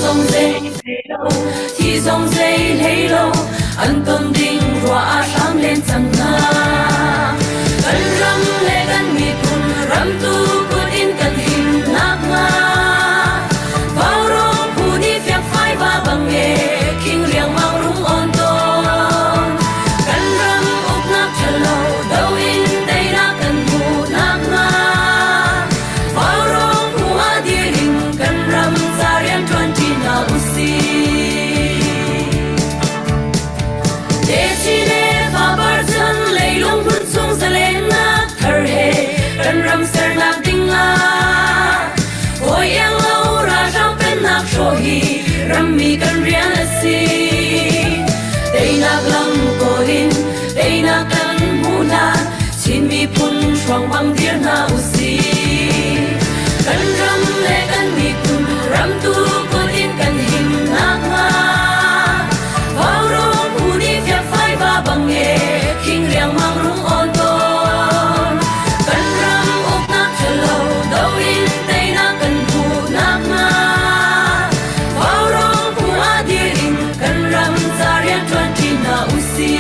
zong zei hlei lo, thi zong zei hlei lo, an ton ding ruah ah hram len cang hna. Kan ram le kan miphun ram tu kut in kan him nakhnga. Vaurawng phu nih fiakfai va bang e, khing riangmang rung on tawn. Kan ram uknak ṭhalo do in teinak kan hmuh nakhnga. Vaurawng phu ah dir in kan ram ca rian ṭuan ṭi hna usih. Techi le fapar chan leilung hmun chung zalennak thar he kan ram sernak ding ah hawi iang lo ralhrang pennak hrawh hi rammi kan rian a si. Teinak lam kawl in teinak kan hmuh hlan Chin miphun hruang bang dir hna usih. Kan ram le kan miphun ram tu kut in kan him nakhnga Vaurawng phu nih fiakfai va bang e khing riangmang rung on tawn. Kan ram uknak ṭhalo do in teinak kan hmuh nakhnga Vaurawng phu ah dir in kan ram ca rian ṭuan ṭi hna usih.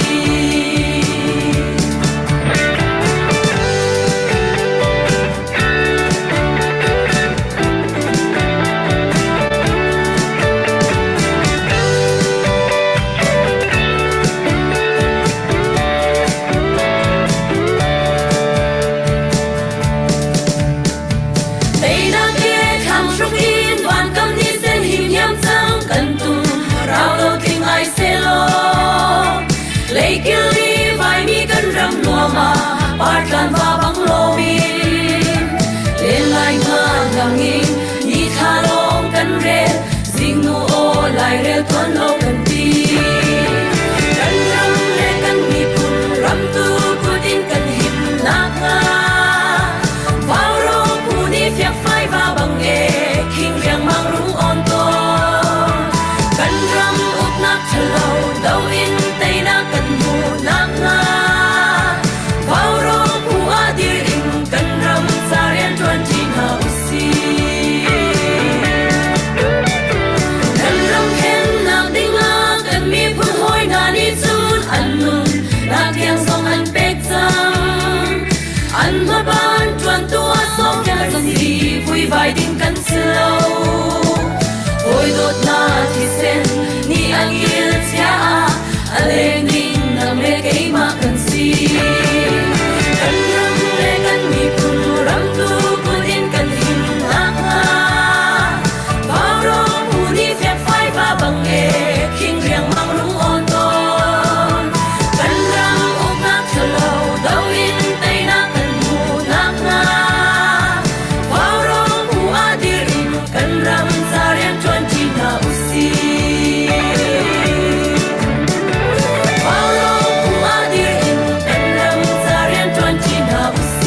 Teinak he thlang hruk in vankam ni sen him hiam cang kan tum rau lo tling ai selaw Leikil i vaimi kan ram nuam ah partlan va bang lomin len lai nga langin ni thla lawng kan rel zingnu aw lairel tuan lo kan ti kan ram le kan miphun ram tu kut in kan him nakhnga Vaurawng phu nih fiakfai va bang e khing riangmang rung on tawn kan ram uknak ṭhalo do in teinak kan hmuh nakhnga Vaurawng phu ah dir in kan ram ca rian ṭuan ṭi hna usih. Kan ram khennak dingah kan miphun hawi hna nih cun an nun nak tiang zong an pek cang. An hmaban ṭuantu ah sawm kan si vuivai ding kan si lo. Hawi dawtnak thisen nih an kil chia ah a leng ding nang le keimah kan si. Kan ram le kan miphun ram tu kut in kan him nakhnga Vaurawng phu nih fiakfai va bang e khing riangmang rung awn tawn. Kan ram uknak ṭhalo do in teinak kan hmuh nakhnga Vaurawng phu ah dir in kan ram ca rian ṭuan ṭi hna usih. Vaurawng phu ah dir in kan ram ca rian ṭuan ṭi hna usih.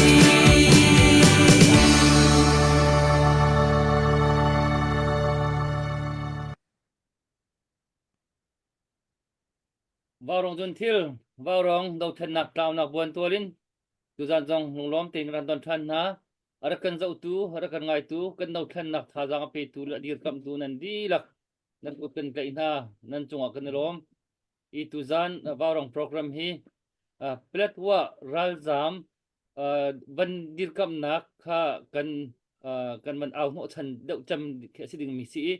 Vaurawng cun thil vaurawng dothlennak tlaunak buan tual in tuzan zong lunglawm tein kan don ṭhan hna. A rak kan zohtu, a rak kan ngaitu, kan dothlennak thazaang a petu le a dirkamhtu nan dihlak nan kut kan tlaih hna, nan cungah kan i lawm. I tuzan vaurawng program hi Paletwa ralzaam van dirkamhnak kha kan kan van au hnawhchan deuh cem khi a si dingmi si i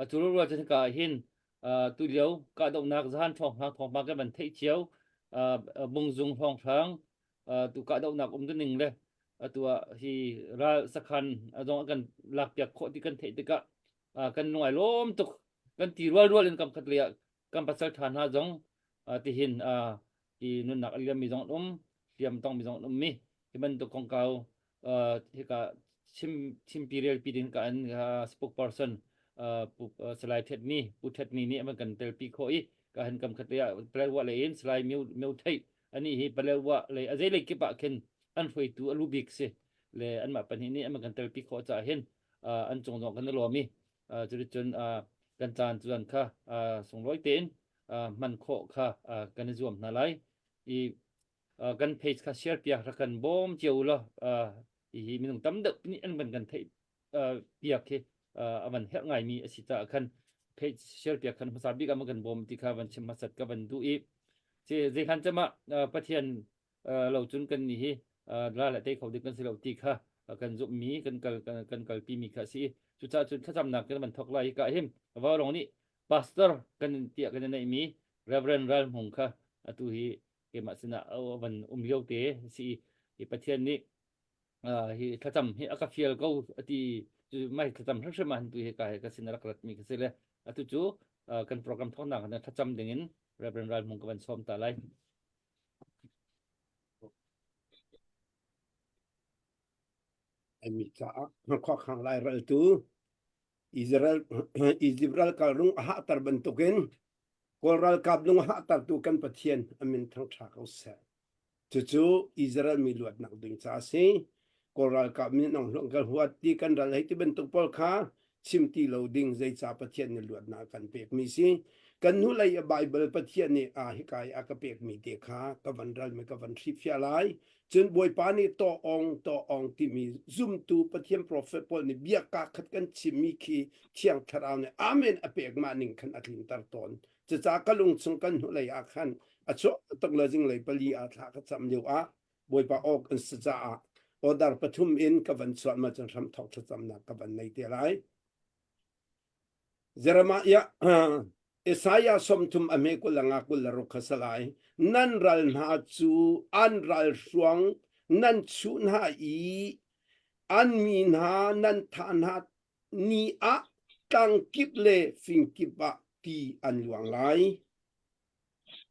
cu rual cun hika ah hin tulio kahdohnak zahan thawnghrang thawngpang kan van theih cio bungzung hrawnghrang tu kahdohnak um ning le atu ah hi ral sakhan zong an kan lakpiak khawh ti kan theih tikah kan lung ai lawm tuk kan ti rual rual in kam khat lei ah kan pasal ṭha hna zong tihin hi nunnak a liammi zong an um hliam tongmi zong an um mi hi bantuk kongkau hika chim chimpi relpi ding ka an spokesperson pu Salai Thet Ni Pu Thet Ni nih an kan telpi khawh i ka han kam khat ah Paletwa lei in Salai Myo Myo Thei ani hi Paletwa lei a zei lei kip ah khin an hruaitu a lu bik si le anmah pahnih nih an kan telpi khawh caah hin an cung zong kan i lawm i cuticun kan caan cuan kha sunglawi tein hman khawh kha kan i zuam hna lai i kan page kha share piak rak kan bawm cio u law hi minung tam deuh nih an van kan theih piak hi a van herh ngaimi a si caah khan. Page share piak khan hmasa bik ah kan bawm ti kha van chim hmasat ka van duh i ci zeikhan cama Pathian lo cun kan ni hi la le tei kho ding kan si lo ti kha kan zumhmi kan kal kan kalpi mi kha si. Cucaah cun thlacamnak kan van thok lai. Ka him Vaurong nih pastor kan tiah kan neih mi Reverend Ral Hmung kha atu hi keimah sinah van um lio te si i Pathian nih hi thlacam hi a ka fial ko ati. Cu mai thlacam hrimhrim ah tu hi ka ka sin rak rat mi ka si le atu cu kan program thawknak ah thlacam ding in Reverend Ral Hmung ka van sawm ta lai. Mi caah khuakhang lai raltu Israel Egypt ralkal lung a hahter bantukin Kawl ralkap lung a hahtertu kan Pathian a min thangṭha ko seh. Cucu Israel mi luatnak ding ca a si. Kawl ralkap min nong hluang kan huat ti kan ral hei ti bantuk pawl kha chim ti lo ding zeica Pathian nih luatnak kan pekmi si. Kan hnulei a Bible Pathian nih a hika i a ka pekmi te kha ka van ral mi ka van hrifiah lai. Cun Bawipa nih taw ong taw ong timi zumtu Pathian profet pawl nih biaka khat kan chimmi khi Thiang Thlarau nih amen a pek mah ning khan a tlinter tawn. Cucaah ka lung chung kan hnulei ah khan a chuak tuk le zinglei pali ah thla ka cam lio ah Bawipa awk an si caah order pathum in ka van chuah ma cun hramthawk thlacamnak ka van nei te lai. Jeremiah Isaiah 30 a hme 20 le nga 26 kha salai nan ral hna cu an ral hruang nan chuh hna i an mi hna nan thah hna ni ah tlang kip le fing kip ah ti an luang lai.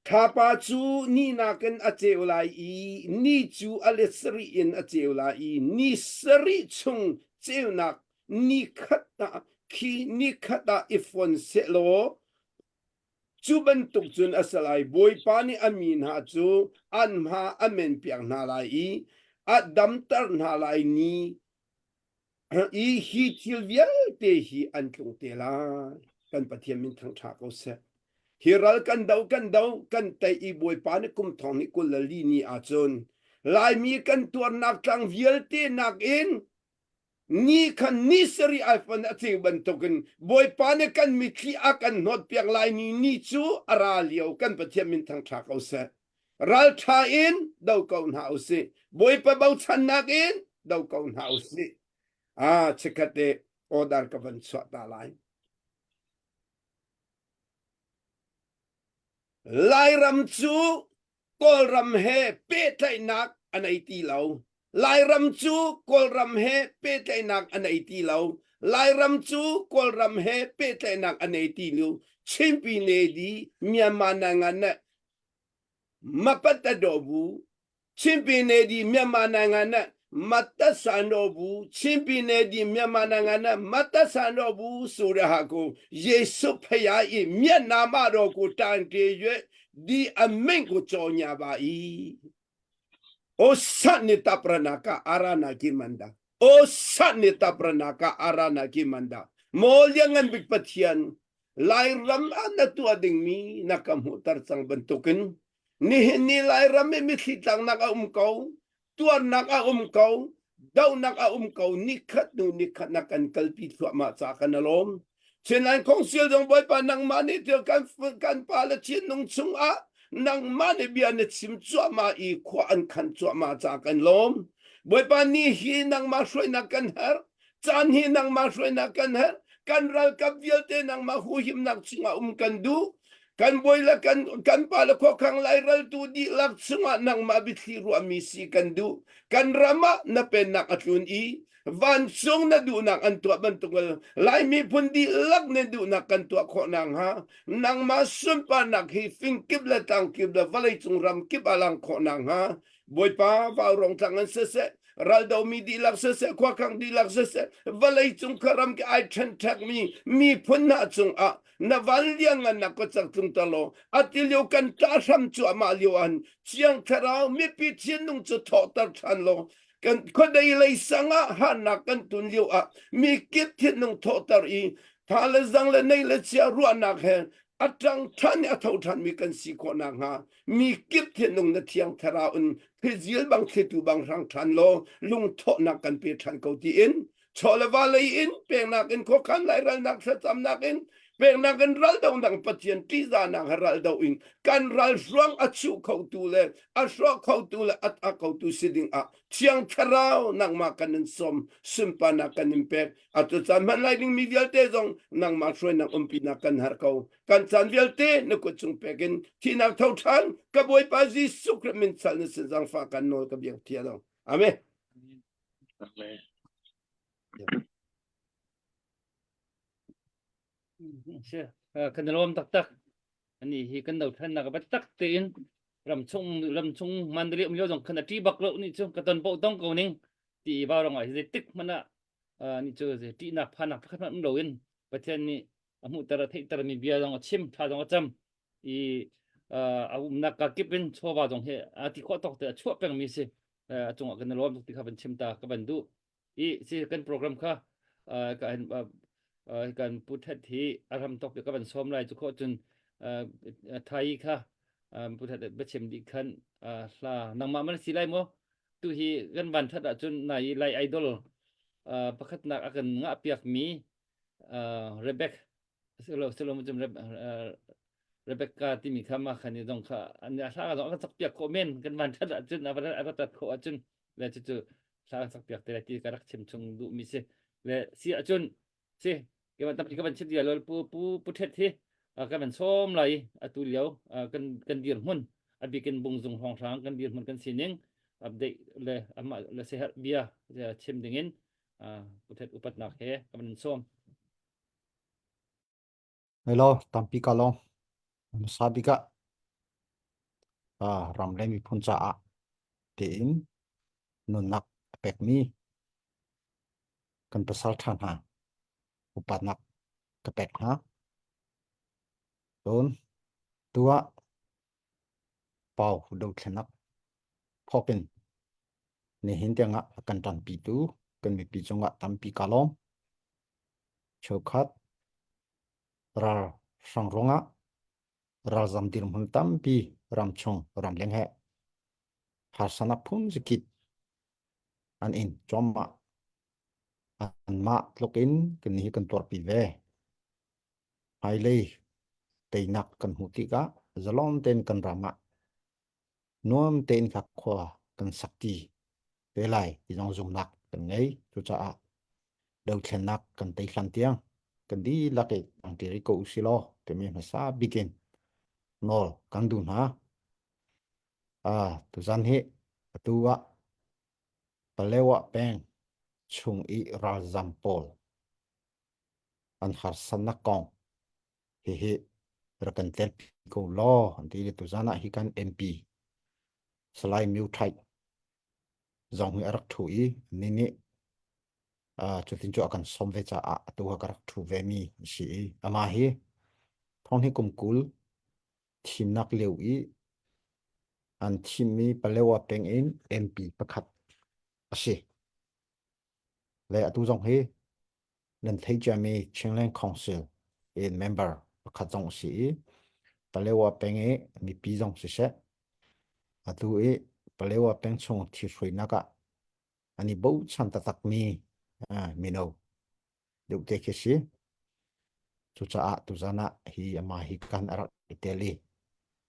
Thlapa cu ni nakin a ceu lai i ni cu a let sarih in a ceu lai i ni sarih chung ceunak ni khat ah khi ni khat ah i fon sehlaw cu bantuk cun a si lai. Bawipa nih a mi hna cu an hma a menpiak hna lai i a damter hna lai ni i hi thil vialte hi an tlung te lai. Kan Pathian min thangṭha ko seh. Hi ral kan do kan do kan tei i Bawipa nih kum thong hnih 24 ni ahcun Laimi kan tuarnak tlang vialte nakin ni khan ni sarih iPhone a ceu bantukin Bawipa nih kan mitthli a kan hnawtpiak lai ni ni cu a ra lio. Kan Pathian min thangṭha ko seh. Ralṭha in do ko hna usih. Bawipa bochannak in do ko hna usih. Ah, chikkhat te order ka van chuah ta lai. Lairam cu Kawlram he pehtlaihnak a nei ti lo. Lairam cu Kawlram he pehtlaihnak a nei ti lo. Lairam cu Kawlram he pehtlaihnak a nei ti lo. Chinpi ne di Myanmar nangan ne mapat a do bu ချင်းပြည်နယ်ဒီမြန်မာနိုင်ငံနဲ့မသက်ဆိုင်တော့ဘူးချင်းပြည်နယ်ဒီမြန်မာနိုင်ငံနဲ့မသက်ဆိုင်တော့ဘူးဆိုတဲ့ဟာကိုယေရှုဖခင်၏မျက်နာမတော်ကိုတန်တည်၍ဒီအမိန့်ကိုကြော်ညာပါ၏။အိုသနိတပရနာကအာရနာကိမန္ဒာအိုသနိတပရနာကအာရနာကိမန္ဒာမောလျငန်ဘိပထယန် Lairam ah na tuah dingmi na ka hmuhter cang bantukin nihin ni Lairam i mithli tlaknak a um ko, tuarnak a um ko, dohnak a um ko, nikhat hnu nikhat na kan kalpi thluahmah ca kan alawm. Chinland Council zong Bawipa nangmah nih til kan kan pa le thinlung chungah nangmah nih bia na chim cuahmah i khua an khan cuahmah ca kan lawm. Bawipa ni hi nangmah hruainak kan herh. Caan hi nangmah hruainak kan herh. Kan ralkap vialte nangmah huhimnak chungah um kan duh. Kan bawi le kan, kan pa le khuakhang lairaltu dihlak chungah nangmah biathli ruahmi si kan duh. Kan ram ah na pennak a tlun i vancung na duhnak an tuah bantuk Lai miphun dihlak na duhnak kan tuah khawh nakhnga nangmah sunparnak hi fingkip le tlangkip le vawleicung ram kip ah lang khawh nakhnga Bawipa vaurong tlang an siseh raldomi dihlak siseh khuakhang dihlak siseh vawleicung khuaram ke ai ṭhenṭhekmi miphun hna cungah na van lianngan na ka cak tlung ta law ati lio kan ṭah hram cuahmah lio an Chiang Thlarau mipi thinlung cu thawhter ṭhan law kan khuadei lei sang ah harnak kan tun lio ah mi kip thinlung thawhter i tha le zang le nei le chia ruahnak he a ṭang ṭhan i a tho ṭhanmi kan si khawh nakhnga mi kip thinlung na thiang thlarau in thlizil bang thlitu bang hrang ṭhan law lungthawhnak kan pe ṭhan ko tiin chaw le va lei in peknak in khuakhan lairalnak thlacamnak in. Peknak kan ral donak Pathian ṭihzahnak he ral do in kan ral hruang a chuh khotu le a hrawk khotu le a tak khotu si ding ah Thiang Thlarau nangmah kan in sawm sunparnak kan in pek. Atu caan hman lai ding mi vialte zong nangmah hruainak umpinak kan har ko. Kan caan vialte na kut chung pek in thihnak tho ṭhan ka Bawipa Jesuh Khrih min sal na sin zaangfah kan nawl ka biak thia lo. Amen. Amen. Si, kan i lawm taktak. Ani hi kan dothlennak a biatak tein ramchung ramchung Mandalay um lio zong khan a ṭi bak lo ni cu ka ton poh tong ko ning ti i vaurawng ah hi zeitik hmanh ah ni cu ṭihnak phannak pakhat hmanh um loin Pathian nih a hmuhter a theihter mi bia zong a chim thla zong a cam i a umnak ka kip in chawva zong hi a ti khawh tawk te a chuah pengmi si a cungah kan i lawm tuk ti kha van chim ta ka van duh i si kan program kha kan kan pu thet hi a ram tok ka van som lai chu kho cun thai kha pu thet biachim dih khan hla nangmah man si lai mo tu hi kan van that ahcun nai lai idol pakhatnak a kan ngah piak mi Rebecca silo silo mu Rebecca timi kha ma khan i zong kha an hla zong a kan sak piak khawh men kan van that ahcun a va tat khawh ahcun le cucu hla kan sak piak te lai ti ka rak chim chung duh mi si le si ahcun si ke van tampi ka van chim dia lol pu pu pu thet hi kan van sawm lai atu lio kan kan dir hmun a bikin bungzung hrawnghrang kan dir hmun kan sining update le amah le seher bia chim dingin pu thet upatnak he ka van sawm Hello, tampi ka lawm. Hmasa bik ah ram le miphun caah tiin nunnak a pekmi kan pasal ṭha hna upatnak ka pek hna. Cun tu ah Pau dothlenak thawk in nihin tiangah a kan ṭanpitu kan mipi cungah tampi ka lawm. Cheukhat ral hrang ruangah ralzam dirhmun tampi ramchung ramleng he harsanak phun zakip an in cuahmah. Anmah tluk in kan hi kan tuarpi ve. Hmailei teinak kan hmuh tikah zalong tein kan ram ah nuam tein kha khua kan sak ti te lai ti zong zumhnak kan ngei. Cucaah dothlennak kan tei hlan tiang kan dihlak i ang ṭi rih ko usih law timi hmasa bik in nawl kan duh hna. Ah, tuzan hi atu ah Palewa peng chung i ralzam pawl an harsatnak kong hihi rak kan telpi ko law an ti i tuzan ah hi kan MP Salai Myu Htrait zong hi a rak ṭhu i ni nih cutin cu a kan sawm ve caah atu ah ka rak ṭhu ve mi a si i amah hi thong hi kum 20 thimnak lio i an thimmi Palewa peng in MP pakhat a si. Le atu zong hi nan thei ciami Chinland Council in member pakhat zong a si i Palewa peng i mipi zong siseh atu i Palewa peng chung thihruainak ah an i bochan taktakmi mino deuh te khi si. Cucaah tuzan ah hi amah hi kan a rak i tel i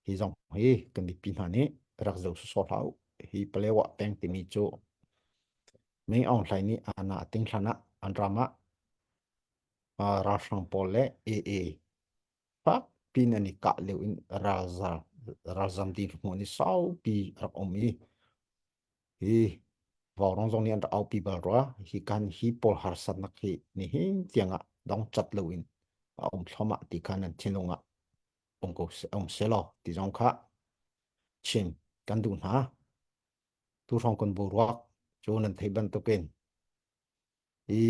hi zong hi kan mipi hna nih rak zoh sawsawh hlah u. Hi Palewa peng timi cu Ming Aung Hlaing nih ana a ting hlan ah an ram ah ralhrang pawl le AA fak pin an i kah lio in ralzar ralzam ding hmuh ni saupi rak um i hi vaurawng zong nih an rak aupi bal rua hi kan hi pawl harsatnak hi nihin tiang ah dong cat lo in a um thluahmah ti kha nan thinlung ah um ko um selaw ti zong kha chim kan duh hna. Tuhrawng kan boruak cu nan theih bantukin i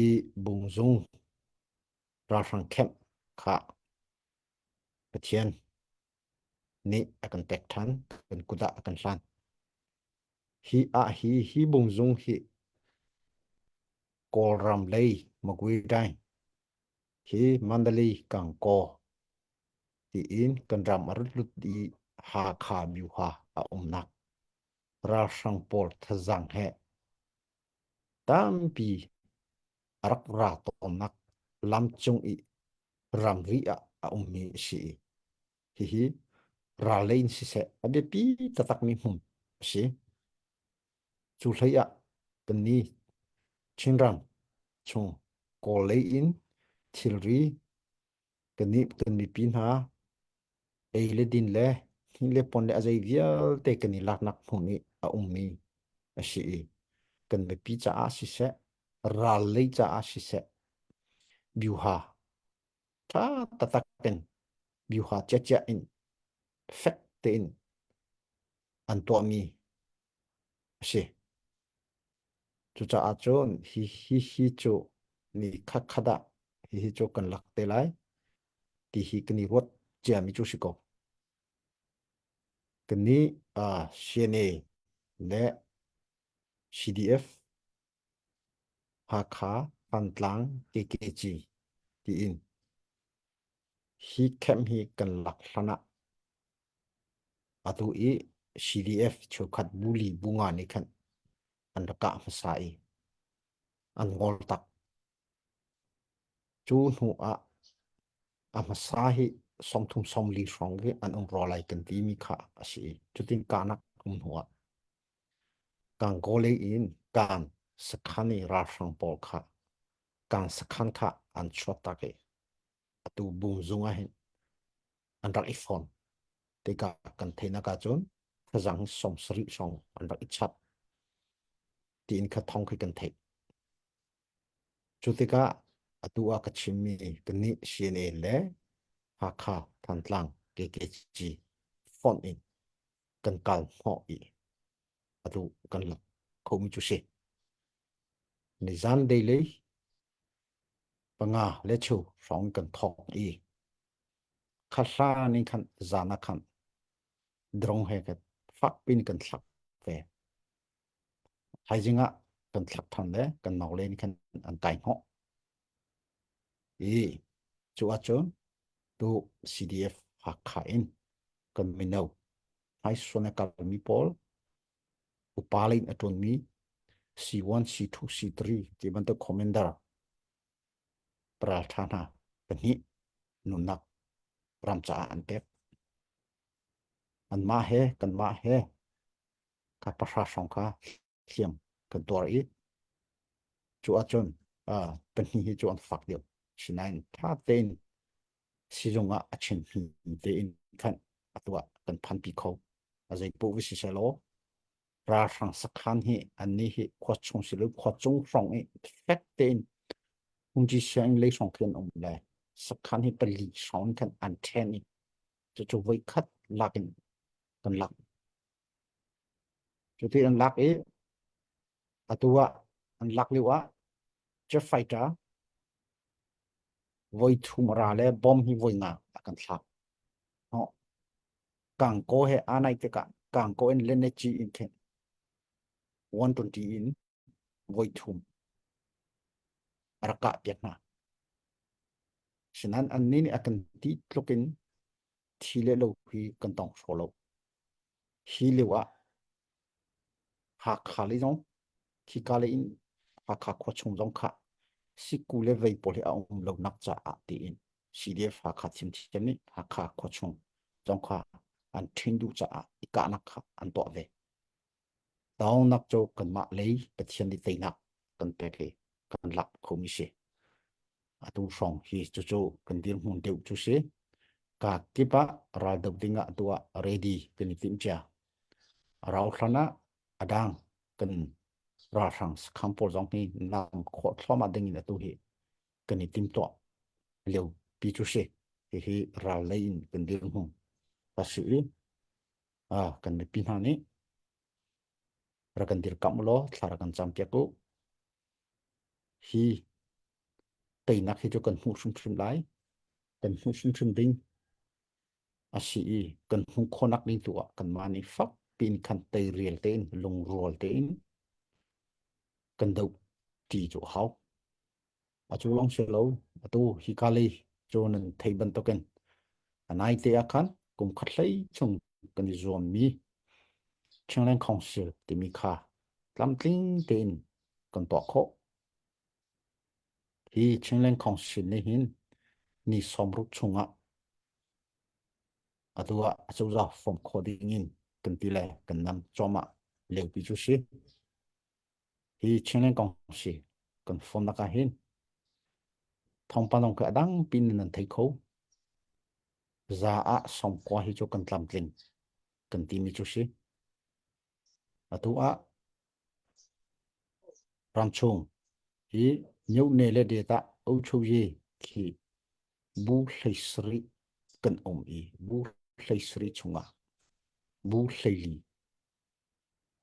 bungzung ralhrang kemh kha Pathian nih a kan pek ṭhan, kan kut ah a kan hlan. Hi ah hi hi bungzung hi Kawlram lei Magway hi Mandalay Kangkaw tiin kan ram a rat lut i Hakha Myuha a umnak ralhrang pawl thazaang he tampi a rak ra tawnnak lamcung i Ramri ah a ummi a si i hihi ral lei in siseh a biapi taktakmi hmun a si. Cu hlei ah kannih Chinram chung Kawl lei in thilri kannih kan mipi hna ei le din le hni le pon le a zei vialte kan i laknak hmun i a ummi a si i kan mipi caah siseh ral lei caah siseh biuha ṭha taktak in biuha ciacia in fek tein an tuahmi a si. Cucaah cun hi hi hi cu ni khatkhat ah hihi cu kan lak te lai ti hi kan i ruat ciami cu si ko. Kannih uh, CNA le CDF Hakha Thantlang KKG tiin hi camp hi kan lak hlan ah atu i CDF cheukhat buli bunga nih khan an rak kah hmasa i an ngol tak. Cu hnu ah a hmasa hi sawmthum sawmli hrawng hi an um rua lai kan timi kha a si i cutin kahnak um hnu ah Gangaw lei in Kan sakhan i ralhrang pawl kha Kan sakhan kha an chuak tak i atu Bungzung ah hin an rak i fon. Tikah kan theihnak ahcun thazang 70 hrawng an rak i chap tiin kha thawng khi kan theih. Cu tikah atu ah ka chimmi kannih CNA le Hakha Thantlang KKG fonh in kan kal hnawh i atu kan lak khomi cu si. Nizan deilei panga le cheu hrawng kan thawk i khahla ning khan zan ah khan drone he ka fak pin kan thlak ve. Thaizing ah kan thlak than le kan nau le nih khan an kai hnawh. I cu ahcun tu CDF Hakha in kan mino hmaisuan a kalmi pawl upa lei in a ṭuanmi C1, C2, C3 ti bantuk commander ralṭha hna pahnih nunnak ram caah an pek. Anmah he kanmah he ka pahra hrawng kha hliam kan tuar i cu ahcun uh, pahnih hi cu an fak deuh. Sinain ṭha tein sizung ah a chin hmi tein khan atu ah kan phanpi kho. A zei paoh va si selaw ralhrang sakhan hi annih hi khua chung si lo khua cung hrawng i fek tein hungji sianginn lei hrawng khi an um le sakhan hi pali hrawng in khan an ṭhen i cucu voi khat lak in kan lak. Cuti an lak i atu ah an lak lio ah jet fighter voi thum ra le bomb hi voi nga a kan thlak. No. Kangko he aa naih tikah Kangko in Lenechi in khin 120 in voi thum a rak kah piak hna. Sinan annih nih a kan ti tluk in thi le lo hi kan tong hraw lo. Hi lio ah Hakha lei zong khika lei in Hakha khua chung zong kha siku le vei pawl hi a um lo nak caah tiin CDF Hakha thiamthiam nih Hakha khua chung zong kha an ṭhin duh caah i kahnak kha an tuah ve. Tawngnak cu kanmah lei Pathian nih teinak kan pek i kan lak khomi si. Atu hrawng hi cucu kan dirhmun deuh cu si. Ka kip ah raldoh ding ah atu ah ready kan i timh cia. Rau hlan ah a dang kan ralhrang sakhan pawl zong hi nam khawh thluahmah ding in atu hi kan i timtuah lio pi cu si. Hihi ral lei in kan dirhmun a si i ah kan mipi hna nih rak kan dirkamh law thla rak kan campiak u. Hi teinak hi cu kan hmuh hrimhrim lai. Kan hmuh hrimhrim ding a si i kan hmuh khawhnak ding tu ah kanmah nih fak piin khan teirial tein lungrual tein kan doh ti cu a hau. A cu lawng si lo, atu hika lei cu nan theih bantukin a nai te ah khan kum khat hlei chung kan i zuammi Chinland Council timi kha tlamtling tein kan tuah khawh. Hi Chinland Council nih hin. Ni 60 chungah atu ah acozah form khawh ding in kan ti le kan nam cuahmah liopi cu si. Hi Chinland kong si kan form nak ah hin thawngpang dong khi a dang pin in nan thei kho. Za ah sawmkua hi cu kan tlamtling kan timi cu si. Atu ah ramchung hi myone le data ochoye khi bu 17 kan um i bu 17 chungah bu 14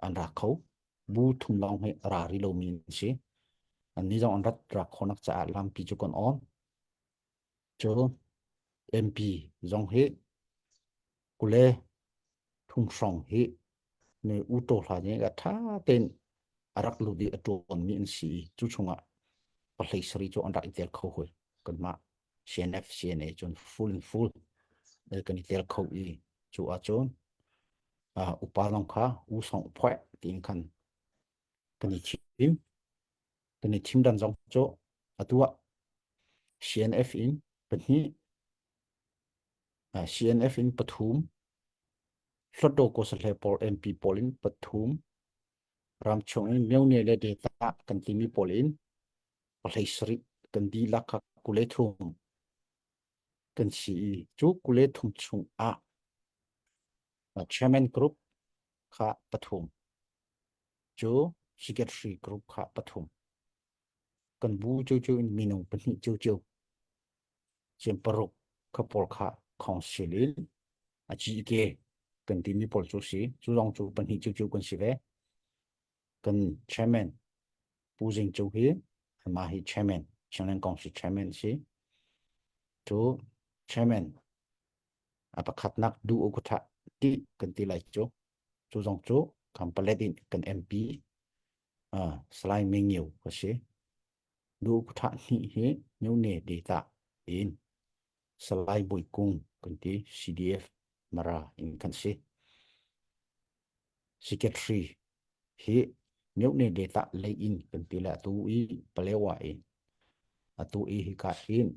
an ra kho. Bu thum lawng hi ra rih lomi an si. Annih zong an rat ra khawhnak caah lampi cu kan on. Cu MP zong hi kule thum hrawng hi ne uto hla nih a tha tein a rak lut i a ṭuanmi an si i cu chungah pahlei sarih cu an rak i tel kho hoi. Kanmah CNF, CNA cun full in full kan i tel kho i cu ahcun uh, upa zong kha u song phuai tiin khan kan i thim. Kan i thim dan zong cu atu ah CNF in pahnih CNF in pathum Hluttaw Kawsahle pawl MP pawl in pathum ramchung in myone le data kan timi pawl in pahlei sarih kan dihlak kha kule thum kan si i cu kule thum chung ah chairman group kha pathum cu secretary group kha pathum kan bu cu in minung pahnih cu cem paruk kha pawl kha council in a GK kan timi pawl cu si cu zong cu pahnih cu cu kan si ve kan chairman Pu Zing Cu hi amah hi chairman Chinland Council chairman si cu chairman a pakhatnak du ukutha ti kan ti lai cu cu zong cu Kampalet in kan MP uh, Salai Mingyu ka si du ukutha hnih hi Myone data in Salai Bui Kung kan ti CDF Mara in kan si Secretary hi myone data lei in kan ti le atu i Palewa in atu i hika hin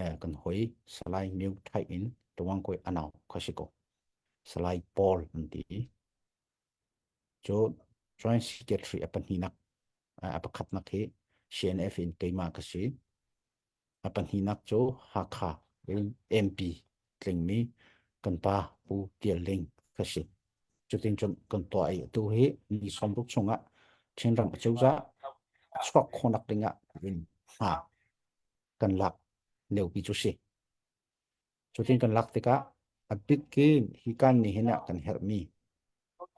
eh, kan hoi Salai Myo Thai in Tawang Koi anau khasiko Salai Paul an ti cu Joint Secretary a pahnihnak a pakhatnak hi CNF in keimah ka si A pahnihnak cu Hakha in MP tlingmi kan pa Pu Tial Ling ka si. Cutin cun kan tuah i atu hi ni 60 chungah Chinram acozah chuak khawhnak dingah in hna kan lak liopi cu si. Cutin kan lak tikah a bikin hi kan ni hin ah kan herhmi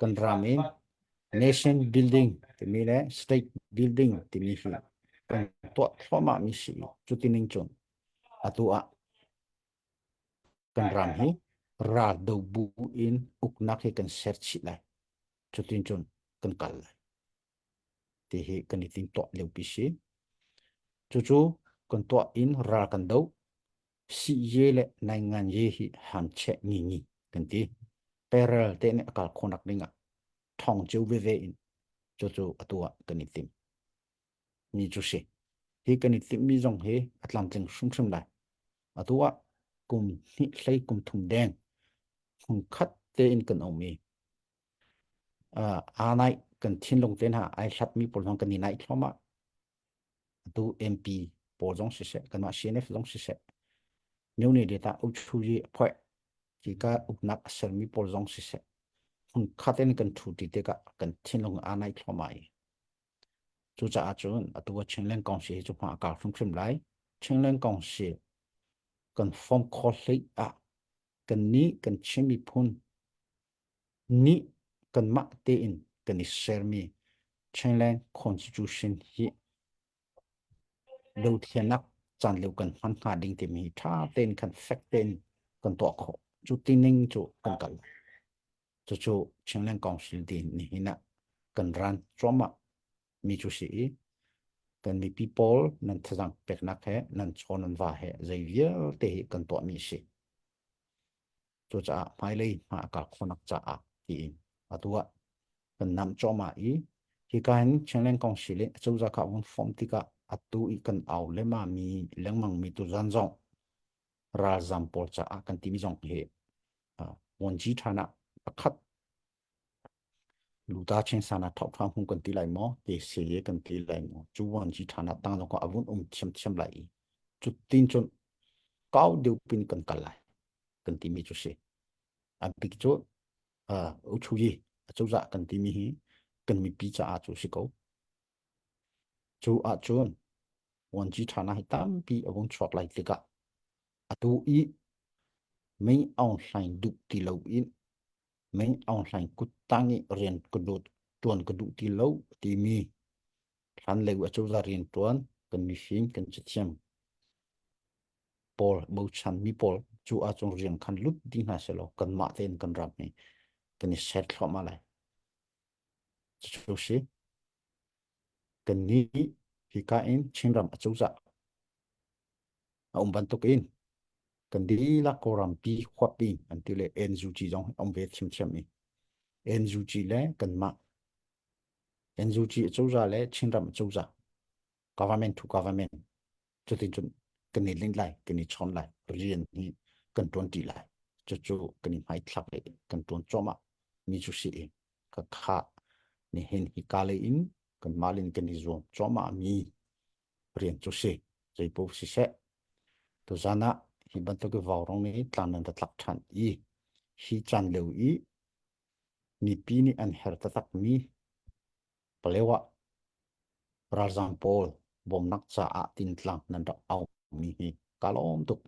kan ram in nation building timi le state building timi hi kan tuah thluahmah mi si. Cuti ning cun atu ah kan ram hi ral do bu in uknak hi kan ser chih lai. Cutin cun kan kal lai. Ti hi kan i ting tuah lio pi si. Cucu kan tuah in ral kan do si ye le nai ngan ye hi ham che ngi ngi kan ti. Parallel te nih a kal khawhnak ding ah thong cio veve in cucu atu ah kan i tim mi cu si. Hi kan i timh mi zong hi a tlamtling hrimhrim lai. Atu ah kum hnih hlei kum thum deng hmunkhat tein kan um i aa naih kan thinlung te hna ai hlatmi pawl zong kan i naih thluahmah. Atu MP pawl zong siseh, kanmah CNF zong siseh, myone data uchu yi phoi ka uknak a sermi pawl zong siseh, hmunkhat in kan thu ti tikah kan thinlung aa naih thluahmah i cucaah cun atu ah Chinland Council hi cu hma a kal hrimhrim lai. Chinland Council kan form khawh hlei ah kannih kan Chin miphun nih kanmah tein kan i sermi Chinland Constitution hi dothlianak caan lio kan hman hnga ding timi hi ṭha tein khan fek tein kan tuah khawh. Cu tining cu kan kal. Cucu Chinland Council ti nihin ah kan ran cuahmah mi cu si i kan mipi pawl nan thazaang peknak he nan chaw nan va he zei vialte hi kan tuahmi si. Cucaah hmailei hma a kal khawhnak caah tiin atu ah kan nam cuahmah i hika hin Chinland Council in acozah kha vun form tikah atu i kan au lema mi lengmang mi tu zan zong. Ralzam pawl caah kan timi zong hi Wonji ṭhan ah pakhat Luta chen sana thok thang hung kan ti lai maw te se ye kan ti lai maw cu Wonji ṭhan ah tang zong a vun um thiamthiam lai i cu tin cun kau deuh pin kan kal lai kan timi cu si. A bik cu uchu yi acozah kan timi hi kan mipi caah cu si ko. Cu ahcun Wonji ṭhan ah hi tampi a vung chuak lai tikah atu i Mei Aung Hlaing duh ti loin Mei Aung Hlaing kuttang i rian ka dawt ṭuan ka duh ti lo timi hlanlio acozah rianṭuan kan mifim kan cathiam pawl bochanmi pawl cu ahcun rian khan lut dih hna sehlaw kanmah tein kan ram hi kan i set thluahmah lai. Cucu si kannih hika in Chinram acozah a um bantuk in kan dihlak Kawlram pi huap in an ti le NUG zong um ve thiamthiam i NUG le kanmah NUG acozah le Chinram acozah government to government cutin cun kan i link lai kan i chawn lai rian hi kan tuan ṭi lai cucu kan i hmaithlak i kan tuan cuahmah mi cu si i ka kha nihin hi ka lei in kan mah in kan i zuam cuahmah mi rian cu si zeipaoh siseh tuzan ah hi bantuk i vaurawng nih tlang nan ra tlak ṭhan i hi caan lio i mipi nih an her taktak mi Palewa ralzaam pawl bawmnak caah tintlang nan rak aumi hi ka lawm tuk.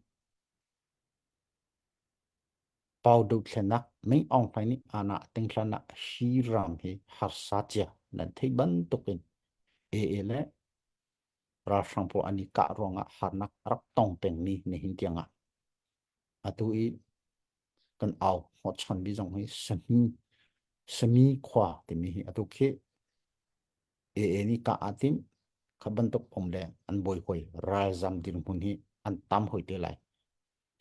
Pau dothlennak Ming Aung Hlaing nih ana tingthlan ah hi ram hi harsa cia nan theih bantukin AA le ralhrang pawl an i kah ruangah harnak rak tong pengmi nihin tiangah atu i kan au hnawhchanmi zong hi sami sami khua timi hi atu khi AA nih kah aa timh kha bantuk um le an bawi hoi ralzam dirhmun hi an tam hoi te lai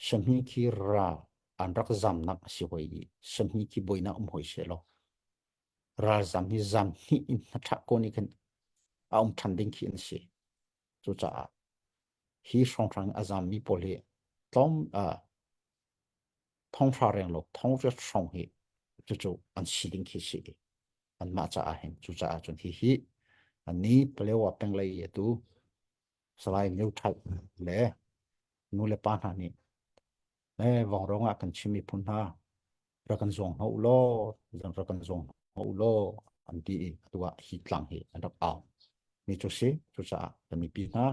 sami khi ral an rak zamnak a si hoi i sami khi boinak um hoi se law ralzam hi zam hnih in hnathah ko nih khin a um ṭhan ding khi an si cucaah hi hrawnghrang a zammi pawl hi tlawm thonghra renglo thongriat hrawng hi cucu an si ding khi si anmah caah hin cucaah cun hi hi ani Palewa penglei atu Salai Myo Ṭhai le nu le pa hna nih le vawngrawng ah kan Chin miphun hna rak kan zuang hna u law rak kan zuang hna u law an ti i atu ah hi tlang hi an rak au mi cu si cucaah kan mipi hna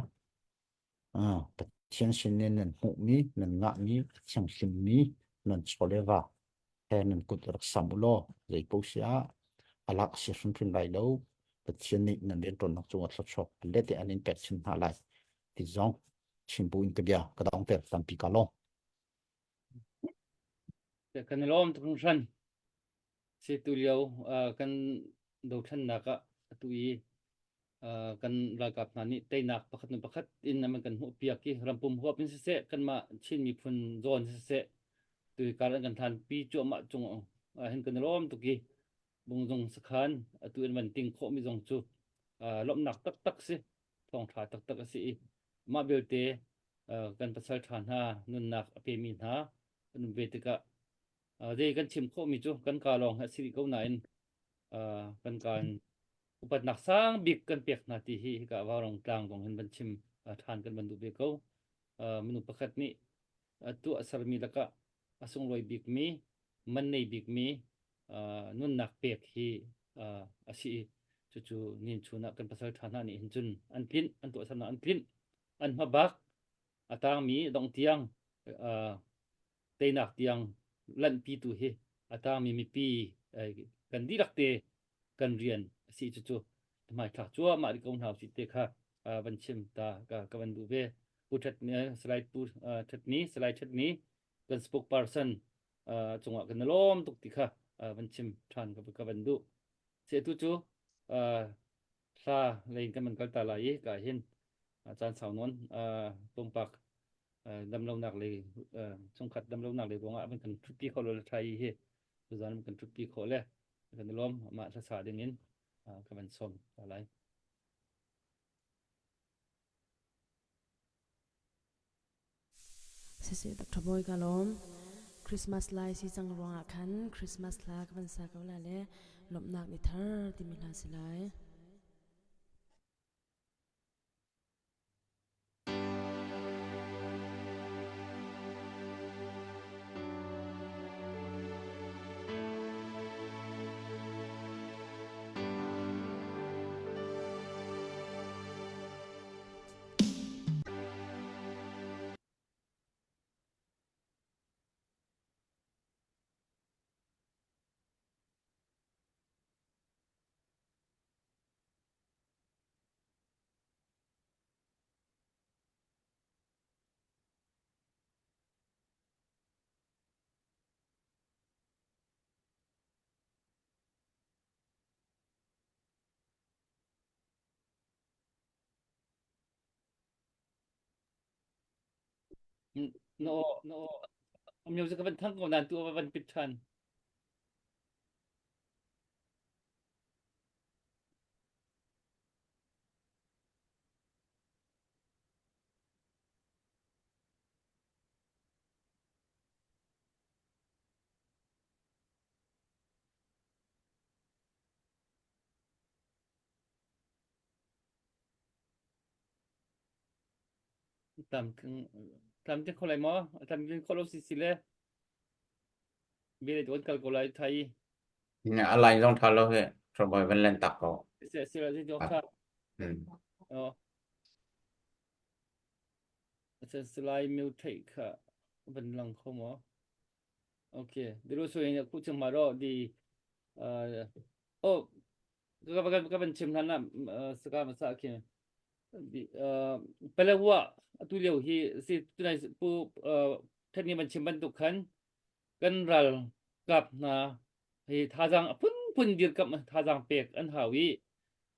Pathian sin in nan hmuhmi nan ngahmi a thianghlimmi nan chaw le va he nan kut rak sam u law zei paoh si ah a lak si hrimhrim lai lo Pathian nih nan rianṭuannak cungah thluachuak let an in pek chin hna lai ti zong chim bu in ka bia ka dong ter tampi ka lawm. Kan i lawm tuk hringhran. Si tu lio kan dothlennak ah atu i kan ralkap hna nih teinak pakhat hnu pakhat in an kan hmuh piak i rampum huap in siseh kanmah Chin miphun zawn siseh tu kar an kan hlan pi cuahmah cung ah hin kan i lawm tuk i bungzung sakhan atu in van ting khawh mi zong cu lawmhnak taktak si thawngṭha taktak a si i mah belte kan pasal ṭha hna nunnak a pemi hna an um ve tikah zei kan chim khawhmi cu kan ka lawng hi a si rih ko nain kan ka in upatnak sang bik kan pek hna ti hi hika Vaurong tlang zong hin van chim ṭhan kan van duh ve ko. Minung pakhat nih tuah sermi lakah a sunglawi bikmi man nei bikmi nunnak pek hi a si i cucu nin chun ah kan pasal ṭha hna nih hin cun an tlinh an tuahsernak an tlinh an hmabak a tangmi dong tiang teinak tiang lanhpitu hi a tangmi mipi kan dihlak te kan rian a si cucu hmaithlak cuahmah rih ko hna usih te kha van chim ta ka ka van duh ve pu Ṭhat Salai Pu Ṭhat Ni Salai Ṭhat Ni kan spokesperson cungah kan i lawm tuk ti kha van chim ṭhan ka ka van duh se tu cu hla lei in kan van kal ta lai i ka hin caan sau nawn pumpak damlonak lei chungkhat damlonak lei ruangah van kan ṭhutpi kho lo le ṭha i hi tuzan kan ṭhutpi khawh le kan i lawm mah hlasa ding in ka van sawm ta lai. Siseh Dr. Bawi ka lawm. Christmas lai si cang ruangah khan Christmas hla ka van sa ko la le lawmhnak ni thar timi hla si lai. No, no. Music ka van thang ko nan tu van pit than. Tam tam te kho lai maw? Tam tin kho lo si si le. Bia le kal ko lai thai. A line zong tha lo he. Trouble van len tak ko. Se se la jo tha. Oh. Se lai mil thei kha van lang kho maw? Okay. Dilu so yin ku chung ma ro di uh oh ka ka van chim hlan na saka ma sa khi Palawa atu lio hi si tunai pu thani man chim bantuk khan kan ral kap hna hi thazang a phunphun dirkamh thazang pek an hau i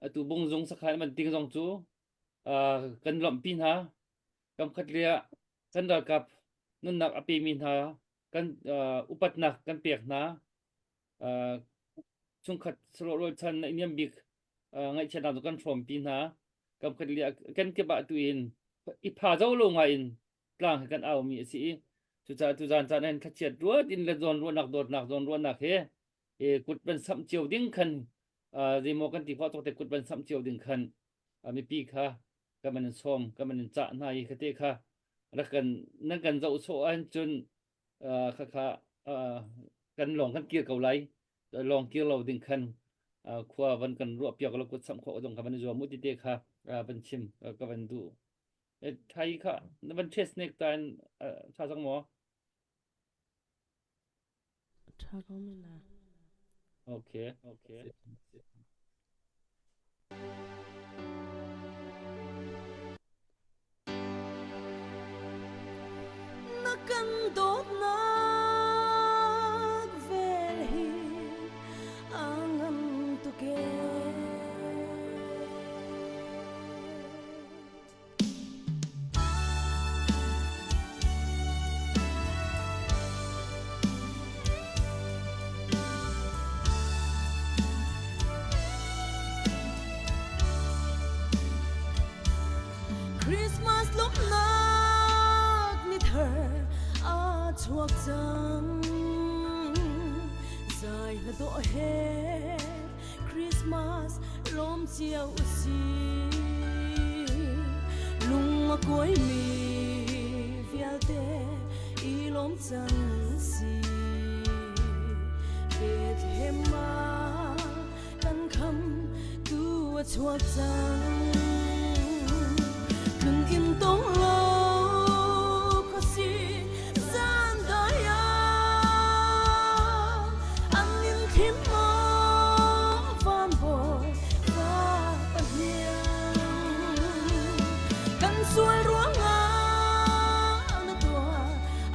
atu bungzung sakhan man ting zong cu kan lawmhpi hna kam khat lia kan ralkap nunnak a pemi hna kan upatnak kan pek hna chungkhat sarawh rualchan na niam bik ngaihchiatnak cu kan hrawmpi hna kam khat lia kan kip ah tu in i pha zo lo ngai in tlang he kan aumi a si i cucaah tuzan caan hin thlachiat ruat in le zawn ruahnak dawtnak zawn ruahnak he e kut van samh cio ding khan zeimaw kan ti khawh tawk te kut van samh cio ding khan mipi kha kan man in sawm kan man in cah hna i khate kha rak kan nan kan zoh sawh ahcun kha kha kan lawng kan kir ko lai lawng kir lo ding khan khua van kan ruah piak lo kut samh khawh zong kha van i zuam mu ti te kha van chim ka van duh Thai kha na van test nek ta in tha cang maw? Tha ko men la. Okay. Okay. Na kan dawtnak vel hi a ngan tuk ee. Christmas lawmhnak ni thar a chuak cang. Zai hla dawh he Christmas lawm cio usih. Lung a kuaimi vialte i lawm cang si. Bethlehem ah kan kham tu a chuak cang. Tlun inn tong lo khuasi zan dai ah an in thim maw van bawi fa pahniang kan sual ruangah na tuah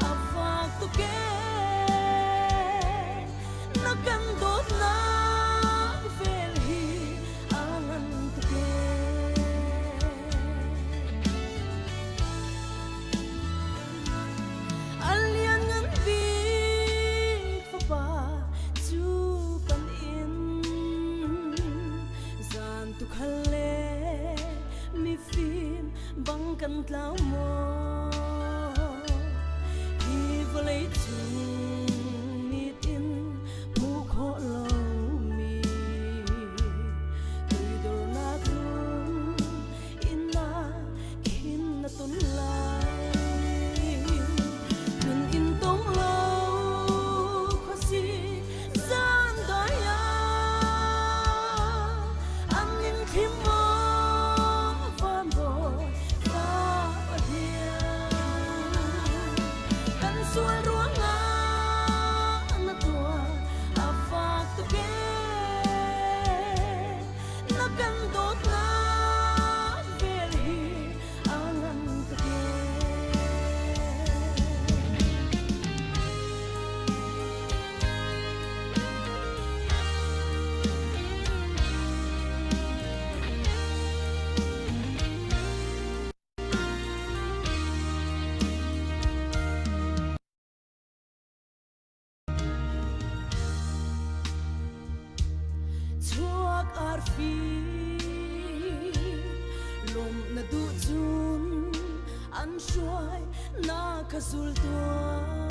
a fak tuk ee na kan dawtnak vel hi a ngan tuk ee A lianngan bik fapa cu kan inn zan tukhal le mifim bang kan tlau maw? vawlei cung mit in hmuh khawh lomi tuidornak lung in na khin na ton lai. Nun in tong lo khuasi zan dai ah an in thlim maw van bawi fa Pathian kan sual ruangah na tuar a fak tuk ee na kan dawtnak vel hi a ngan tuk ee. Chuak arfi lawm na duh cun an hruai na ka zul tuah.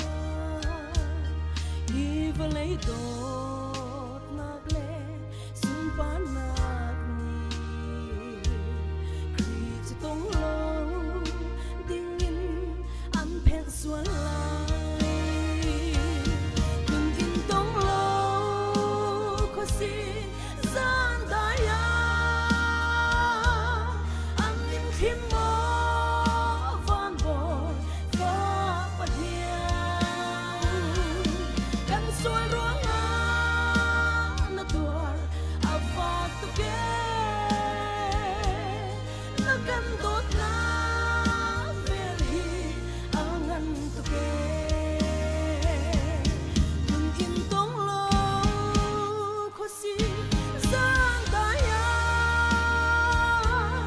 Hi vawlei dawtnak le sunparnak nih Khrih cu tong lo dingin an phenh sual lai. Nun in tong lo khuasi zan dai ah an nim thlim maw van bawi fa Pathian kan sual ruangah na tuar a fak tuk ee na kan dawtnak vel hi a ngan tuk ee nun in tong law khuasi zan dai ah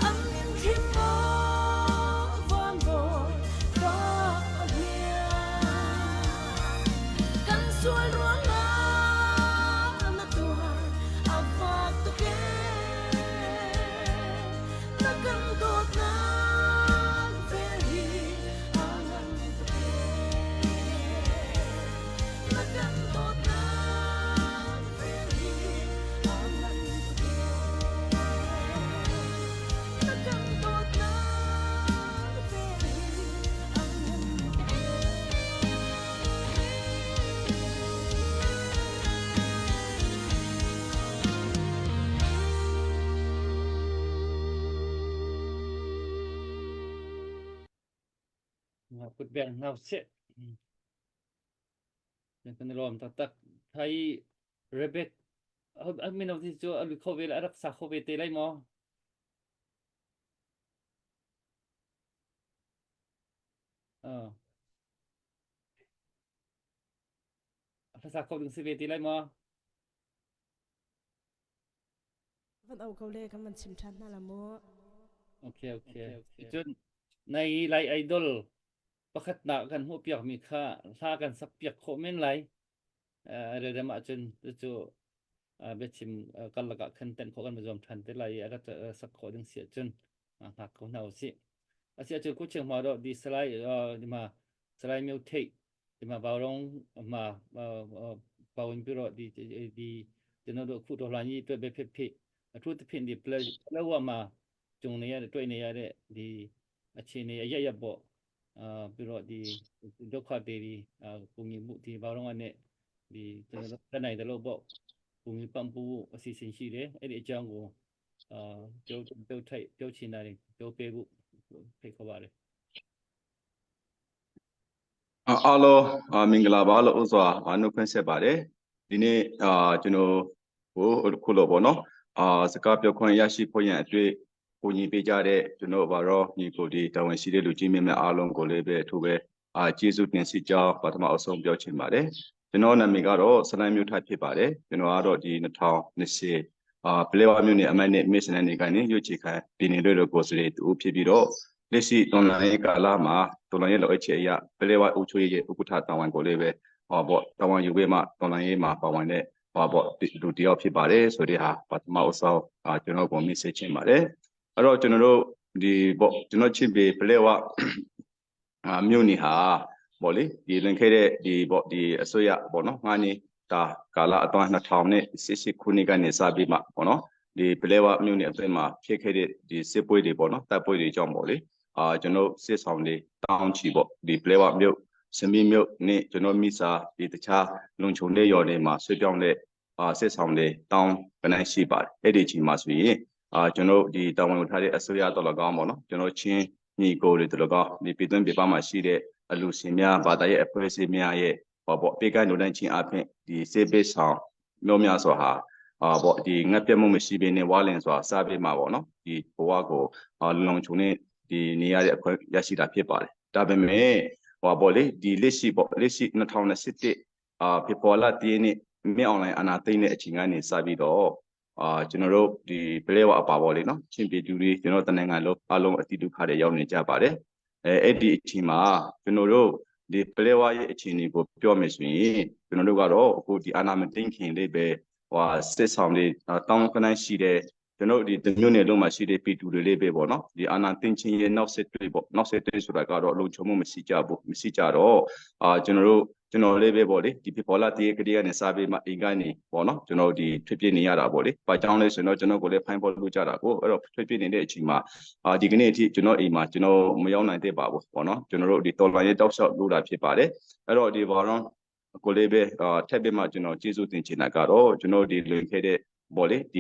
an in thim maw van bawi fa Pathian kan sual ruangah na tuar a fak tuk ee na kan dawtnak vel hi a ngan tuk ee na kan dawtnak vel hi a ngan tuk ee na kan dawtnak vel hi a ngan tuk ee. Kut beng hna usih. Kan i lawm taktak. Thai Rebek mino ti cu a lut kho ve le a rak sa kho ve te lai maw? Uh. A sa kho ding si ve ti lai maw? Van au ko le kan van chim ṭhan hna la mu. Okay, okay. Cun nai lai idol pakhatnak kan hmuh piak mi kha hla kan sak piak khawh men lai. Rem ahcun cu biachim karlak ah khan tenh khawh kan zuam ṭhan te lai i a rak sak khawh ding si ahcun hngak ko hna usih. A si ahcun kuching hma do di salai ma salai myo thei di ma baurong ma pawin biro di di tino do khu do hlan yi tuai be phe phe a thu te phin di ple lawa ma chung ne ya tuai ne ya de di a chi ne ya ya bo ပြီးတော့ဒီဒုက္ခတွေဒီကူညီမှုဒီဘာလို့ကနေဒီကျွန်တော်တို့တက်နိုင်တယ်လို့ပေါ့ကူညီပံ့ပိုးဖို့အစီအစဉ်ရှိတယ်အဲ့ဒီအကြောင်းကိုအာပြောပြောထိုက်ပြောချင်တာတွေပြောပေးဖို့ဖိတ်ခေါ်ပါတယ် အားလုံးမင်္ဂလာပါလို့ဥစွာနှုတ်ခွန်းဆက်ပါတယ်ဒီနေ့အာကျွန်တော်ဟိုခုလိုပေါ့နော်အာစကားပြောခွင့်ရရှိဖို့ရန်အတွေ့ ကိုညီပေးကြတဲ့ကျွန်တော်ဘာတော့ညီကိုဒီတာဝန်ရှိတဲ့လူကြီးမင်းများအားလုံးကိုလည်းပဲအထူးပဲအာကျေးဇူးတင်ရှိကြောင်းပထမအဆုံးပြောချင်ပါတယ်ကျွန်တော်နာမည်ကတော့စလိုင်းမျိုးထိုက်ဖြစ်ပါတယ်ကျွန်တော်ကတော့ဒီ2020အာပလဲဝမြို့နယ်အမတ်နဲ့မစ်ရှင်နယ်ကနေရွေးချယ်ခံပြည်နယ်လွှတ်တော်ကိုယ်စားလှယ်တူဖြစ်ပြီးတော့လက်ရှိတော်လှန်ရေးကာလမှာတော်လှန်ရေးလိုအပ်ချက်အရပလဲဝအုပ်ချုပ်ရေးရဲ့ဥက္ကဋ္ဌတာဝန်ကိုလည်းပဲဟောပေါ့တာဝန်ယူပေးမှတော်လှန်ရေးမှာပါဝင်တဲ့ဟောပေါ့လူတယောက်ဖြစ်ပါတယ်ဆိုတဲ့ဟာပထမအဆုံးအာကျွန်တော်ကိုမိတ်ဆက်ချင်ပါတယ်အဲ့တော့ကျွန်တော်တို့ဒီပေါ့ကျွန်တော်ချစ်ပေပလဲဝအာမြို့နေဟာ ပေါ့လေဒီလွန်ခဲ့တဲ့ဒီပေါ့ဒီအစိုးရပေါ့နော်ငါနေဒါကာလအတွင်း2018ခုနှစ်ကနေစပြီးမှပေါ့နော်ဒီပလဲဝမြို့နယ်အတွင်းမှာဖြစ်ခဲ့တဲ့ဒီစစ်ပွဲတွေပေါ့နော်တပ်ပွဲတွေကြောင့်ပေါ့လေအာကျွန်တော်စစ်ဆောင်တွေတောင်းချီပေါ့ဒီပလဲဝမြို့စမီမြို့နဲ့ကျွန်တော်မိစာဒီတခြားလုံခြုံတဲ့ရော်တွေမှာဆွေးပြောင်းတဲ့အာစစ်ဆောင်တွေတောင်းကနန်းရှိပါတယ်အဲ့ဒီအချိန်မှာဆိုရင်အာကျွန်တော်ဒီတာဝန်ယူထားတဲ့အစိုးရတော်လကောင်းပေါ့နော်ကျွန်တော်ချင်းညီကိုတွေတော်လကောင်းဒီပြည်တွင်းပြည်ပမှာရှိတဲ့အလူရှင်များဘာသာရေးအဖွဲ့အစည်းများရဲ့ဟောပေါ့ပေကန်လူတန်းချင်းအပြင်ဒီစေပေးဆောင်မျိုးများစွာဟာအာပေါ့ဒီငတ်ပြတ်မှုမရှိဘဲနဲ့ဝါလင်စွာစားပေးမှာပေါ့နော်ဒီဘဝကိုအာလုံခြုံတဲ့ဒီနေရတဲ့အခွင့်ရရှိတာဖြစ်ပါတယ်ဒါပေမဲ့ဟောပေါ့လေဒီလက်ရှိပေါ့လက်ရှိ2021အာဖေဖော်ဝါလတည်းနေ့မြင့်အွန်လိုင်းအနာသိမ့်တဲ့အချိန်ကနေစပြီးတော့အာကျွန်တော်တို့ဒီပလဲဝအပါပေါ့လေနော်ချင်းပြည်သူတွေကျွန်တော်တနင်္ဂနွေလုံးအလုံးအတိဒုက္ခတွေရောက်နေကြပါတယ်အဲအဲ့ဒီအချိန်မှာကျွန်တော်တို့ဒီပလဲဝရဲ့အခြေအနေကိုပြောမယ်ဆိုရင်ကျွန်တော်တို့ကတော့အခုဒီအာနာမတင်ခင်လေးပဲဟွာစစ်ဆောင်လေးတောင်းကနန်းရှိတဲ့ကျွန်တော်ဒီတမျိုးနယ်လုံးမှာရှိတဲ့ပြည်သူတွေလေးပဲပေါ့နော်ဒီအာနာတင်ချင်းရဲ့နောက်ဆက်တွဲပေါ့နောက်ဆက်တွဲဆိုတာကတော့လုံခြုံမှုမရှိကြဘူးမရှိကြတော့အာကျွန်တော်တို့ကျွန်တော်လေးပဲပေါ့လေဒီဖော်လာတည်းကလေးကနေစားပြီးမှအိမ်ကနေပေါ့နော်ကျွန်တော်ဒီထွေပြနေရတာပေါ့လေ။ဘာကြောင့်လဲဆိုတော့ကျွန်တော်ကိုလည်းဖိုင်းပေါ်လို့ကြတာကိုအဲ့တော့ထွေပြနေတဲ့အချိန်မှာအာဒီကနေ့အထိကျွန်တော်အိမ်မှာကျွန်တော်မရောက်နိုင်သေးပါဘူးပေါ့နော်ကျွန်တော်တို့ဒီတော်လိုင်းရဲ့တောက်လျှောက်လို့တာဖြစ်ပါတယ်။အဲ့တော့ဒီဘာတော့ကိုလေးပဲအာထက်ပြီးမှကျွန်တော်ကျေးဇူးတင်ချင်တာကတော့ကျွန်တော်ဒီလွန်ခဲ့တဲ့ပေါ့လေဒ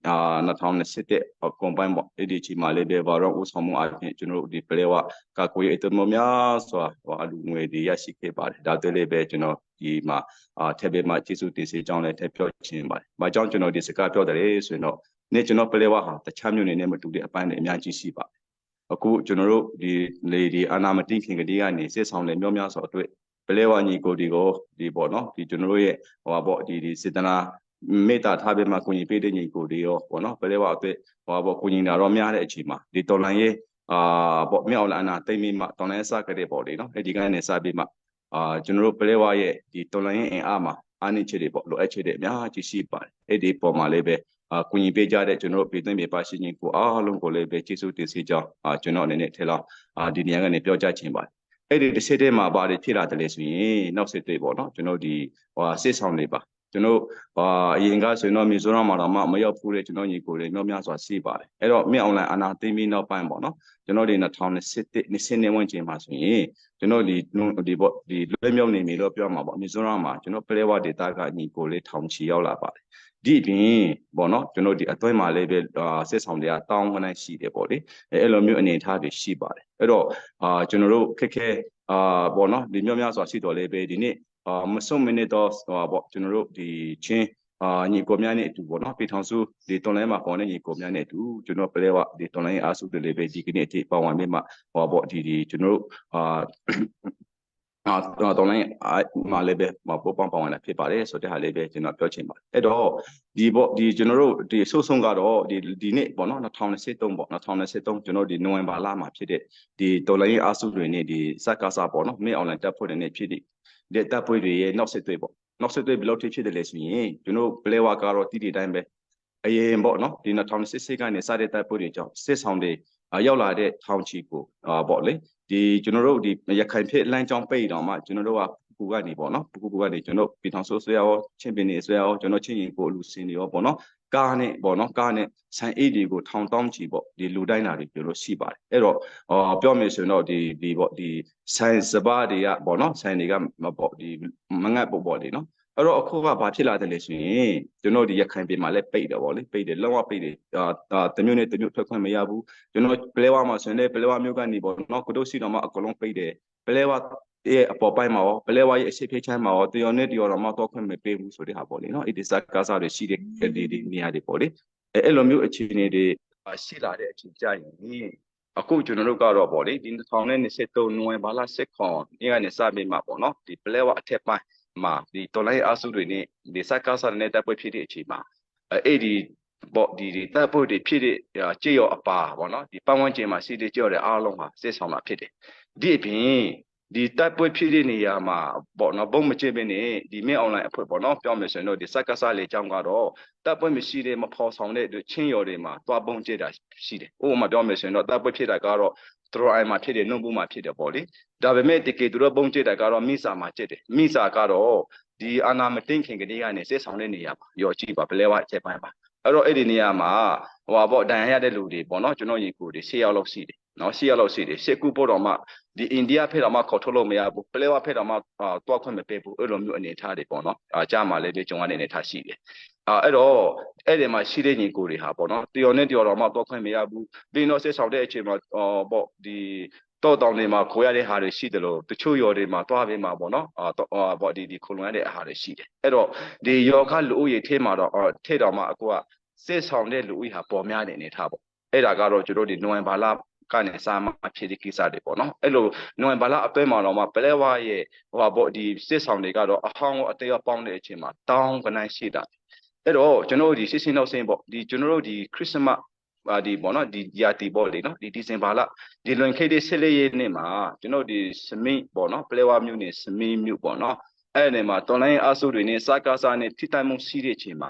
ီအာ2021ကွန်ပိုင်းပေါ့အဲ့ဒီအချိန်မှာလေးပဲဘာတော့ဦးဆောင်မှုအပြင်ကျွန်တော်တို့ဒီပလဲဝကာကိုရဲ့အတမများစွာဟိုအလူငွေတွေရရှိခဲ့ပါတယ်ဒါတွေလေးပဲကျွန်တော်ဒီမှာအာထက်ပြီးမှကျေးဇူးတင်စေကြောင်းလည်းထပ်ပြောချင်ပါတယ်။ဘာကြောင့်ကျွန်တော်ဒီစကားပြောတယ်ဆိုရင်တော့နေ့ကျွန်တော်ပလဲဝဟာတခြားမျိုးနေနဲ့မတူတဲ့အပိုင်းတွေအများကြီးရှိပါတယ်။အခုကျွန်တော်တို့ဒီလေဒီအာနာမတိခင်ကလေးကနေစစ်ဆောင်လည်းမျိုးများစွာအတွက်ပလဲဝညီကိုဒီကိုဒီပေါ့နော်ဒီကျွန်တော်တို့ရဲ့ဟိုပါပေါ့ဒီဒီစေတနာမေတ္တာထားပေးမှကိုညီပေးတဲ့ညီကိုတွေရောပေါ့နော်ပလဲဝအတွက်ဟိုပါပေါ့ကိုညီတာတော့များတဲ့အချိန်မှာဒီတော်လန်ရေးအာပေါ့မြောက်လာအနာတိတ်မိမှတော်လန်စကြတဲ့ပေါ့လေနော်အဲ့ဒီကနေစပြီးမှအာကျွန်တော်တို့ပလဲဝရဲ့ဒီတော်လန်ရေးအင်အားမှာအာနိချေတွေပေါ့လိုအပ်ချက်တွေအများကြီးရှိပါတယ်အဲ့ဒီပုံမှာလေးပဲအာကုညီပေးကြတဲ့ကျွန်တော်တို့ပြည်သွင်းပြည်ပါရှိခြင်းကိုအားလုံးကိုလည်းပဲကျေးဇူးတင်စီကြောင်းအာကျွန်တော်အနေနဲ့ထဲလောက်အာဒီနေရာကနေပြောကြားခြင်းပါတယ်အဲ့ဒီတစ်ချက်တည်းမှာဘာတွေဖြစ်လာတယ်လဲဆိုရင်နောက်ဆက်တွေပေါ့နော်ကျွန်တော်ဒီဟိုစစ်ဆောင်တွေပါကျွန်တော်ဟာအရင်ကဆိုရင်တော့မြေစိုးရမှာတော့မရောက်ဘူးတဲ့ကျွန်တော်ညီကိုတွေမြောက်များစွာရှိပါတယ်အဲ့တော့မြင့်အွန်လိုင်းအာနာသိမီနောက်ပိုင်းပေါ့နော်ကျွန်တော်ဒီ2021နှစ်စင်းနေဝင်ချိန်မှာဆိုရင်ကျွန်တော်ဒီဒီပေါ့ဒီလွဲမြောက်နေပြီလို့ပြောမှာပေါ့မြေစိုးရမှာကျွန်တော်ပလဲဝဒေတာကညီကိုလေးထောင်ချီရောက်လာပါတယ်ဒီအပြင်ပေါ့နော်ကျွန်တော်ဒီအတွင်းမှာလည်းပဲစစ်ဆောင်တွေကတောင်းခဏရှိတယ်ပေါ့လေအဲ့လိုမျိုးအနေအထားတွေရှိပါတယ်အဲ့တော့အာကျွန်တော်တို့ခက်ခဲအာပေါ့နော်ဒီမျိုးများစွာရှိတော်လေးပဲဒီနေ့အာမစွန့်မနစ်တော့ဟိုပေါ့ကျွန်တော်တို့ဒီချင်းအာညီကိုများနဲ့အတူပေါ့နော်ပြည်ထောင်စုဒီတွန်လိုင်းမှာပေါ်နေညီကိုများနဲ့အတူကျွန်တော်ပလဲဝဒီတွန်လိုင်းအားစုတွေလေးပဲဒီကနေ့အထိပါဝင်ပြီးမှဟိုပေါ့ဒီဒီကျွန်တော်တို့အာအာတော်လိုင်းမှာလည်းပဲပို့ပေါင်းပါဝင်လာဖြစ်ပါတယ်ဆိုတဲ့ဟာလေးပဲကျွန်တော်ပြောချင်ပါတယ်အဲ့တော့ဒီပေါ့ဒီကျွန်တော်တို့ဒီအဆိုးဆုံးကတော့ဒီဒီနေ့ပေါ့နော်2023ပေါ့2023ကျွန်တော်ဒီနိုဝင်ဘာလမှာဖြစ်တဲ့ဒီတော်လိုင်းအားစုတွေနဲ့ဒီစက္ကစပေါ့နော်မင်းအွန်လိုင်းတပ်ဖွဲ့တွေနဲ့ဖြစ်တဲ့ဒီတပ်ဖွဲ့တွေရဲ့နောက်ဆက်တွဲပေါ့နောက်ဆက်တွဲဘယ်လောက်ထိဖြစ်တယ်လဲဆိုရင်ကျွန်တော်ပလဲဝါကတော့တိတိတိုင်းပဲအရင်ပေါ့နော်ဒီ2016ကနေစတဲ့တပ်ဖွဲ့တွေကြောင့်စစ်ဆောင်တွေရောက်လာတဲ့ထောင်ချီကိုအာပေါ့လေဒီကျွန်တော်တို့ဒီရခိုင်ဖြစ်လမ်းကြောင်းပိတ်တော့မှကျွန်တော်တို့ကပူကနေပေါ့နော်ပူပူကနေကျွန်တော်ပြည်ထောင်ဆိုဆွေရောချင်းပင်နေဆွေရောကျွန်တော်ချင်းရင်ကိုလူစင်တွေရောပေါ့နော်ကားနဲ့ပေါ့နော်ကားနဲ့ဆန်အိတ်တွေကိုထောင်တောင်းချီပေါ့ဒီလူတိုင်းလာတွေပြောလို့ရှိပါတယ်အဲ့တော့အော်ပြောမယ်ဆိုရင်တော့ဒီဒီပေါ့ဒီဆန်စပါးတွေကပေါ့နော်ဆန်တွေကမပေါ့ဒီမငတ်ပေါ့ပေါ့လေနော်အဲ့တော့အခုကဘာဖြစ်လာတယ်လဲဆိုရင်ကျွန်တော်ဒီရခိုင်ပြည်မှာလည်းပိတ်တယ်ဗောလေပိတ်တယ်လုံးဝပိတ်တယ်အာတမျိုးနဲ့တမျိုးထွက်ခွင့်မရဘူးကျွန်တော်ပလဲဝမှာဆိုရင်လည်းပလဲဝမျိုးကနေပေါ့နော်ကိုတို့စီတော်မှာအကုန်လုံးပိတ်တယ်ပလဲဝရဲ့အပေါ်ပိုင်းမှာရောပလဲဝရဲ့အရှိဖေးချမ်းမှာရောတရော်နဲ့တရော်တော့မတော့ခွင့်မပေးဘူးဆိုတဲ့ဟာပေါ့လေနော်အဲ့ဒီစကားစားတွေရှိတဲ့ဒီဒီနေရာတွေပေါ့လေအဲ့အဲ့လိုမျိုးအခြေအနေတွေရှိလာတဲ့အချိန်ကြရင်အခုကျွန်တော်တို့ကတော့ပေါ့လေဒီ2023နိုဝင်ဘာလ10ခွန်နေ့ကနေစပြီးမှပေါ့နော်ဒီပလဲဝအထက်ပိုင်းမှာဒီတော်လိုင်းအားစုတွေနဲ့ဒီစကားစားနဲ့တပ်ပွဲဖြစ်တဲ့အချိန်မှာအဲ့ဒီပေါ့ဒီဒီတပ်ပွဲတွေဖြစ်တဲ့ကြေရောအပါပေါ့နော်ဒီပတ်ဝန်းကျင်မှာရှိတဲ့ကြေရောတွေအားလုံးဟာစစ်ဆောင်တာဖြစ်တယ်ဒီအပြင် ဒီတိုက်ပွဲဖြစ်တဲ့နေရာမှာပေါ့နော်ဘုံမကျပဲနေဒီမင်းအွန်လိုင်းအဖွဲ့ပေါ့နော်ပြောမယ်ဆိုရင်တော့ဒီစက်ကစလေးအကြောင်းကတော့တပ်ပွဲမရှိတဲ့မဖော်ဆောင်တဲ့ချင်းရော်တွေမှာတွားပုံကျတာရှိတယ်။ဥပမာပြောမယ်ဆိုရင်တော့တပ်ပွဲဖြစ်တာကတော့သူတို့အိုင်မှာဖြစ်တယ်နှုတ်ဘူးမှာဖြစ်တယ်ပေါ့လေ။ဒါပေမဲ့တကယ်သူတို့ပုံကျတာကတော့မိစာမှာကျတယ်။မိစာကတော့ဒီအာနာမတင်ခင်ကလေးကနေစစ်ဆောင်တဲ့နေရာပါရော်ကြည့်ပါပလဲဝအချက်ပိုင်းပါအဲ့တော့အဲ့ဒီနေရာမှာဟိုပါပေါ့ဒဏ်ရာရတဲ့လူတွေပေါ့နော်ကျွန်တော်ညီကိုတွေ၈ယောက်လောက်ရှိတယ်နော်၈ယောက်လောက်ရှိတယ်ရှစ်ခုပို့တော့မှဒီအိန္ဒိယဖက်တော့မှခေါ်ထုတ်လို့မရဘူးပလဲဝဖက်တော့မှတွားခွင့်မပေးဘူးအဲ့လိုမျိုးအနေထားတွေပေါ့နော်အာကြားမှာလည်းဒီကြုံရတဲ့အနေထားရှိတယ်အာအဲ့တော့အဲ့ဒီမှာရှိတဲ့ညီကိုတွေဟာပေါ့နော်တယော်နဲ့တယော်တော့မှတွားခွင့်မရဘူးပြီးတော့ဆက်ဆောင်တဲ့အချိန်မှာအော်ပေါ့ဒီတော့တောင်တွေမှာခိုးရတဲ့ဟာတွေရှိတယ်လို့တချို့ရော်တွေမှာတွားပေးမှာပေါ့နော်အာတော့ပေါ့ဒီဒီခိုလုံရတဲ့ဟာတွေရှိတယ်အဲ့တော့ဒီယောခလူဦးရေထဲမှာတော့ထဲတော်မှာအခုကစစ်ဆောင်တဲ့လူဦးရေဟာပေါ်များတဲ့အနေထားပေါ့အဲ့ဒါကတော့ကျွန်တော်ဒီနိုဝင်ဘာလကနေစာမဖြစ်တဲ့ကိစ္စတွေပေါ့နော်အဲ့လိုနိုဝင်ဘာလအတွင်းမှာတော့မှပလဲဝါရဲ့ဟိုပါပေါ့ဒီစစ်ဆောင်တွေကတော့အဟောင်းကိုအသေးအပေါင်းတဲ့အချိန်မှာတောင်းကနန်းရှိတာအဲ့တော့ကျွန်တော်တို့ဒီစစ်စင်းနောက်စင်းပေါ့ဒီကျွန်တော်တို့ဒီခရစ်စမတ်အာဒီပေါ့နော်ဒီယာတီပေါ့လေနော်ဒီဒီဇင်ဘာလဒီလွန်ခဲ့တဲ့14ရက်နေ့မှာကျွန်တော်ဒီစမင်းပေါ့နော်ပလဲဝါမြို့နယ်စမင်းမြို့ပေါ့နော်အဲ့ဒီမှာတော်လိုင်းအဆုတွေနဲ့စကားစားနဲ့ထိတိုက်မှုရှိတဲ့အချိန်မှာ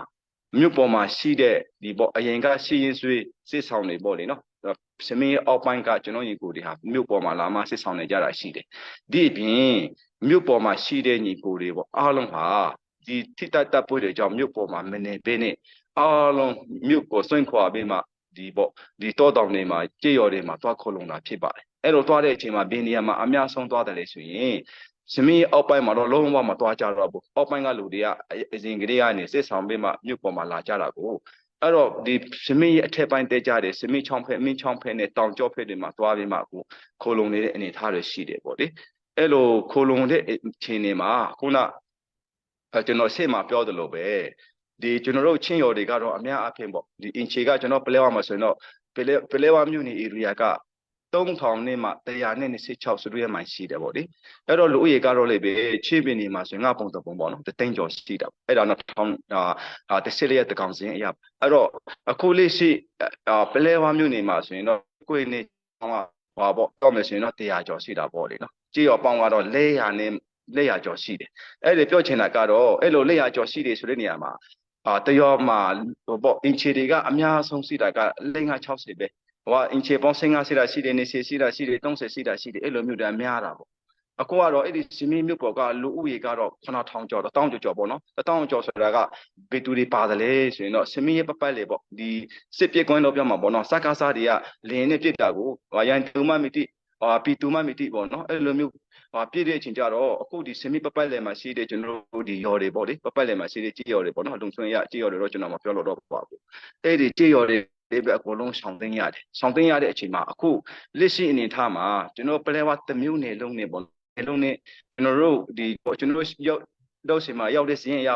မြို့ပေါ်မှာရှိတဲ့ဒီပေါ့အရင်ကရှိရင်ဆွေးစစ်ဆောင်တွေပေါ့လေနော်စမင်းအောက်ပိုင်းကကျွန်တော်ညီကိုတွေဟာမြို့ပေါ်မှာလာမှစစ်ဆောင်နေကြတာရှိတယ်ဒီအပြင်မြို့ပေါ်မှာရှိတဲ့ညီကိုတွေပေါ့အားလုံးဟာဒီထိတိုက်တပ်ပွဲတွေကြောင့်မြို့ပေါ်မှာမနေပေးနဲ့အားလုံးမြို့ကိုစွန့်ခွာပြီးမှဒီပေါ့ဒီတောတောင်တွေမှာကြေရော်တွေမှာတွားခေါ်လုံတာဖြစ်ပါတယ်အဲ့လိုတွားတဲ့အချိန်မှာဘင်းနေရာမှာအများဆုံးတွားတယ်လေဆိုရင်စမင်းအောက်ပိုင်းမှာတော့လုံးဝမတွားကြတော့ဘူးအောက်ပိုင်းကလူတွေကအရင်ကတည်းကနေစစ်ဆောင်ပြီးမှမြို့ပေါ်မှာလာကြတာကိုအဲ့တော့ဒီစမင်းရဲ့အထက်ပိုင်းတဲကြတယ်စမင်းချောင်းဖက်မင်းချောင်းဖက်နဲ့တောင်ကျောဖက်တွေမှာတွားပြီးမှအခုခိုလုံနေတဲ့အနေအထားတွေရှိတယ်ပေါ့လေအဲ့လိုခိုလုံတဲ့အချိန်တွေမှာခုနကျွန်တော်ရှေ့မှာပြောသလိုပဲဒီကျွန်တော်တို့ချင်းရော်တွေကတော့အများအပြားပေါ့ဒီအင်ချေကကျွန်တော်ပလဲဝမှာဆိုရင်တော့ပလဲပလဲဝမြို့နယ် area က3000နဲ့မှ126စတူရမိုင်ရှိတယ်ပေါ့လေအဲ့တော့လူဦးရေကတော့လေပဲချင်းပင်နေမှာဆိုရင်ငါပုံတပုံပေါ့နော်တသိန်းကျော်ရှိတာအဲ့ဒါတော့ထောင်အာတစ်စစ်လေးတကောင်စင်းအရာအဲ့တော့အခုလေးရှိအာပလဲဝမြို့နယ်မှာဆိုရင်တော့ကိုယ်နေဟာပေါ့တော့မယ်ဆိုရင်တော့100ကျော်ရှိတာပေါ့လေနော်ကြည့်ရောပေါင်းကတော့400နဲ့400ကျော်ရှိတယ်အဲ့ဒီပြောချင်တာကတော့အဲ့လို400ကျော်ရှိတယ်ဆိုတဲ့နေရာမှာအာတရောမှာဟိုပေါ့အင်ချီတွေကအများဆုံးရှိတာက560ပဲဟိုကအင်ချေပေါင်း50ရှိတာရှိတယ်20ရှိတာရှိတယ်30ရှိတာရှိတယ်အဲ့လိုမျိုးတွေများတာပေါ့အခုကတော့အဲ့ဒီစီမီမြို့ပေါ်ကလူဦးရေကတော့9000ကျော်တော့1000ကျော်ကျော်ပေါ့နော်1000ကျော်ဆိုတာကဘယ်သူတွေပါတယ်လဲဆိုရင်တော့စီမီရဲ့ပပတ်လေပေါ့ဒီစစ်ပစ်ကွင်းတော့ပြောမှာပေါ့နော်စကားစားတွေကလင်းနဲ့ပြစ်တာကိုဟာရန်သူမမတိဟာပီတူမမတိပေါ့နော်အဲ့လိုမျိုးဟာပြည့်တဲ့အချိန်ကျတော့အခုဒီစမီပပတ်လယ်မှာရှိတဲ့ကျွန်တော်တို့ဒီရော်တွေပေါ့လေပပတ်လယ်မှာရှိတဲ့ကြေးရော်တွေပေါ့နော်လုံဆွင်းရကြေးရော်တွေတော့ကျွန်တော်မပြောလို့တော့ပါဘူးအဲ့ဒီကြေးရော်တွေဒီပဲအကုန်လုံးဆောင်သိမ်းရတယ်ဆောင်သိမ်းရတဲ့အချိန်မှာအခုလက်ရှိအနေထားမှာကျွန်တော်ပလဲဝတမျိုးနယ်လုံးနေပေါ့နယ်လုံးနေကျွန်တော်တို့ဒီကျွန်တော်ရောက်တော့ရှင်မှာရောက်တဲ့စရင်ရော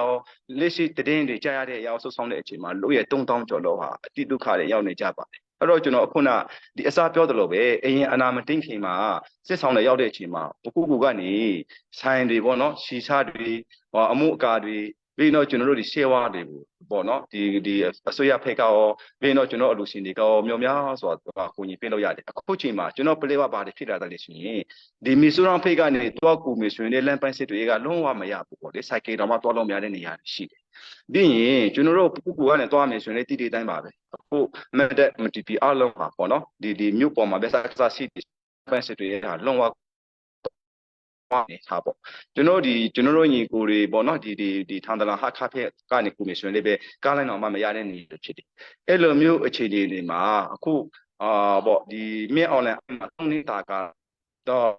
လက်ရှိတည်င်းတွေကြားရတဲ့အရာဆုတ်ဆောင်တဲ့အချိန်မှာလူရဲ့3000ကျော်လောက်ဟာအတိဒုက္ခတွေရောက်နေကြပါတယ်အဲ့တော့ကျွန်တော်အခုနဒီအစားပြောသလိုပဲအရင်အနာမတင်ခင်မှာစစ်ဆောင်တွေရောက်တဲ့အချိန်မှာပကုကူကနေဆိုင်တွေပေါ့နော်ရှီစာတွေဟောအမှုအကာတွေပြီးတော့ကျွန်တော်တို့ဒီရှေဝါတွေပေါ့နော်ဒီဒီအစိုးရဖက်ကရောပြီးတော့ကျွန်တော်အလူရှင်တွေကရောမျိုးများဆိုတာကိုညီပေးလို့ရတယ်အခုချိန်မှာကျွန်တော်ပလေးဝပါတယ်ဖြစ်လာတယ်လေဆိုရင်ဒီမီဆူရောင်ဖေကနေတွားကူမီဆိုရင်လည်းလမ်းပိုင်းစစ်တွေကလုံးဝမရဘူးပေါ့လေစိုက်ကယ်တော့မှတွားလို့မရတဲ့နေရာရှိတယ်ပြီးရင်ကျွန်တော်တို့ပကူကူကနေတွားမယ်ဆိုရင်လည်းတိတိတိုင်းပါပဲအခုမတက်မတီပီအလုံးပါပေါ့နော်ဒီဒီမြို့ပေါ်မှာပဲစစရှိပိုင်းစစ်တွေကလုံးဝနေထားပေါ့ကျွန်တော်ဒီကျွန်တော်တို့ညီကိုတွေပေါ့နော်ဒီဒီဒီထန်တလာဟာခါဖက်ကနေကူမီဆိုရင်လည်းပဲကားလိုက်တော့မှမရတဲ့နေရာဖြစ်တယ်အဲ့လိုမျိုးအခြေအနေတွေမှာအခုအာပေါ့ဒီမြင့်အွန်လိုင်းအသုံးနေတာကတော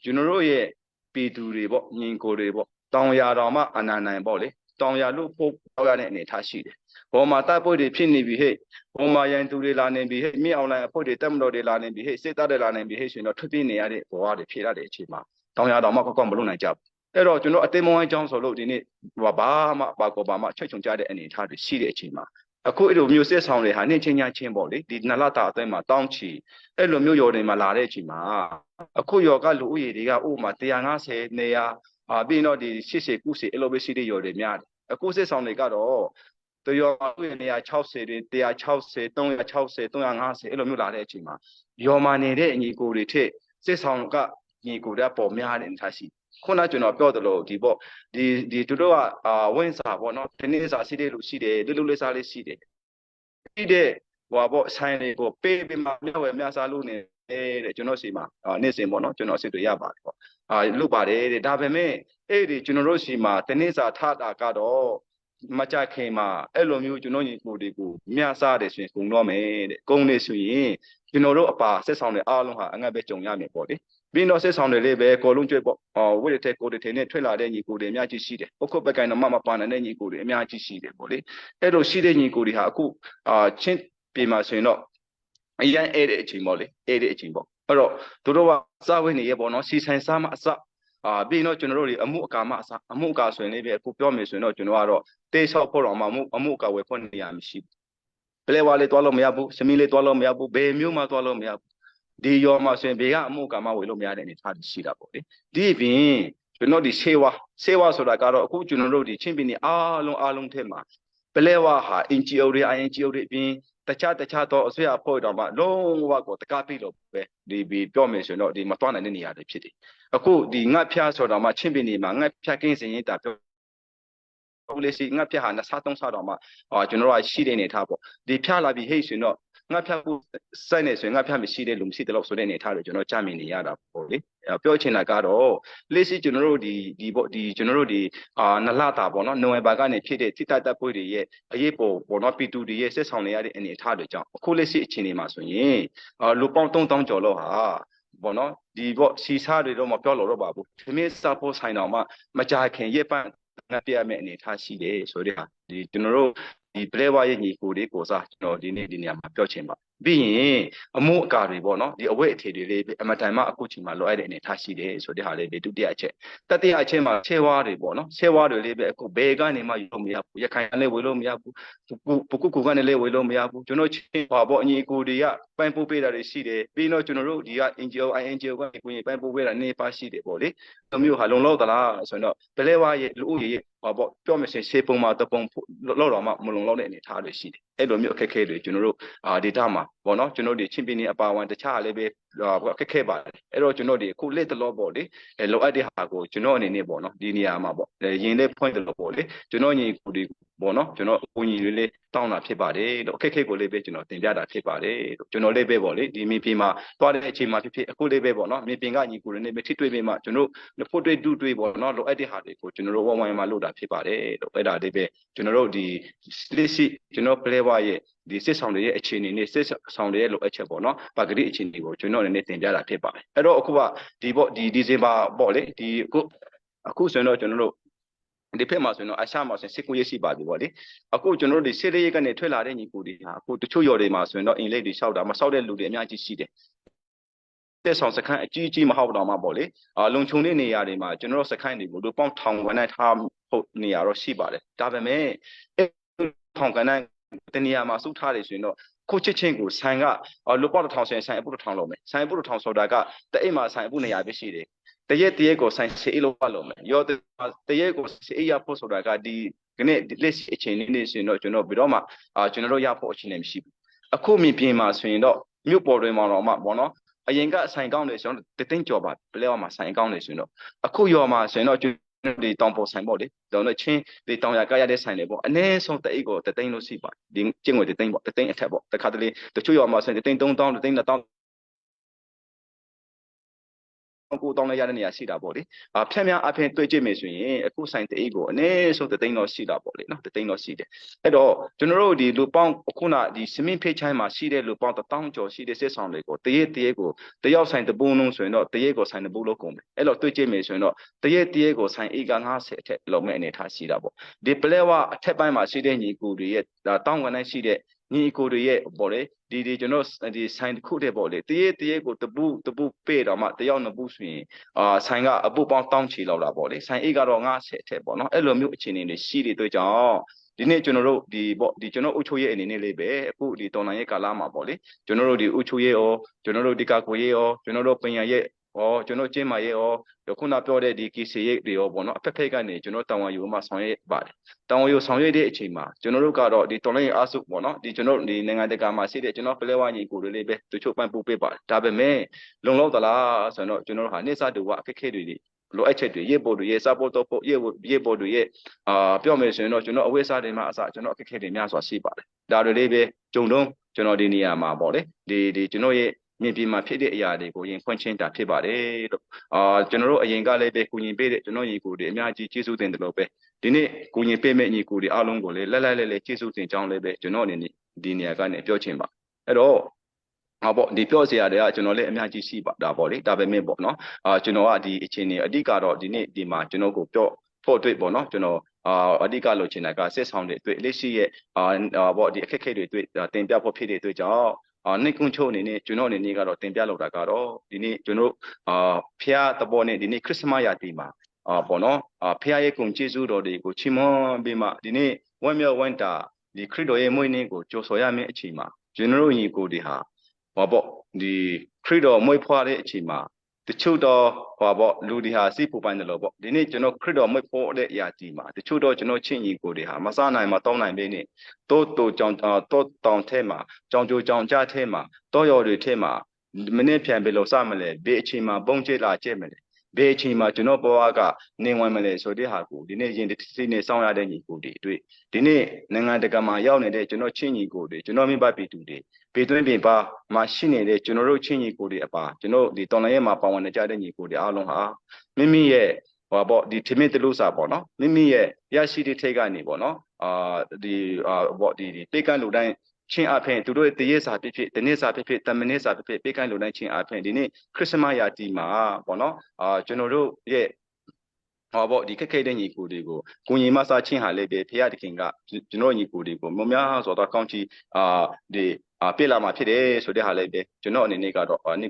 ့ကျွန်တော်တို့ရဲ့ပြည်သူတွေပေါ့ညီကိုတွေပေါ့တောင်ရတော်မှအနန္နိုင်ပေါ့လေတောင်ရလို့ပို့ရောက်ရတဲ့အနေအထားရှိတယ်။ဘောမှာတပ်ပွဲတွေဖြစ်နေပြီဟဲ့ဘောမှာရန်သူတွေလာနေပြီဟဲ့မြင့်အောင်လိုင်းအဖွဲ့တွေတက်မတော်တွေလာနေပြီဟဲ့စစ်တပ်တွေလာနေပြီဟဲ့ဆိုရင်တော့ထွက်ပြေးနေရတဲ့ဘဝတွေဖြစ်ရတဲ့အချိန်မှာတောင်ရတော်မှကောက်ကောက်မလုပ်နိုင်ကြဘူး။အဲ့တော့ကျွန်တော်အသေးမဝိုင်းအကြောင်းဆိုလို့ဒီနေ့ဘာမှဘာကောဘာမှချွတ်ချုံကြတဲ့အနေအထားတွေရှိတဲ့အချိန်မှာအခုအဲ့လိုမျိုးစစ်ဆောင်တွေဟာနှင်းချင်းညာချင်းပေါ့လေဒီနလတာအသွင်းမှာတောင်းချီအဲ့လိုမျိုးရော်တွေမှာလာတဲ့အချိန်မှာအခုရော်ကလူဦးရေတွေကဥပမာ150နေရာအာပြီးတော့ဒီ80 90အဲ့လိုပဲရှိတဲ့ရော်တွေများတယ်အခုစစ်ဆောင်တွေကတော့တရော်ဥယျာဉ်160တွေ160 360 350အဲ့လိုမျိုးလာတဲ့အချိန်မှာရော်မာနေတဲ့အညီကိုတွေထက်စစ်ဆောင်က ညီကိုတွေကပေါ်များတဲ့အနေထားရှိခုနကျွန်တော်ပြောသလိုဒီပေါ့ဒီဒီသူတို့ကအာဝင်းစာပေါ့နော်ဒီနေ့စာရှိတဲ့လူရှိတယ်လူလူလေးစားလေးရှိတယ်ရှိတဲ့ဟိုပေါ့ဆိုင်တွေကိုပေးပြီးမှမြဝယ်မြစားလို့နေတဲ့ကျွန်တော်စီမှာနေ့စဉ်ပေါ့နော်ကျွန်တော်စစ်တွေရပါတယ်ပေါ့အာလုပ်ပါတယ်တဲ့ဒါပေမဲ့အဲ့ဒီကျွန်တော်တို့စီမှာတနေ့စာထတာကတော့မကြခင်မှာအဲ့လိုမျိုးကျွန်တော်ညီကိုတွေကိုမြစားတယ်ဆိုရင်ကုံတော့မယ်တဲ့ကုံနေဆိုရင်ကျွန်တော်တို့အပါဆက်ဆောင်တွေအားလုံးဟာအငတ်ပဲကြုံရမယ်ပေါ့လေပြီးတော့ဆက်ဆောင်တွေလေးပဲကောလုံးကျွတ်ပေါ့အော်ဝိရတဲ့ကိုတွေနဲ့ထွက်လာတဲ့ညီကိုတွေအများကြီးရှိတယ်ပုခုတ်ပကိုင်တော့မမပါနိုင်တဲ့ညီကိုတွေအများကြီးရှိတယ်ပေါ့လေအဲ့လိုရှိတဲ့ညီကိုတွေဟာအခုအာချင်းပြေမှာဆိုရင်တော့အရန်အဲ့တဲ့အချိန်ပေါ့လေအဲ့တဲ့အချိန်ပေါ့အဲ့တော့တို့တို့ကစဝင်းနေရပေါ့နော်စီဆိုင်စားမအစအာပြီးတော့ကျွန်တော်တို့တွေအမှုအကာမအစအမှုအကာဆိုရင်လေးပဲအခုပြောမယ်ဆိုရင်တော့ကျွန်တော်ကတော့တေးလျှောက်ဖို့တော့မှအမှုအမှုအကာဝယ်ဖို့နေရာမရှိဘူးပလဲဝါလေးတွားလို့မရဘူးစမီလေးတွားလို့မရဘူးဘယ်မျိုးမှတွားလို့မရဘူးဒီရောမှာဆိုရင်ဘေကအမှုကမှဝယ်လို့မရတဲ့အနေထားရှိတာပေါ့လေဒီပြင်ကျွန်တော်ဒီဆေဝါဆေဝါဆိုတာကတော့အခုကျွန်တော်တို့ဒီချင်းပြည်နယ်အားလုံးအားလုံးထဲမှာပလဲဝါဟာ NGO တွေ INGO တွေအပြင်တခြားတခြားသောအစိုးရအဖွဲ့တော်မှလုံးဝကိုတကားပြလို့ပဲဒီပြီးပြောမယ်ဆိုရင်တော့ဒီမတွားနိုင်တဲ့နေရာတွေဖြစ်တယ်အခုဒီငတ်ဖျားဆိုတော့မှချင်းပြည်နယ်မှာငတ်ဖျားကင်းစင်ရင်တာပြောလေးစီငတ်ဖျားဟာနှစ်ဆသုံးဆတော့မှအာကျွန်တော်တို့ကရှိတဲ့အနေထားပေါ့ဒီဖျားလာပြီဟိတ်ဆိုရင်တော့ငါဖြတ်ဖို့စိုက်နေဆိုရင်ငါဖြတ်မရှိတဲ့လူမရှိတဲ့လို့ဆိုတဲ့အနေထားတွေကျွန်တော်ကြားမြင်နေရတာပေါ့လေပြောချင်တာကတော့လက်ရှိကျွန်တော်တို့ဒီဒီပေါ့ဒီကျွန်တော်တို့ဒီအာနလတာပေါ့နော်နိုဝင်ဘာကနေဖြစ်တဲ့တိတတပ်ဖွဲ့တွေရဲ့အရေးပေါ်ပေါ့နော်ပီတူတွေရဲ့ဆက်ဆောင်နေရတဲ့အနေအထားတွေကြောင့်အခုလက်ရှိအခြေအနေမှာဆိုရင်အာလူပေါင်း3000ကျော်လောက်ဟာပေါ့နော်ဒီပေါ့စီစားတွေတော့မပြောလို့တော့ပါဘူးသမင်းစားဖို့ဆိုင်တော်မှမကြခင်ရက်ပန့်ငတ်ပြရမယ့်အနေအထားရှိတယ်ဆိုတဲ့ဟာဒီကျွန်တော်တို့ဒီပလဲဝါရဲ့ညီကိုတွေကိုစားကျွန်တော်ဒီနေ့ဒီနေရာမှာပြောချင်ပါပြီးရင်အမှုအကာတွေပေါ့နော်ဒီအဝိအထေတွေလေးအမတန်မှအခုချိန်မှာလိုအပ်တဲ့အနေထားရှိတယ်ဆိုတဲ့ဟာလေးတွေဒုတိယအချက်တတိယအချက်မှာဆေဝါးတွေပေါ့နော်ဆေဝါးတွေလေးပဲအခုဘယ်ကနေမှယူလို့မရဘူးရခိုင်လည်းဝေလို့မရဘူးပကုကူကနေလည်းဝေလို့မရဘူးကျွန်တော်ချင်းပါပေါ့အညီကိုတွေကပန်းပိုးပေးတာတွေရှိတယ်ပြီးတော့ကျွန်တော်တို့ဒီက NGO INGO ကနေကိုကြီးပန်းပိုးပေးတာနေပါရှိတယ်ပေါ့လေတို့မျိုးဟာလုံလောက်သလားဆိုတော့ဘလဲဝါရဲ့လူဦးရေဟောပေါ့ပြောမယ်ဆိုရင်ရှေးပုံမှာတပုံလောက်တော့မှမလုံလောက်တဲ့အနေအထားတွေရှိတယ်အဲ့လိုမျိုးအခက်အခဲတွေကျွန်တော်တို့အာ data မှာပေါ့နော်ကျွန်တော်တို့ချင်းပြင်းနေအပါဝင်တခြားလည်းပဲအခက်ခဲပါတယ်အဲ့တော့ကျွန်တော်ဒီအခုလက်တလောပေါ့လေအဲလိုအပ်တဲ့ဟာကိုကျွန်တော်အနေနဲ့ပေါ့နော်ဒီနေရာမှာပေါ့ရင်လေးဖွင့်တယ်လို့ပေါ့လေကျွန်တော်ညီကိုဒီပေါ့နော်ကျွန်တော်အကူညီလေးလေးတောင်းတာဖြစ်ပါတယ်လို့အခက်ခဲကိုလေးပဲကျွန်တော်တင်ပြတာဖြစ်ပါတယ်လို့ကျွန်တော်လေးပဲပေါ့လေဒီမြေပြင်မှာသွားတဲ့အချိန်မှာဖြစ်ဖြစ်အခုလေးပဲပေါ့နော်မြေပြင်ကညီကိုတွေနဲ့ထိတွေ့ပြီးမှကျွန်တော်ဖို့တွေ့တူတွေ့ပေါ့နော်လိုအပ်တဲ့ဟာတွေကိုကျွန်တော်တို့ဝဝိုင်းမှာလုပ်တာဖြစ်ပါတယ်လို့အဲ့ဒါလေးပဲကျွန်တော်တို့ဒီလက်ရှိကျွန်တော်ပလဲဝရဲ့ဒီစစ်ဆောင်တွေရဲ့အခြေအနေနဲ့စစ်ဆောင်တွေရဲ့လိုအပ်ချက်ပေါ့နော်ပါကတိအခြေအနေကိုကျွန်တော်အနေနဲ့တင်ပြတာဖြစ်ပါတယ်အဲ့တော့အခုကဒီပေါ့ဒီဒီဇင်ဘာပေါ့လေဒီအခုအခုဆိုရင်တော့ကျွန်တော်တို့ဒီဖက်မှာဆိုရင်တော့အရှမှာဆိုရင်စစ်ကူရေးရှိပါပြီပေါ့လေအခုကျွန်တော်တို့ဒီစစ်လေးကနေထွက်လာတဲ့ညီကိုတွေဟာအခုတချို့ရော်တွေမှာဆိုရင်တော့အင်္ဂလိပ်တွေရှောက်တာမဆောက်တဲ့လူတွေအများကြီးရှိတယ်တက်ဆောင်စခန်းအကြီးကြီးမဟုတ်တော့မှပေါ့လေအာလုံခြုံတဲ့နေရာတွေမှာကျွန်တော်တို့စခန်းတွေကိုတို့ပေါင်းထောင်ဝန်နဲ့ထားဖို့နေရာတော့ရှိပါတယ်ဒါပေမဲ့ထောင်ကန်တဲ့တနေရာမှာစုထားတယ်ဆိုရင်တော့ခုချစ်ချင်းကိုဆိုင်ကလူပေါတစ်ထောင်ဆိုရင်ဆိုင်အပုတစ်ထောင်လုံးမယ်ဆိုင်အပုတစ်ထောင်ဆိုတာကတအိမ်မှာဆိုင်အပုနေရာပဲရှိတယ်တရက်တရက်ကိုဆိုင်စေလို့ပတ်လုံးမယ်ရောတရက်ကိုစေရဖို့ဆိုတာကဒီကနေ့လက်ရှိအခြေအနေနဲ့ဆိုရင်တော့ကျွန်တော်ဘယ်တော့မှအာကျွန်တော်တို့ရဖို့အခြေအနေမရှိဘူးအခုမြင်ပြင်မှာဆိုရင်တော့မြို့ပေါ်တွင်မှာတော့မှဘောနော်အရင်ကဆိုင်ကောင်းတယ်ဆိုတော့တသိန်းကျော်ပါပလဲမှာဆိုင်ကောင်းတယ်ဆိုရင်တော့အခုရောမှာဆိုရင်တော့ကျွန်ဒီတောင်ပေါ်ဆိုင်ပေါ့လေတောင်တော့ချင်းဒီတောင်ရကရတဲ့ဆိုင်တွေပေါ့အနည်းဆုံးတအိတ်ကိုတသိန်းလို့ရှိပါဒီကျင့်ငွေတသိန်းပေါ့တသိန်းအထက်ပေါ့တခါတလေတချို့ရောမှာဆိုရင်တသိန်း3000တသိန်း2000ကိုတောင်းလဲရတဲ့နေရာရှိတာပေါ့လေအာဖြတ်များအဖင်တွေ့ကြည့်မယ်ဆိုရင်အခုဆိုင်တအိတ်ကိုအနည်းဆုံးတသိန်းတော့ရှိတာပေါ့လေနော်တသိန်းတော့ရှိတယ်အဲ့တော့ကျွန်တော်တို့ဒီလူပေါင်းခုနဒီစမင်းဖေးချိုင်းမှာရှိတဲ့လူပေါင်း1000ကျော်ရှိတဲ့စစ်ဆောင်တွေကိုတရက်တရက်ကိုတယောက်ဆိုင်တပုံးလုံးဆိုရင်တော့တရက်ကိုဆိုင်တပုတ်လို့ကုန်မယ်အဲ့တော့တွေ့ကြည့်မယ်ဆိုရင်တော့တရက်တရက်ကိုဆိုင်ဧက90အထက်လုံမဲ့အနေထားရှိတာပေါ့ဒီပလဲဝအထက်ပိုင်းမှာရှိတဲ့ညီကိုတွေရဲ့တောင်းဝန်တိုင်းရှိတဲ့ညီကိုတွေရဲ့ပေါ့လေဒီဒီကျွန်တော်ဒီဆိုင်တစ်ခုတည်းပေါ့လေတရက်တရက်ကိုတပုတပုပေးတော့မှတယောက်နှစ်ပုဆိုရင်အာဆိုင်ကအပုပေါင်းတောင်းချီလောက်တာပေါ့လေဆိုင်အိတ်ကတော့90အထက်ပေါ့နော်အဲ့လိုမျိုးအခြေအနေတွေရှိတဲ့အတွက်ကြောင့်ဒီနေ့ကျွန်တော်တို့ဒီပေါ့ဒီကျွန်တော်အုပ်ချုပ်ရေးအနေနဲ့လေးပဲအခုဒီတော်လန်ရဲ့ကာလမှာပေါ့လေကျွန်တော်တို့ဒီအုပ်ချုပ်ရေးရောကျွန်တော်တို့ဒီကာကိုရေးရောကျွန်တော်တို့ပညာရဲ့ ရောကျွန်တော်ကျင်းမာရေးရောခုနပြောတဲ့ဒီ KC ရေးတွေရောပေါ့နော်အဖက်ဖက်ကနေကျွန်တော်တာဝန်ယူမှဆောင်ရွက်ပါတယ်တာဝန်ယူဆောင်ရွက်တဲ့အချိန်မှာကျွန်တော်တို့ကတော့ဒီတော်လိုင်းအားစုပေါ့နော်ဒီကျွန်တော်ဒီနိုင်ငံတကာမှာရှိတဲ့ကျွန်တော်ပလဲဝညီကိုတွေလေးပဲတချို့ပံ့ပိုးပေးပါတယ်ဒါပေမဲ့လုံလောက်သလားဆိုတော့ကျွန်တော်တို့ဟာနေစတူဝအခက်ခဲတွေလိုအပ်ချက်တွေရေပေါ်တွေရေ support တော့ဖို့ရေရေပေါ်တွေရဲ့အာပြောမယ်ဆိုရင်တော့ကျွန်တော်အဝိစာတွေမှာအစကျွန်တော်အခက်ခဲတွေများစွာရှိပါတယ်ဒါတွေလေးပဲဂျုံတော့ကျွန်တော်ဒီနေရာမှာပေါ့လေဒီဒီကျွန်တော်ရဲ့မြင်ပြမှာဖြစ်တဲ့အရာတွေကိုရင်ဖွင့်ချင်းတာဖြစ်ပါတယ်လို့အာကျွန်တော်တို့အရင်ကလည်းပဲကုညီပေးတဲ့ကျွန်တော်ညီကိုတွေအများကြီးကျေးဇူးတင်တယ်လို့ပဲဒီနေ့ကုညီပေးမဲ့ညီကိုတွေအားလုံးကိုလည်းလက်လက်လဲလဲကျေးဇူးတင်ကြောင်းလည်းပဲကျွန်တော်အနေနဲ့ဒီနေရာကနေပြောချင်ပါအဲ့တော့ဟာပေါ့ဒီပြောစရာတွေကကျွန်တော်လည်းအများကြီးရှိပါဒါပေါ့လေဒါပေမဲ့ပေါ့နော်အာကျွန်တော်ကဒီအခြေအနေအဓိကတော့ဒီနေ့ဒီမှာကျွန်တော်ကိုပြောဖို့တွေ့ပေါ့နော်ကျွန်တော်အာအဓိကလိုချင်တာကစစ်ဆောင်တွေတွေ့လက်ရှိရဲ့အာပေါ့ဒီအခက်အခဲတွေတွေ့တင်ပြဖို့ဖြစ်တဲ့အတွက်ကြောင့်အာနှစ်ကွန်းချုပ်အနေနဲ့ကျွန်တော်အနေနဲ့ကတော့တင်ပြလောက်တာကတော့ဒီနေ့ကျွန်တော်အာဖျားတဘောနဲ့ဒီနေ့ခရစ်စမတ်ရာသီမှာအာပေါ့နော်အာဖျားရဲ့ကုံကျေးဇူးတော်တွေကိုချီးမွမ်းပြီးမှဒီနေ့ဝမ်းမြောက်ဝမ်းသာဒီခရစ်တော်ရဲ့မွေးနေ့ကိုကြိုဆိုရမယ့်အချိန်မှာကျွန်တော်တို့ညီကိုတွေဟာဟောပေါ့ဒီခရစ်တော်မွေးဖွားတဲ့အချိန်မှာတချို့တော့ဟောပေါ့လူတွေဟာစိတ်ပူပန်တယ်လို့ပေါ့ဒီနေ့ကျွန်တော်ခရစ်တော်မွေးဖွားတဲ့အရာဒီမှာတချို့တော့ကျွန်တော်ချင်းညီကိုတွေဟာမစားနိုင်မတောင်းနိုင်ပဲနေတိုးတိုးကြောင်တောတောင်ထဲမှာကြောင်ကြိုကြောင်ကြထဲမှာတောရော်တွေထဲမှာမနေ့ပြန်ပဲလို့စမလဲဘေးအချိန်မှာပုံကျလာကျဲမလဲဘေးအချိန်မှာကျွန်တော်ဘဝကနေဝင်မလဲဆိုတဲ့ဟာကိုဒီနေ့ရင်တစ်စိနဲ့စောင့်ရတဲ့ညီကိုတွေတွေ့ဒီနေ့နိုင်ငံတကာမှာရောက်နေတဲ့ကျွန်တော်ချင်းညီကိုတွေကျွန်တော်မိဘပြည်သူတွေဘေးသွင်းပြင်ပါမှာရှိနေတဲ့ကျွန်တော်တို့ချင်းညီကိုတွေအပါကျွန်တော်ဒီတော်လိုင်းရဲ့မှာပါဝင်နေကြတဲ့ညီကိုတွေအားလုံးဟာမိမိရဲ့ဟောပေါ့ဒီထမင်းတလို့စာပေါ့နော်မိမိရဲ့ရရှိတဲ့ထိတ်ကနေပေါ့နော်အာဒီအာပေါ့ဒီဒီတေကန်လူတိုင်းချင်းအဖင်သူတို့ရဲ့တရေစာဖြစ်ဖြစ်တနေ့စာဖြစ်ဖြစ်တမနေ့စာဖြစ်ဖြစ်ပေးကန်လူတိုင်းချင်းအဖင်ဒီနေ့ခရစ်စမတ်ရာတီမှာပေါ့နော်အာကျွန်တော်တို့ရဲ့ဟောပေါ့ဒီခက်ခဲတဲ့ညီကိုတွေကိုကိုညီမစားချင်းဟာလည်းပဲဖေရတခင်ကကျွန်တော်ညီကိုတွေကိုမများဆိုတော့ကောင်းချီအာဒီအာပြလာမှာဖြစ်တယ်ဆိုတဲ့ဟာလည်းပဲကျွန်တော်အနေနဲ့ကတော့န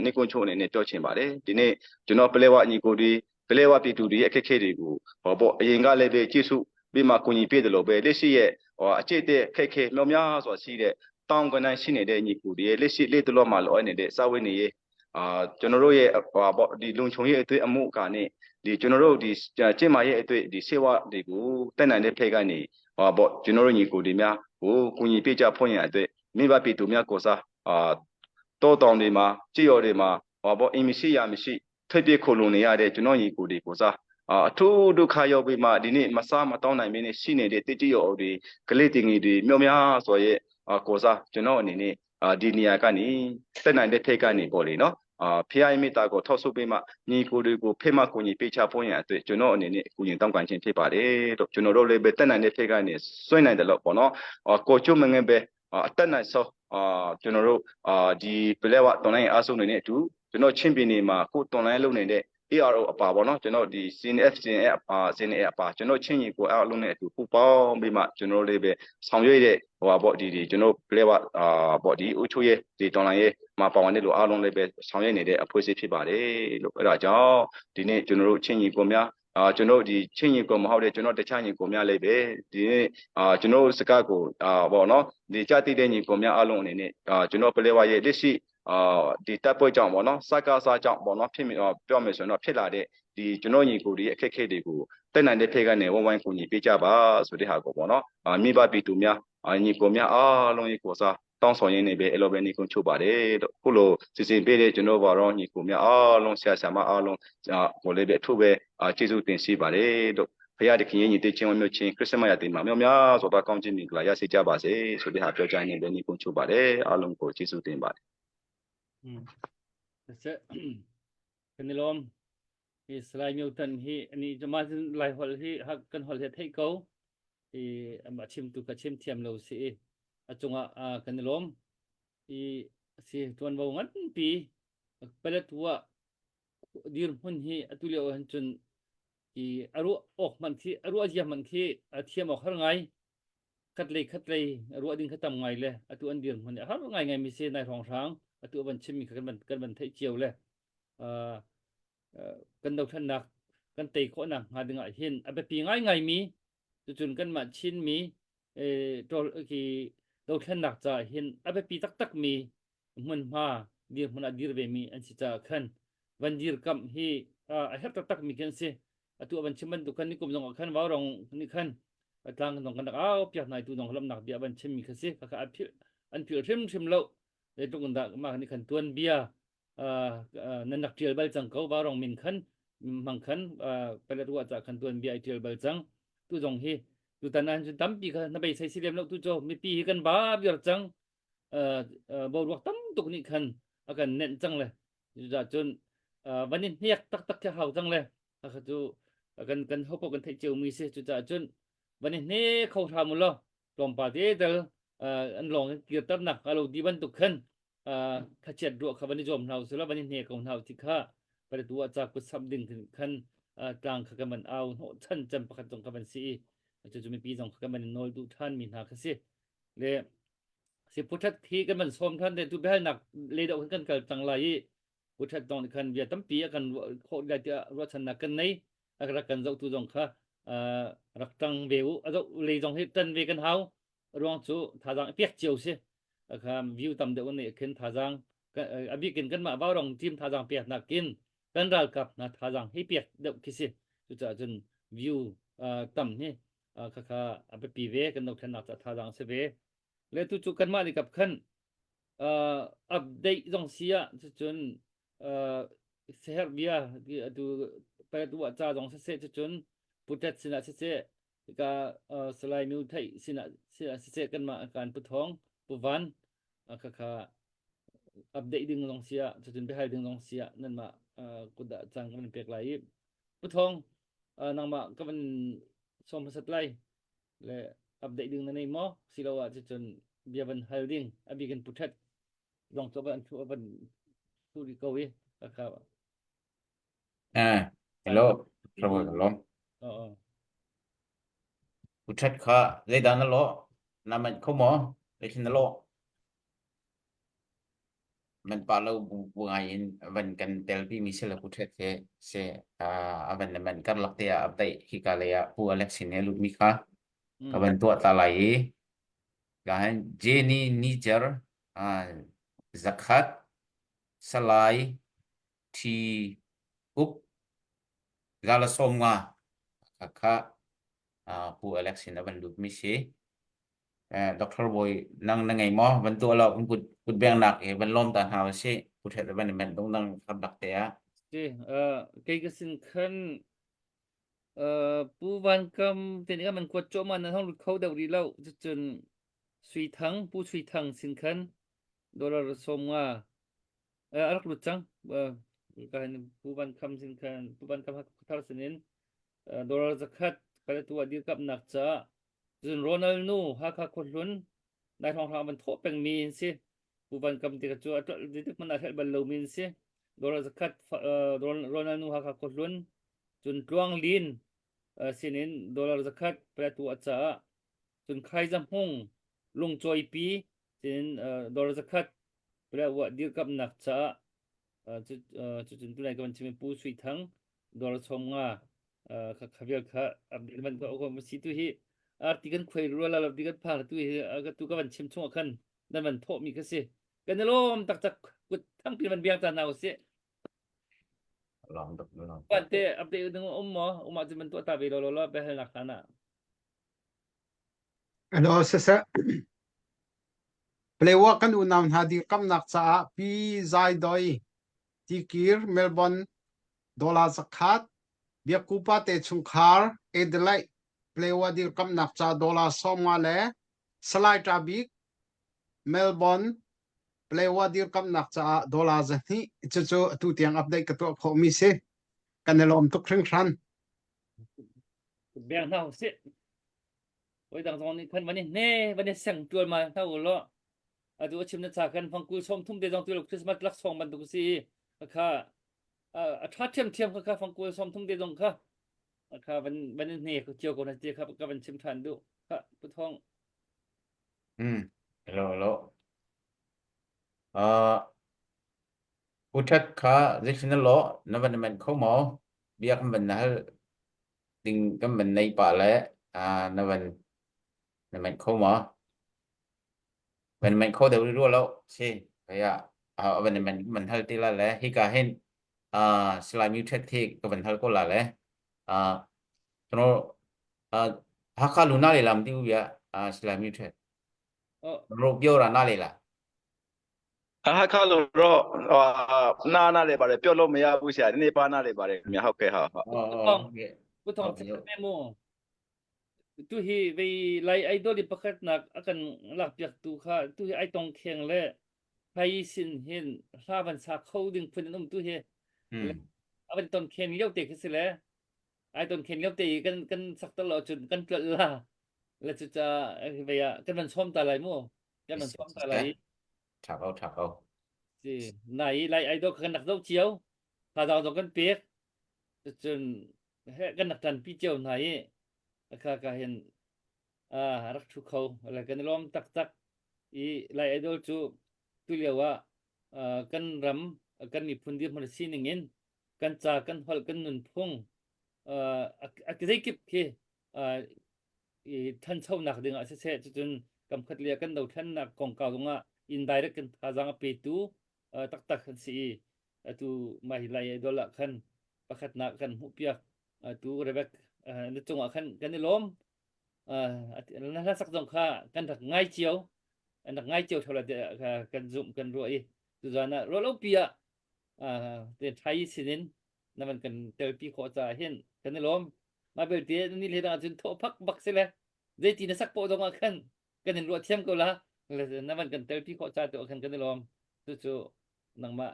ိနိကွန်ချိုအနေနဲ့ပြောချင်ပါတယ်ဒီနေ့ကျွန်တော်ပလဲဝညီကိုတွေပလဲဝပြည်သူတွေရဲ့အခက်ခဲတွေကိုဟောပေါ့အရင်ကလည်းပဲကျေစုပြီးမှကိုညီပြတယ်လို့ပဲလက်ရှိရဲ့ဟောအခြေတဲ့ခက်ခဲမြောက်များစွာရှိတဲ့တောင်းကနန်းရှိနေတဲ့ညီကိုတွေရဲ့လက်ရှိလက်တလောမှာလောနေတဲ့စာဝတ်နေရေးအာကျွန်တော်တို့ရဲ့ဟောပေါ့ဒီလုံခြုံရေးအတွေ့အမှုကနဲ့ဒီကျွန်တော်တို့ဒီကျင့်မာရဲ့အတွေ့ဒီစေဝတွေကိုတက်နိုင်တဲ့ဖက်ကနေဟောပေါ့ကျွန်တော်တို့ညီကိုတွေများဟိုကိုညီပြကြဖွင့်ရတဲ့မိဘပြည်သူများကိုစားအာတောတောင်တွေမှာကြည်ရော်တွေမှာဟောပေါ့အင်မရှိရမရှိထွက်ပြေးခိုလုံနေရတဲ့ကျွန်တော်ညီကိုတွေကိုစားအာအထူးဒုက္ခရောက်ပြီးမှဒီနေ့မစားမတောင်းနိုင်မင်းနဲ့ရှိနေတဲ့တိတိရော်တွေကလေးတင်ငီတွေမြောက်များဆိုရဲ့အာကိုစားကျွန်တော်အနေနဲ့အာဒီနေရာကနေတက်နိုင်တဲ့ထိတ်ကနေပေါ့လေနော်အာဖျားမိတာကိုထောက်ဆုပ်ပေးမှညီကိုတွေကိုဖေးမကိုညီပေးချဖို့ရန်အတွက်ကျွန်တော်အနေနဲ့ကိုရင်တောင်းကန်ခြင်းဖြစ်ပါတယ်လို့ကျွန်တော်တို့လည်းပဲတက်နိုင်တဲ့ထိတ်ကနေစွန့်နိုင်တယ်လို့ပေါ့နော်အာကိုချုံမငယ်ပဲအတက်နိုင်ဆုံးအာကျွန်တော်တို့အာဒီပလဲဝတွန်လိုင်းအားစုံနေတဲ့အတူကျွန်တော်ချင်းပြည်နယ်မှာကိုတွန်လိုင်းလုပ်နေတဲ့ ARO အပါပေါ့နော်ကျွန်တော်ဒီ CNF CNF အာ CNA အပါကျွန်တော်ချင်းညီကိုအားလုံးနဲ့အတူပူပေါင်းပြီးမှကျွန်တော်လေးပဲဆောင်ရွက်တဲ့ဟိုပါပေါ့ဒီဒီကျွန်တော်ပလဲဝအာပေါ့ဒီအချို့ရဲ့ဒီတွန်လိုင်းရဲ့မှာပါဝင်တဲ့လူအားလုံးလည်းပဲဆောင်ရွက်နေတဲ့အဖွဲ့အစည်းဖြစ်ပါတယ်လို့အဲ့ဒါကြောင့်ဒီနေ့ကျွန်တော်တို့ချင်းညီကိုများအာကျွန်တော်ဒီချင်းညီကိုမဟုတ်တဲ့ကျွန်တော်တခြားညီကိုများလည်းပဲဒီနေ့အာကျွန်တော်စကားကိုအာပေါ့နော်ဒီကြတိတဲ့ညီကိုများအားလုံးအနေနဲ့အာကျွန်တော်ပလဲဝရဲ့လက်ရှိအာဒီတပ်ပွဲကြောင့်ပေါ့နော်စကားစားကြောင့်ပေါ့နော်ဖြစ်ပြောမယ်ဆိုရင်တော့ဖြစ်လာတဲ့ဒီကျွန်တော်ညီကိုတွေအခက်အခဲတွေကိုတက်နိုင်တဲ့ဖေကနေဝိုင်းဝိုင်းကူညီပေးကြပါဆိုတဲ့ဟာကိုပေါ့နော်အာမိဘပြည်သူများအာညီကိုများအားလုံးညီကိုစားတောင်းဆောင်ရင်းနေပဲအလောပဲနေကုန်ချုပ်ပါတယ်လို့ခုလိုစီစဉ်ပေးတဲ့ကျွန်တော်ဘာတော့ညီကိုများအားလုံးဆရာဆရာမအားလုံးကိုလည်းပဲအထူးပဲကျေးဇူးတင်ရှိပါတယ်လို့ဖခင်တခင်ရဲ့ညီတဲ့ချင်းဝမျိုးချင်းခရစ်စမတ်ရတဲ့မှာမြောက်များစွာသောကောင်းခြင်းမင်္ဂလာရရှိကြပါစေဆိုတဲ့ဟာပြောကြားနေပဲနေကုန်ချုပ်ပါတယ်အားလုံးကိုကျေးဇူးတင်ပါတယ် อืมဆက် kan ilom hi slai myo tan hi ani jama lai hol hi hak kan hol he thei ko i ama chim tu ka chim thiam lo si a chunga kan ilom i si tuan bo ngan pi paletwa dir hun hi atu leo han chun i aru ok man thi aru azia man thi a thiam ok har ngai khat lei khat lei ruah ding kha tam ngai le atu an dir hmun har ngai ngai mi se nai rong hrang atu ban chim mi kha kan ban kan ban thei chiao le kan do than nak kan tei kho nak nga ding ah hin a biapi ngai ngai mi cucun kan mah Chin mi tol ki dothlennak ca hin a biapi taktak mi hmunhma dirhmun ah dir ve mi an si caah khan. Van dirkamh hi a herh taktak mi khi an si. Atu van chim bantuk khan nikum zong ah khan vaurong nih khan tlang zong kan rak au piak hna tu zong lamnak bia van chim mi kha si. Khakha an philh an philh hrimhrim lo. Zeitluk in dah mah nih khan tuanbia nan rak ṭial bal cang ko vaurong min khan hmang khan paletwa ca khan tuanbia ai ṭial bal cang. Tu zong hi tutan ah cun tampi kha na beisei si lem lo tu cu mipi hi kan ba viar cang. Boruak tam tuk nih khan a kan nenh cang le cucaah cun van i hniak taktak khi hau cang le kha cu kan kan hopo kan theih cio mi si cucaah cun van i hne kho hram u law tlawmpal te tel an lawng in kirternak a lo di bantuk khan thlachiat ruah kha van i zuam hna usih law van i hne ko hna usih kha paletu ah ca kut samh ding khan tlang kha kan van au hnawh chan cem pakhat zong kha van si i cucu mipi zong kha kan van i nawl duh ṭhan mi hna kha si le si puthat hi kan van sawm than te tu biahalnak le deuh kan kal cang lai i puthat zong nih khan bia tampi a kan ruah khawh lai tiah ruahchannak kan nei a rak kan zohtu zong kha rak tang ve u a zoh lei zong hi tan ve kan hau ruang cu thazaang i pek cio si kha view tam deuh nih khin thazaang a bik in kanmah vaurong team thazaang pek nakin kan ralkap hna thazaang hi pek deuh khi si cucaah cun view tam hi khakha a biapi ve kan dothlennak ca thazaang si ve le tu cu kanmah nih kap khan update zong si ah cucun seher bia atu paletu ah ca zong siseh cucun putet sinah siseh ka Salai Nu Theih sinah sinah siseh kanmah kan pu Thawng pu Van khakha update ding zong si ah cucun biahal ding zong si ah nanmah kut ah caan kan pek lai i pu Thawng nangmah ka van sawm hmasat lai le update ding na nei maw siloah cucun bia van hal ding a bik in pu Thet zong cu van thu van thu rih ko i khakha Eh, hello, Prabhu hello. Oo. Pu Thet kha zeidah na lawh? Na manh kho maw? Zeitin na lawh? Man pa lo bu bu ngai in van kan telpi mi si le Pu Thet he se a van le man karlak te ah update hika lei ah Pu Alex sin he lut mi kha ka van tuah ta lai i ka han Jenny Niger zakhat Salai Thi Uk Zala 50 kha Pu Alex in a van lut mi si. Doctor Bawi nang na ngei maw? Van tuah lo kan kut kut bengnak i van lawm ta hna usih. Pu Thet van i menh dong dang khap bak te ah. Si, kei ka sin khan Pu Van Kam te nih man kuat cuahmah nan hong lut kho deuh rih lo. Cucun Sui Thang, Pu Sui Thang sin khan dollar 50 a rak lut cang. Ka hin Pu Van Kham sin khan Pu Van Kham thar sin in dollar 100 Paletwa dirkamnak caah Cun Ronald nu Hakha khuahlun nai hrawnghrang van thawh pengmi an si. Pu Van Kam ti cu a tlolh tik hmanh ah hrelh bal lomi an si. Dollar 100 Ronald nu Hakha khuahlun cun Tluang Lin sinin dollar 100 Paletwa caah cun Khaiza Hmung Lungcawipi sinin dollar 100 Paletwa dirkamnak caah cucun tunai ka van chim Pu Sui Thang dollar 50 kha kha vial kha update man ko ko si tu hi arti kan khuai rual lo ti kan phang tu hi ka tu ka van chim chung khan nan van thawh mi kha si kan i lawm taktak kut thangpi van biang ta na usih Lawm tuk lawm. Pan te update ding um maw um ah cun van tuah ta ve lo lo lo behal nak hlan ah Hello, siseh. Palewa kan unau hna dirkamnak caah Pi Zai Doi Tikir Melbourne dollar 100, Biakku pate chungkhar Adelaide Palewa dirkamnak ca dollar 50 le Salai Ṭa Bik Melbourne Palewa dirkamnak caah dollar 200 cucu atu tiang update ka tuah khawhmi si. Kan i lawm tuk hringhran. Beng hna usih. Oi dang zong nih khan van i hne van i seng tual ma hna u law atu a chim na cha khan fangkul 30 te zong tu Christmas laksawng bantuk si kha a tha thiam thiam kha kha fangkul 30 te zong kha kha van van i hne cio ko na ti kha ka van chim than du kha pu thong Hmm. Hello, hello. Uh, Pu That kha zeitin na lawh na van i manh kho maw? Bia kan van na hal ding kan van nei pah le uh, na van na manh kho maw? Van manh kho deuh rih rua lo si. Kaya uh, van i manh man hal ti la le hika hin Salai Myu Thet the ka van hal ko la le. ကျွန်တော်အာဟာခလူနာလေလားမသိဘူးဗျအာ Salai Myu Thet ကျွန်တော်ပြောတာနားလေလား အာခါလို့တော့ဟာနားနားလေပါတယ်ပြောလို့မရဘူးဆရာဒီနေ့ပါနားလေပါတယ်ခင်ဗျာဟုတ်ကဲ့ဟုတ်ဟုတ် ဟုတ်ကဲ့ ပုထုံချက်မေ Tu hi vei Lai Idol i pakhatnak a kan lakpiaktu kha tu hi ai tong kheng le phai sin hin hla van sa kho ding phun an um tu hi a van ton khen lio te khi si le ai ton khen lio te i kan kan sak tal lo cun kan tlolh la le cu ca vei ah kan van sawm ta lai mu kan van sawm ta lai tha ko tha ko si nai Lai Idol kan rak zoh cio thazaang zong kan pek cun kan rak ṭanpi cio hna i ka ka hin rak ṭhu kho le kan i lawm taktak i Lai Idol cu tulio ah kan ram kan miphun dirhmun sining in kan ca kan holh kan nunphung a zeikip khi i thanchonak ding ah siseh cucun kamkhat le kan dothlennak kongkau zongah indirect kan thazaang a petu taktak an si i atu mah hi Lai Idol ah khan pakhatnak kan hmuhpiak atu Rebek na cungah khan kan i lawm na hlasak zong kha kan rak ngai cio an rak ngai cio thola kan zumh kan ruah i tuzan ah ruahlopi ah te thai sinin na van kan telpi khawh caah hin kan i lawm mah belte ni le dang cun thawh phak bak si le zeiti na sak poh zong ah khan kan in ruah thiam ko la na van kan telpi khawh ca tu khan kan i lawm cucu nangmah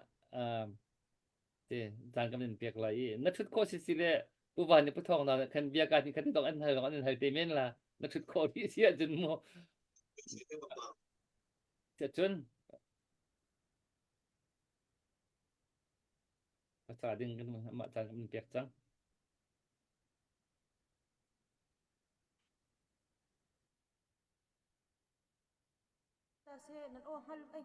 te caan kan in pek lai i na thut khawh si si le pu van ni pu thawng na khan bia ka ni khan tong an hal an hal te men la na thut khawh ti si ahcun mu cun ca ding kan mah caan kan pek cang. Ta seh nan aw hngal ei.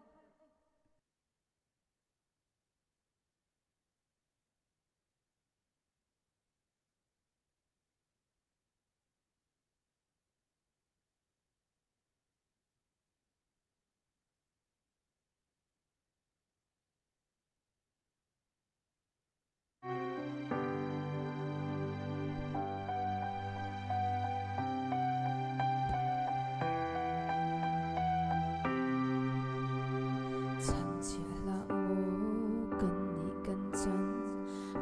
Chanchia hlah mu kannih kan chan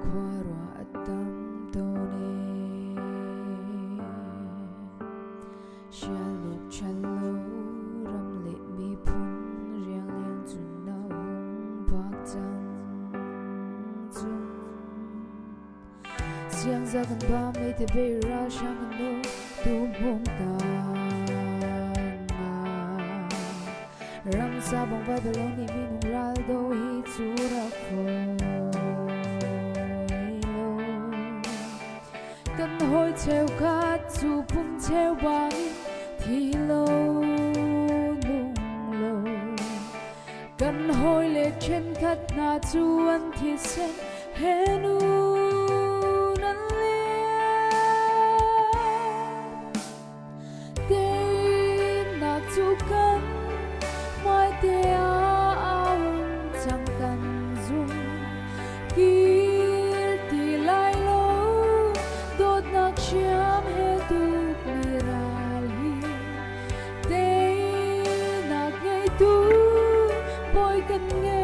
khuaruah a tam tawn ee. Sialuk ṭhalo ram le miphun riangliang cun na hung phak cang cung. Siangza kan ba meite bei ralhrang kan do tu hmung tang Ramsa bang Babylon nih minung ral do hi cu rak fawi lo. Kan hawi cheukhat cu pum cheu bangin thi lo nung lo. Kan hawile ṭhenkhat hna cu an thisen he nun an liam. Teinak cu kan hmaite ah a um cang kan zum. Kir ti lai lo dawtnak hriam he tukmi ral hi Teinak ngeitu bawi kan ngei.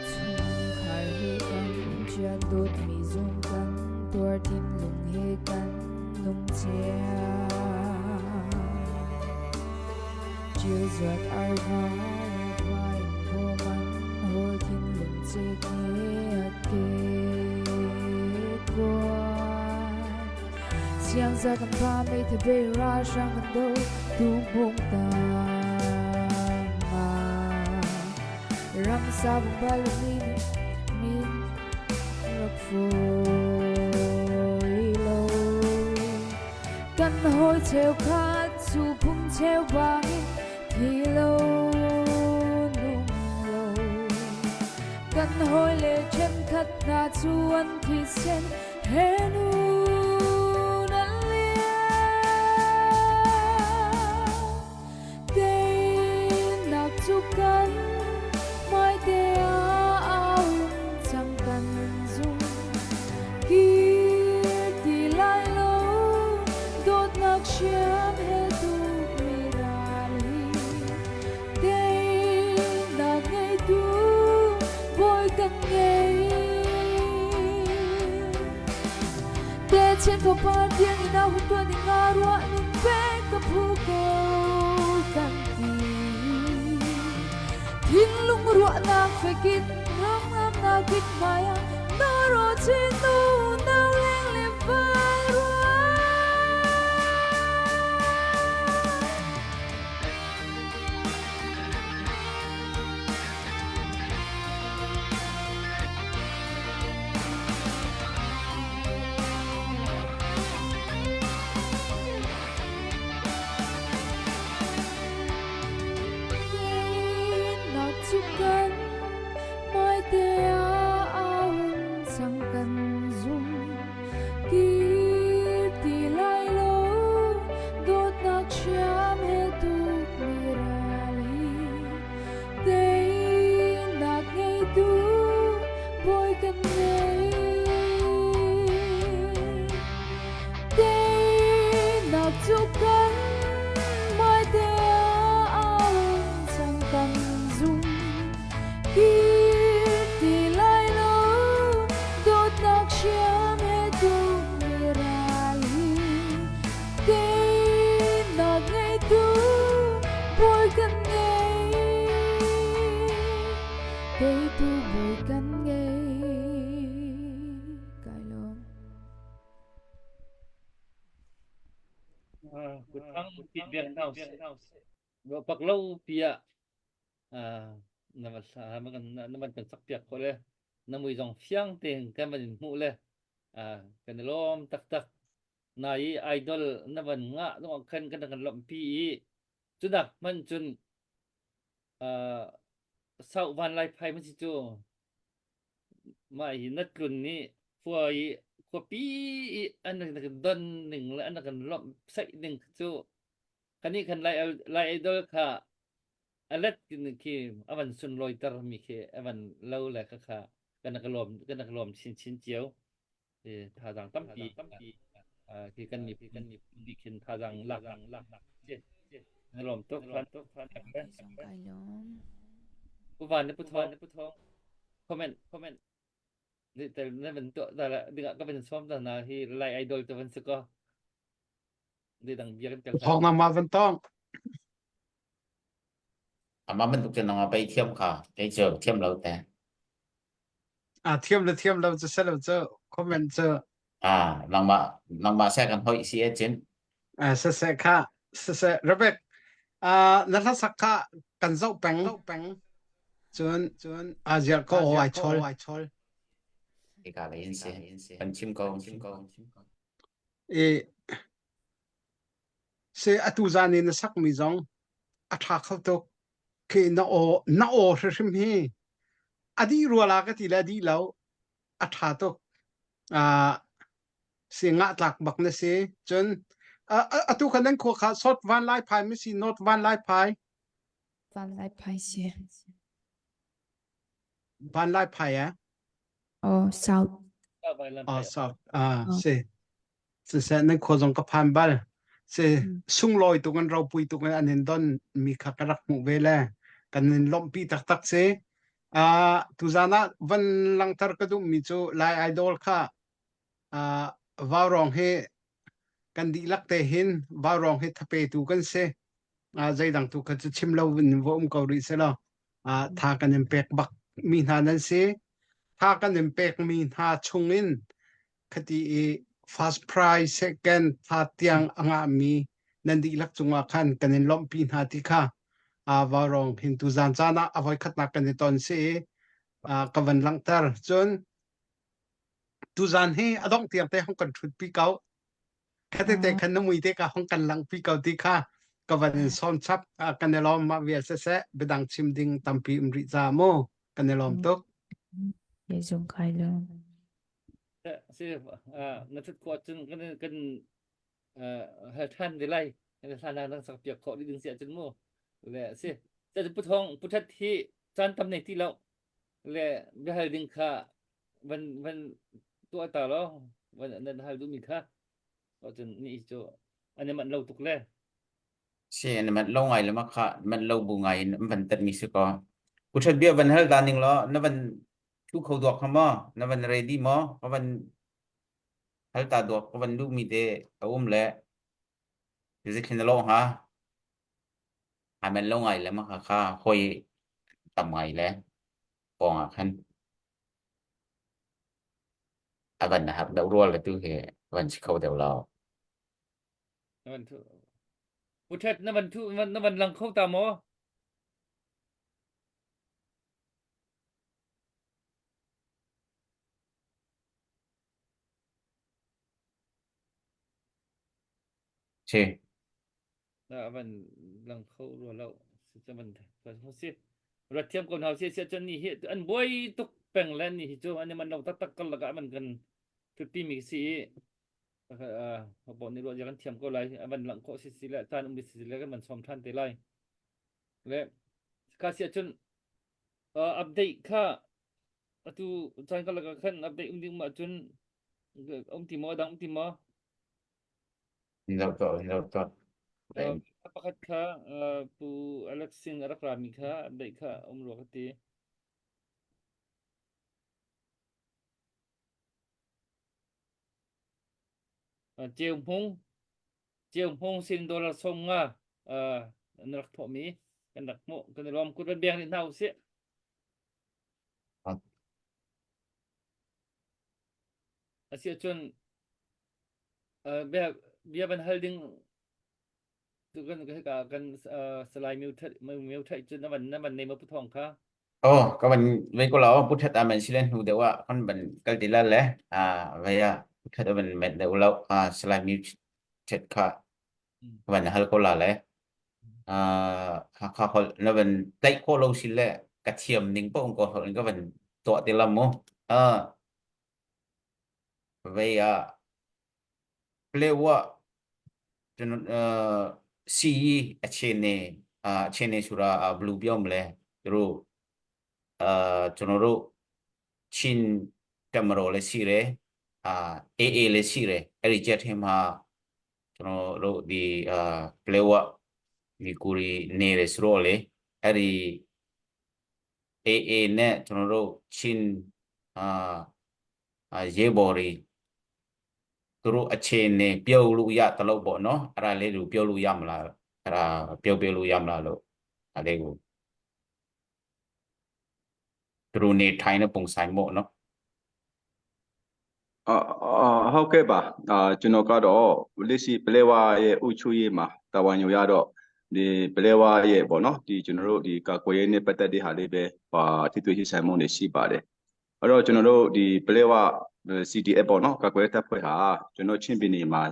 Chungkhar he kan ṭian dawtmi zung kan tuar thinlung he kan nung cia. Ṭil zuat arva va in bawm an hawl thinlung cek he a ke kuan. Siangza kan pa meithe bei ralhrang kan do tung tang ma. Ramsa bung bal mi min rak fawi lo. Kan hawi cheukhat cu phung cheu bangin thi lo nung lo. hawile ṭhenkhat hna cu an thisen he nun an liam. Teinak cu kan hmaite ah a um cang kan zum. Kir ti lai lo dawtnak hriam he tukmi ral hi. Teinak ngeitu Bawi kan ngei. Techin fapa tiang in a hun tuan ding ah ruah nun pek ka phu ko kan ti. Thinlung ruahnak fekin ram ngamnak in hmai ah na ro chin nu nau leng le val rua. Nak cu kan hmaite ah a hun cang kan zum. Kir ti lai lo dawtnak hriam he tukmi ral hi teinak ngeitu Bawi kan ngei. Teinak cu kan hmaite ah a um cang kan zum. Kir ti lai lo dawtnak hriam he tukmi ral hi teinak ngeitu Bawi kan ngei. Teitu Bawi kan ngei. Kai lawm. Kutang ti biak hna usih. Pak lo piah na van kan sak piak khawh le na mui zong fiang tein kan van in hmuh le kan i lawm taktak. Na i idol na van ngah zong khan kan kan lawmhpi i cunak hmanh cun sau van lai phai man si cu mah hi na tlun nih khua i khuapi i an kan don ning le an kan lawmh saih ning cu kanih khan lai lai idol kha alet khi avan sunlawi ter mi khi avan lo le kha kha kan ka lawm kan ka lawm chin chin cio thazang tampi khi kan mi kan mi bi khin thazang lak lak na lawm tuk fan tuk fan pu van ne pu thong pu thong comment comment ni tel na van to da la dingah ka van som ta na hi lai idol te van si ko di dang bia kan tel Thong na ma van tong. Amah bantuk cun nangmah pei thiam kha kei cu thiam lo te. A thiam le thiam lo cu se lo cu comment cu. Ah nangmah nangmah se kan hoi si e cin. Ah se se kha se se Rebek ah na hla sak kha kan zoh peng peng cun cun a ziar ko ai chol ai chol. Ika le in si kan chim ko chim ko. E Se atu zan in na sakmi zong a ṭha kho tuk. Khi na aw na aw hrimhrim hi a dih rua la ka ti le a dih lo. A ṭha tuk. Uh, si ngah tlak bak na si. Cun uh, atu khan nan khua kha South Van Lai Phai mi si North Van Lai Phai. Van Lai Phai si. Van Lai Phai eh? Oh, South. Oh, South. Ah, si. Siseh nan khua zong ka phan bal. Si sunglawi tuk in ropui tuk in an in don mi kha ka rak hmuh ve le kan in lawmhpi taktak si. Uh, tuzan ah van langhter ka duhmi cu Lai Idol kha uh, Vaurong hi kan dihlak te hin Vaurong hi thapetu kan si. Uh, zeidang tu kha cu chim lo in va um ko rih selaw uh, tha kan in pek bak mi hna nan si. Tha kan in pek mi hna chung in Khati i first prize, second, third tiang a ngahmi nan dihlak cungah khan kan in lawmhpi hna ti kha uh, vaurawng hin tuzan caan ah a voikhatnak kan i ton si i uh, ka van langhter. Cun tuzan hi a dongh tiang te hong kan ṭhutpi ko. Khate te khan na mui te ka hong kan langhpi ko ti kha ka van in sawm chap. Uh, kan i lawm mah vial siseh biadang chim ding tampi um rih ca mu. Kan i lawm tuk. Zung kai lawm. Si na thut khawh cun kan kan hal than de lai. Kan hlan na sak piak khawh ding si ahcun mu. Le si. Ca pu thong pu that hi caan tam nei ti lo. Le biahal ding kha van van tuah ta lo. Van nan hal duhmi kha. Cun ni cu an i manh lo tuk le. Si na manh lo ngai le ma kha manh lo bu ngai in an van tat mi si ko. Pu That bia van hal ta ning law na van thu kho duak kha maw? Na van ready maw? Ka van hal ta duak ka van duh mi te a um le zikhin na lo hnga. Ai manh lo ngai le ma kha kha hoi tam ngai le pawng ah khan a van na har deuh rual le tu hi van si kho deuh lo. Na van thu. Pu Thet na van thu na van lang kho ta maw? Si. Na van lang kho rua lo. Si ca van van si. Rat thiam ko hna si si cun ni hi an buai tuk peng le ni hi cu an i man lo taktak kal lakah man kan thutpi mi si i Bo nih ruah kan thiam ko lai. A van langh khawh si si le caan um si le kan van sawm ṭhan te lai. Le kha si ahcun update kha atu caan ka lakah khan update um ding ma cun um ti maw dang um ti maw? Zoh tuah, zoh tuah. Pakhat kha Pu Alex Singh a rak rami kha update kha um rua ka ti. Ceu Hmung Ceu Hmung sin dollar 50 na rak thawhmi kan rak hmuh kan i lawm kut van beng rih hna usih. Asi ahcun bia bia van hal ding tu kan hika kan Salai Myo That Myo That cu na van na van nei ma pu thong kha Oh, ka van vei ko lo pu that amen silen hnu deuh ah kan van kal ti la le a vei ah pu that avan met deuh lo a Salai Myo That kha ka van hal ko la le a Hakha holh na van tlaih khawh lo si le ka thiam ning paoh ko holh in ka van tuah ti la mu a vei ah Plewa ကျွန်တော်စီအခြေအနေအခြေအနေဆိုတာဘယ်လိုပြောမလဲသူတို့အာကျွန်တော်တို့ချင်းတမတော်လည်းရှိတယ်အာ AA လည်းရှိတယ်အဲ့ဒီချက်ထင်းမှာကျွန်တော်တို့ဒီအာပလေဝဒီကိုရီနေတယ်ဆိုတော့လေအဲ့ဒီ AA နဲ့ကျွန်တော်တို့ချင်းအာရေဘော်တွေ သူတို့အခြေအနေပြုတ်လို့ရတလို့ပေါ့နော်အဲ့ဒါလေးကိုပြုတ်လို့ရမလားအဲ့ဒါပြုတ်ပြလို့ရမလားလို့အဲ့လေးကိုသူတို့နေထိုင်တဲ့ပုံစံပေါ့နော် အာဟုတ်ကဲ့ပါအာကျွန်တော်ကတော့လက်ရှိပလဲဝါရဲ့အုပ်ချုပ်ရေးမှာတာဝန်ယူရတော့ဒီပလဲဝါရဲ့ပေါ့နော်ဒီကျွန်တော်တို့ဒီကာကွယ်ရေးနဲ့ပတ်သက်တဲ့ဟာလေးပဲဟာထိတွေ့ရှိဆိုင်မှုတွေရှိပါတယ် အဲ့တော့ကျွန်တော်တို့ဒီပလဲဝ CDF ပေါ့နော်ကာကွယ်တပ်ဖွဲ့ဟာကျွန်တော်ချင်းပြည်နယ်မှာ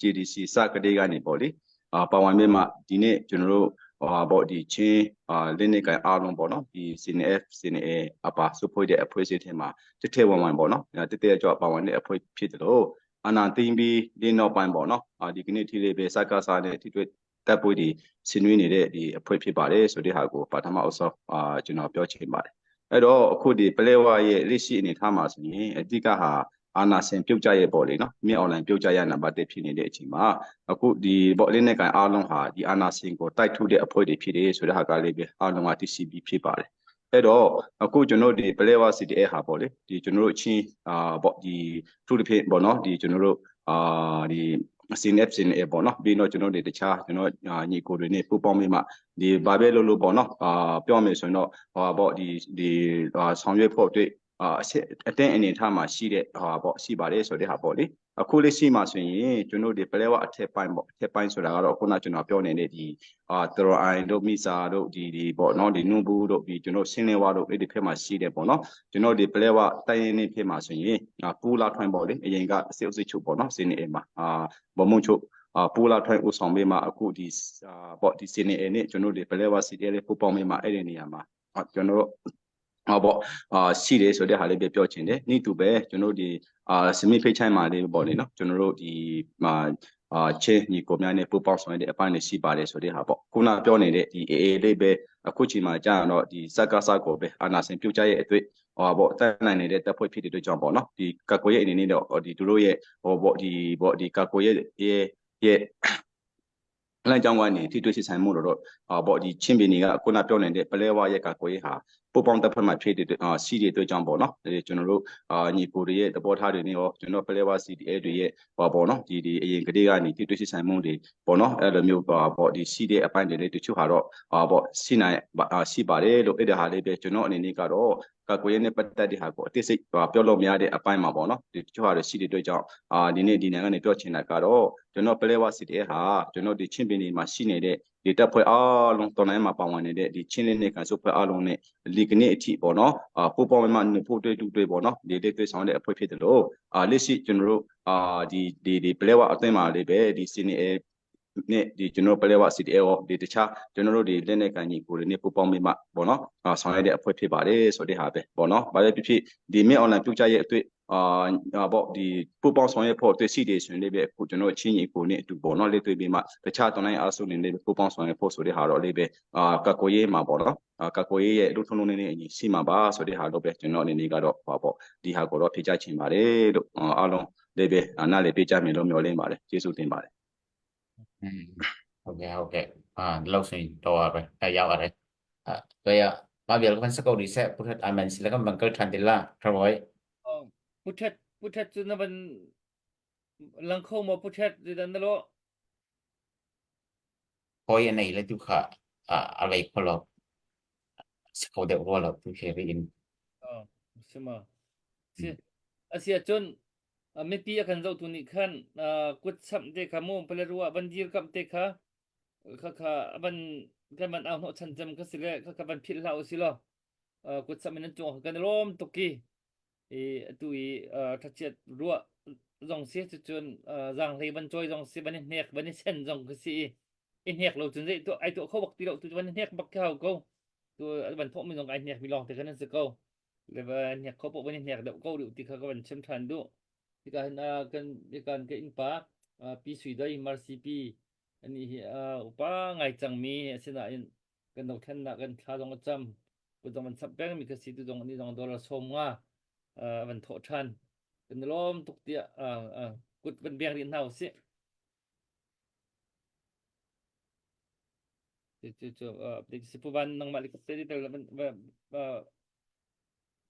JDC စကတဲ့ကနေပေါ့လေအာပါဝင်မြမှာဒီနေ့ကျွန်တော်တို့ဟာပေါ့ဒီချင်းအာလင်းနေကန်အားလုံးပေါ့နော်ဒီ CNF CNA အပါစုဖွဲ့တဲ့အဖွဲ့အစည်းထဲမှာတထဲဝင်ဝင်ပေါ့နော်တတဲ့ကြောပါဝင်တဲ့အဖွဲ့ဖြစ်တယ်လို့အာနာသိမ့်ပြီးလင်းနောက်ပိုင်းပေါ့နော်အာဒီကနေ့ထိလေးပဲစကားစားနဲ့ထိတွေ့တပ်ပွဲဒီဆင်နွှေးနေတဲ့ဒီအဖွဲ့ဖြစ်ပါတယ်ဆိုတဲ့ဟာကိုပထမအဆုံးအာကျွန်တော်ပြောချင်ပါတယ် အဲ့တော့အခုဒီပလဲဝါရဲ့လက်ရှိအနေထားမှာဆိုရင်အဓိကဟာအာနာစင်ပြုတ်ကြရဲ့ပေါ့လေနော်မြင့်အွန်လိုင်းပြုတ်ကြရနံပါတ်1ဖြစ်နေတဲ့အချိန်မှာအခုဒီပေါ့လင်းနဲ့ကန်အားလုံးဟာဒီအာနာစင်ကိုတိုက်ထုတ်တဲ့အဖွဲ့တွေဖြစ်တယ်ဆိုတဲ့ဟာကလေးပဲအားလုံးကသိရှိပြီးဖြစ်ပါတယ်အဲ့တော့အခုကျွန်တော်ဒီပလဲဝါ CDA ဟာပေါ့လေဒီကျွန်တော်တို့ချင်းအာပေါ့ဒီသူတစ်ဖြစ်ပေါ့နော်ဒီကျွန်တော်တို့အာဒီ CNF CNA ပေါ့နော်ပြီးတော့ကျွန်တော်တွေတခြားကျွန်တော်ညီကိုတွေနဲ့ပူးပေါင်းပြီးမှဒီဘာပဲလို့လို့ပေါ့နော်အာပြောမယ်ဆိုရင်တော့ဟောပေါ့ဒီဒီဆောင်ရွက်ဖို့အတွက်အာအတင်းအနေထားမှာရှိတဲ့ဟာပေါ့ရှိပါတယ်ဆိုတဲ့ဟာပေါ့လေအခုလက်ရှိမှာဆိုရင်ကျွန်တော်ဒီပလဲဝအထက်ပိုင်းပေါ့အထက်ပိုင်းဆိုတာကတော့ခုနကျွန်တော်ပြောနေတဲ့ဒီအာတရအိုင်တို့မိစာတို့ဒီဒီပေါ့နော်ဒီနုဘူးတို့ဒီကျွန်တော်ရှင်းလင်းဝါတို့အဲ့ဒီဖက်မှာရှိတယ်ပေါ့နော်ကျွန်တော်ဒီပလဲဝတိုင်ရင်နေဖက်မှာဆိုရင်ပူလာထွန်းပေါ့လေအရင်ကစေဥစိချုပ်ပေါ့နော်စင်းနေအိမ်မှာအာဘမုံချုပ်အာပူလာထွန်းဦးဆောင်ပေးမှာအခုဒီအာပေါ့ဒီစင်းနေအိမ်နဲ့ကျွန်တော်ဒီပလဲဝစီတဲလေးပူပေါင်းပေးမှာအဲ့ဒီနေရာမှာကျွန်တော်တို့ ဟာပေါ့အာရှိတယ်ဆိုတဲ့ဟာလေးပဲပြောချင်တယ်။နေ့တူပဲကျွန်တော်တို့ဒီအာစမိဖိတ်ချိုင်းမှာလေးပေါ့လေနော်ကျွန်တော်တို့ဒီမှာအာချင်းညီကိုများနဲ့ပူပေါင်းဆောင်ရတဲ့အပိုင်းတွေရှိပါတယ်ဆိုတဲ့ဟာပေါ့ခုနပြောနေတဲ့ဒီ AA လေးပဲအခုချိန်မှာကြာတော့ဒီစကားစကိုပဲအာနာစင်ပြုတ်ကြရဲ့အတွေ့ဟောပေါ့တက်နိုင်နေတဲ့တပ်ဖွဲ့ဖြစ်တဲ့အတွက်ကြောင့်ပေါ့နော်ဒီကကွေရဲ့အနေနဲ့တော့ဒီသူတို့ရဲ့ဟောပေါ့ဒီပေါ့ဒီကကွေရဲ့ရဲ့ရဲ့ လမ်းကြောင်းကနေထိတွေ့ဆက်ဆံမှုတော့အာပေါ့ဒီချင်းပြည်နယ်ကခုနပြောနေတဲ့ပလဲဝရဲ့ကာကွယ်ရေးဟာပို့ပေါင်းတပ်ဖွဲ့မှာဖြစ်တဲ့အာစီတွေအတွက်ကြောင့်ပေါ့နော်ဒီကျွန်တော်တို့အာညီကိုတွေရဲ့သဘောထားတွေနဲ့ရောကျွန်တော်ပလဲဝ CDA တွေရဲ့ဟောပေါ့နော်ဒီဒီအရင်ကတည်းကနေထိတွေ့ဆက်ဆံမှုတွေပေါ့နော်အဲ့လိုမျိုးပါပေါ့ဒီစီတဲ့အပိုင်းတွေလည်းတချို့ဟာတော့အာပေါ့ရှိနိုင်အာရှိပါတယ်လို့အဲ့ဒါဟာလေးပဲကျွန်တော်အနေနဲ့ကတော့ကာကွယ်ရေးနဲ့ပတ်သက်တဲ့ဟာကိုအသိစိတ်ပြောလို့မရတဲ့အပိုင်းမှာပေါ့နော်ဒီတချို့ဟာတွေရှိတဲ့အတွက်ကြောင့်အာဒီနေ့ဒီနိုင်ငံကနေပြောချင်တာကတော့ကျွန်တော်ပလဲဝ CDA ဟာကျွန်တော်ဒီချင်းပြည်နယ်မှာရှိနေတဲ့ဒီတပ်ဖွဲ့အားလုံးတော်လိုင်းမှာပါဝင်နေတဲ့ဒီချင်းလေးနဲ့ကန်စုဖွဲ့အားလုံးနဲ့ဒီကနေ့အထိပေါ့နော်အာပို့ပေါင်းမှပို့တွေ့တူတွေ့ပေါ့နော်ဒီလေးတွေ့ဆောင်တဲ့အဖွဲ့ဖြစ်တယ်လို့အာလက်ရှိကျွန်တော်တို့အာဒီဒီဒီပလဲဝအသင်းမှာလေးပဲဒီ CNA နဲ့ဒီကျွန်တော်ပလဲဝ CDA ရောဒီတခြားကျွန်တော်တို့ဒီလက်နဲ့ကန်ကြီးကိုတွေနဲ့ပူပေါင်းမိမှပေါ့နော်အာဆောင်ရတဲ့အဖွဲ့ဖြစ်ပါတယ်ဆိုတဲ့ဟာပဲပေါ့နော်ဘာပဲဖြစ်ဖြစ်ဒီမင်း online ပြုတ်ကြရဲ့အတွေ့အာပေါ့ဒီပူပေါင်းဆောင်ရဖို့အတွေ့ရှိတယ်ဆိုရင်လည်းပဲအခုကျွန်တော်ချင်းကြီးကိုနဲ့အတူပေါ့နော်လက်တွေ့ပြီးမှတခြားတနိုင်အားစုနေလည်းပူပေါင်းဆောင်ရဖို့ဆိုတဲ့ဟာတော့လေးပဲအာကကိုရေးမှာပေါ့နော်အာကကိုရေးရဲ့လူထုံလုံးနေနေအညီရှိမှာပါဆိုတဲ့ဟာတော့ပဲကျွန်တော်အနေနဲ့ကတော့ဟောပေါ့ဒီဟာကိုတော့ဖြေချချင်ပါတယ်လို့အားလုံးလည်းပဲနားလည်းပေးကြမယ်လို့မျှော်လင့်ပါတယ်ကျေးဇူးတင်ပါတယ် ဟုတ်ကဲ့ဟုတ်ကဲ့အာဒီလောက်ဆိုရင်တော့ပဲအဲရောက်ရတယ်အဲ kaya Pabial kan sa ko di sa puthat aman sila kan bangkal thandila thaboy ပုထက်ပုထက်ကျနဘန်လန်ခေါမပုထက်ဒီဒန်လော koi anei le tu kha a alei kholo sa ko deuh rua lo tu he ri in စမစီအစီအချွန် mipi a kan zohtu nih khan kut samh te kha mu palerua van dirkamh te kha khakha van kan van au hnawh chan cem kha si le khakha van philh hlah usih law kut samh in an cung kan i lawm tuk i i atu i thachiat ruah zong si cucun zaanghlei van cawi zong si van i hnek van i sen zong khi si i i hnek lo cun zei tuah ai tuah kho bak ti lo tu van i hnek bak khi hau ko tu van thawh mi zong ai hnek mi lawng te khan an si ko le van hnek kho poh van i hnek deuh ko duh ti kha ka van chim ṭhan duh hika hin kan kan ka innpa pi sui doi marcy pi ani hi upa ngai cangmi asinain kan dothlennak kan thla zong a cam kut zong van sap peng mi kha si tu zong ani zong dollar som nga van thawh ṭhan kan lawm tuk tiah kut van beng rih hna usih cu cu si pu van nangmah li te tel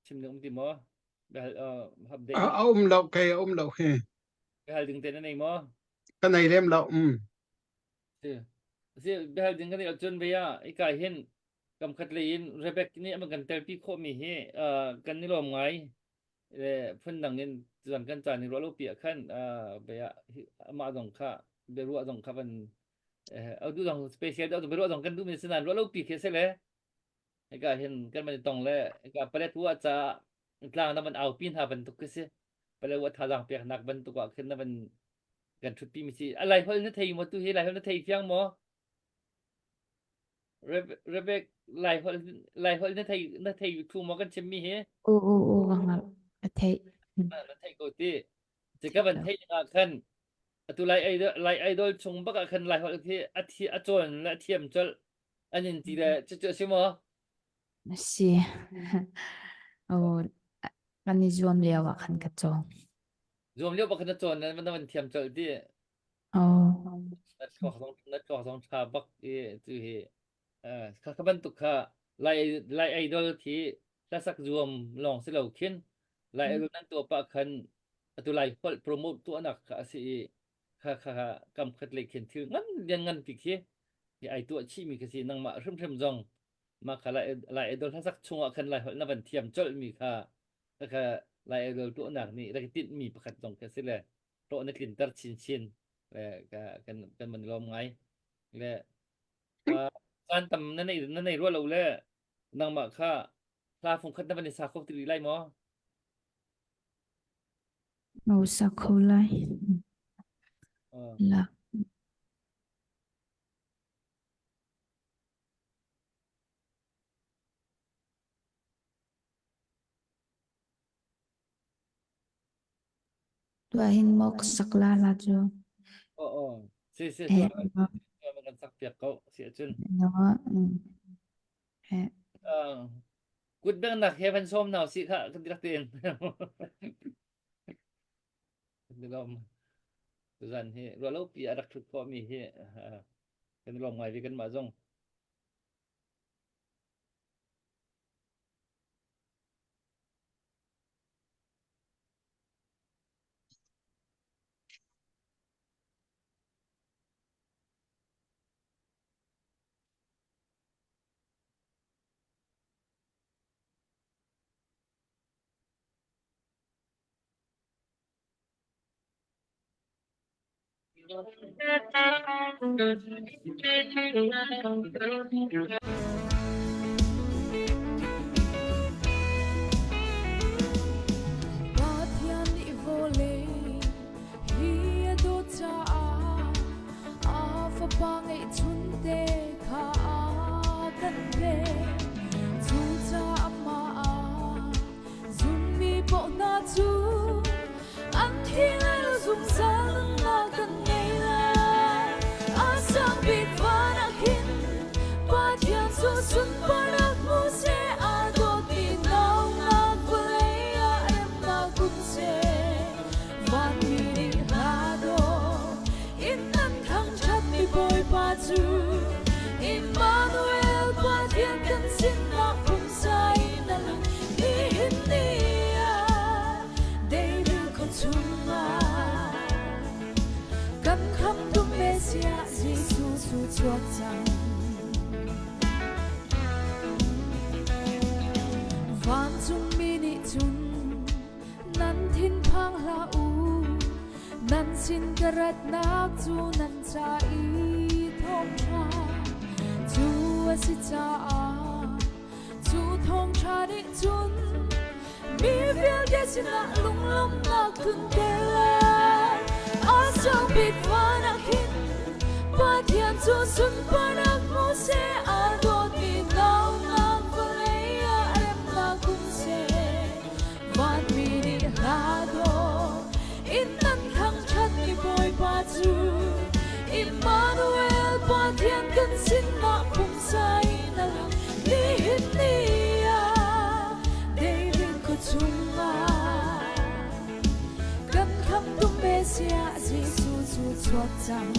chim ding um ti maw update a um lo kei a um lo hi biahal ding te na nei maw ka nei lem lo um si si biahal ding kan nei cun ve ya ika hin kam khat lei in Rebek nih an kan telpi khawh mi hi kan ni lawm ngai le phun dang in zan kan caan i ruah lo pi ah khan bia amah zong kha biaruah zong kha van au du zong special deuh biaruah zong kan duh mi sinan ruah lo pi khi se le hika hin kan man tong le hika palet wa ca tlang na van au pi hna bantuk khi si palet wa thazaang pek nak bantuk ah khin na van kan thut pi mi si a lai hol na thei mo tu hi lai hol na thei fiang mo Rebek lai holh lai holh na thei na thei thu maw kan chim mi hi U u u ka hngalh ka theih. Na theih ko ti. Ci ka van theih ah khan atu lai idol lai idol chung bak ah khan lai holh khi a thi a cawn le a thiam colh an in ti le cu cu si maw? Si. Oh, kan i zuam lio ah khan ka cawng. Zuam lio bak khan na cawn na van thiam colh ti. Oh. Na thluak zong na thluak zong ṭha bak i tu hi kha kha bantuk kha lai lai idol khi hlasak zuam lawng si lo khin lai idol nan tuah pah khan atu lai holh promote tuahnak kha a si i kha kha kha kam khat lei khin thil ngan lian ngan pi khi hi ai tuah chih mi kha si nangmah hrimhrim zong mah kha lai lai idol hlasak chungah khan lai holh na van thiam colh mi kha kha lai idol tuahnak nih rak i tinh mi pakhat zong kha si le hlawh na tlinter chinchin le kan kan man lawm ngai le caan tam na nei na nei rua lo le nangmah kha hla fung khat na van i sa kho ti rih lai maw No sa kho lai. La. Tuah hin maw ka sak la la cu. Oh oh. Si si Eh, tuah tuah kan sak piak ko si ahcun. No. Eh. Uh, kut beng nak he van som nau si kha kan rak tein. Kan lom. Tuzan hi rualo pi a rak thut khawh mi hi kan lom ngai vi kan mah zong. Pathian nih vawlei hi a dawt caah a fapa ngeihchunte kha a kan pek. Cucaah amah ah Zummi paoh hna cu an thi lai lo zungzal nunnak kan ngei lai. A sang bik van ah khin Pathian cu sunparnak hmu seh, aa dawtmi naunak vawlei ah remnak um seh. Vanmi nih hla dawh in an thangṭhatmi Bawipa cu Immanuel Pathian kan sinah pumsa in a lang. Nihin ni ah David khua chungah kan khamtu Messiah Jesuh cu chuak cang. Vancungmi nih cun nan thinphang hlah u, nan sin ka ratnak cu nan ca i thawngṭha cu a si caah cu thawngṭha nih cun mi vialte sinah lunglawmhnak tlunter lai. A sang bik van ah khin Pathian cu sunparnak hmu seh, aa dawtmi naunak vawlei ah remnak um seh. Vanmi nih hla dawh in nan thangṭhatmi Bawipa cu Immanuel Pathian kan sinah pumsa in a lang. Nihin ni ah David khua chungah kan khamtu Messiah Jesuh cu chuak cang.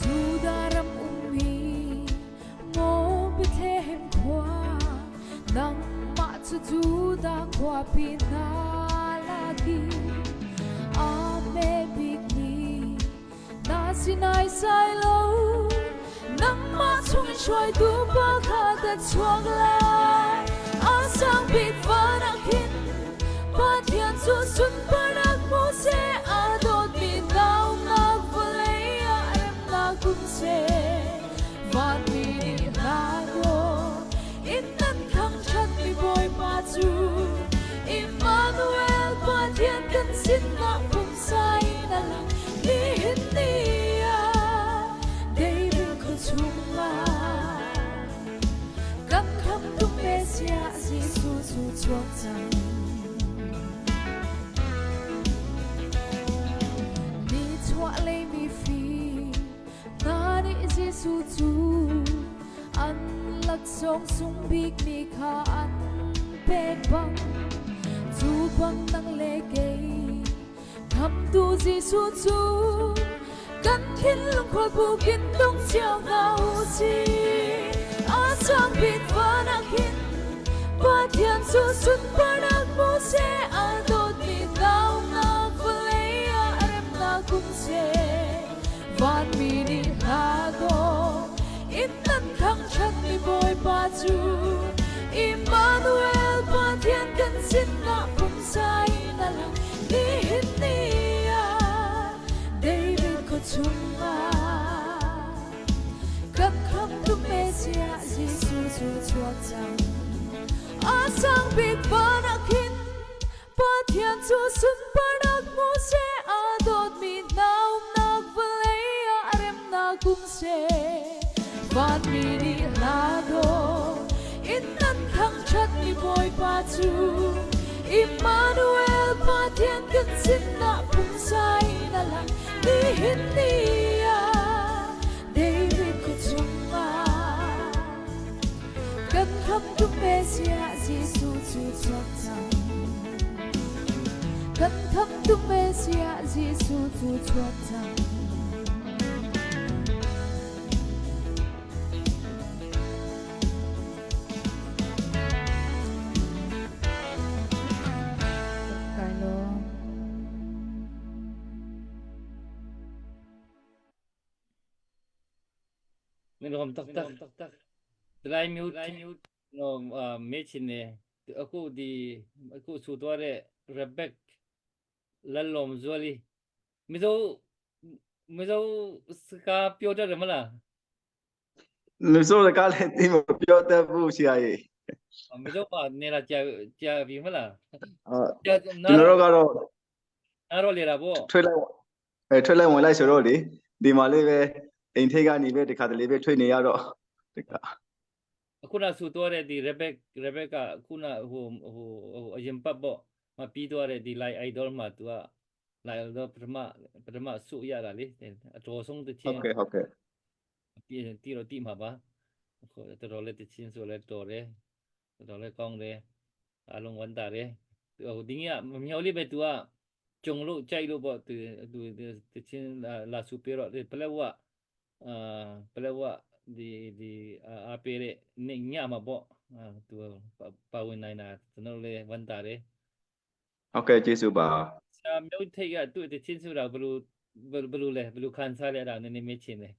Judah ram ummi maw Bethlehem khua nangmah cu Judah khuapi hna lak i a hme bikmi na si naisai lo nangmah chungin hruaitu pa kha ka chuak lai a sang bik van ah khin Pathian cu sunparnak hmu seh a dawtmi naunak vawlei ah remnak um seh vanmi nih hla dawh in nan thangṭhatmi Bawipa cu Immanuel Pathian kan sinah pumsa in a lang nihin ni ah David khua chungah kan khamtu Messiah Jesuh cu chuak cang. Nichuah lei mifim hna nih Jesuh cu an laksawng sung bikmi kha an pek bang cu bang nang le kei khamtu Jesuh cu kan thinlung khualbuk in tung cio hna u sih a sang bik van ah khin Pathian cu sunparnak hmu seh a dawtmi naunak vawlei ah remnak um seh Vanmi nih hla dawh in nan thangṭhatmi Bawipa cu Immanuel Pathian kan sinah pumsa in a lang nihin ni ah David khua chungah kan khamtu Messiah Jesuh cu chuak cang. A sang bik van ah khin Pathian cu sunparnak hmu seh a dawtmi hna umnak vawlei ah. um seh. Vanmi nih hla dawh in nan thangṭhat mi Bawipa cu Immanuel Pathian kan sinah pumsa in a lang nihin ni ah David khua chungah kan khamtu Messiah Jesuh cu chuak cang. Kan khamtu Messiah Jesuh cu chuak cang. Kai lawm. Min rom taktak. Lai mute no me chin ne aku di aku su to re Rebecca Lalawm Zuali Mizo Mizo စကားပြောတတ်တယ်မလား Mizo စကားလည်းသိမပြောတတ်ဘူးဆရာကြီး မီဇိုမှာနေလာကြာကြာပြီမလား အာကျွန်တော်တို့ကတော့ နားတော့လေတာပေါ့ ထွေးလိုက်အဲထွေးလိုက်ဝင်လိုက်ဆိုတော့လေဒီမှာလေးပဲအိမ်ထိပ်ကနေပဲတခါတလေပဲထွေးနေရတော့တခါ အခုနဆူတော့တဲ့ဒီ Rebecca Rebecca ခုနဟိုဟိုဟိုအရင်ပတ်ပေါ့မပြီးတော့တဲ့ဒီ Live Idol မှာ तू က Live Idol ပထမပထမဆုရတာလေအတော်ဆုံးတ ဟုတ် ချင်း ကဲ့ဟုတ်ကဲ့ တီတီတော့တီမှာပါအခုတော်တော်လေးတချင်းဆိုလဲတော်တယ်တော်တော်လေးကောင်းတယ်အလုံးဝန်တာတယ်ဟိုဒီညမမျောလေးပဲ तू ကကြုံလို့ကြိုက်လို့ပေါ့သူသူတချင်းလာဆူပေးတော့ပလက်ဝအာပလက်ဝဒီဒီအားပေးတဲ့နေညမှာပေါ့အာသူပါဝင်နိုင်တာကျွန်တော်လည်းဝန်တာတယ် ဟုတ်ကဲ့ကျေးဇူးပါ ဆရာမျိုးထိတ်ကသူ့တချင်းဆိုတာဘလို့ဘလို့လဲဘလို့ခံစားရတာနည်းနည်းမေးချင်တယ်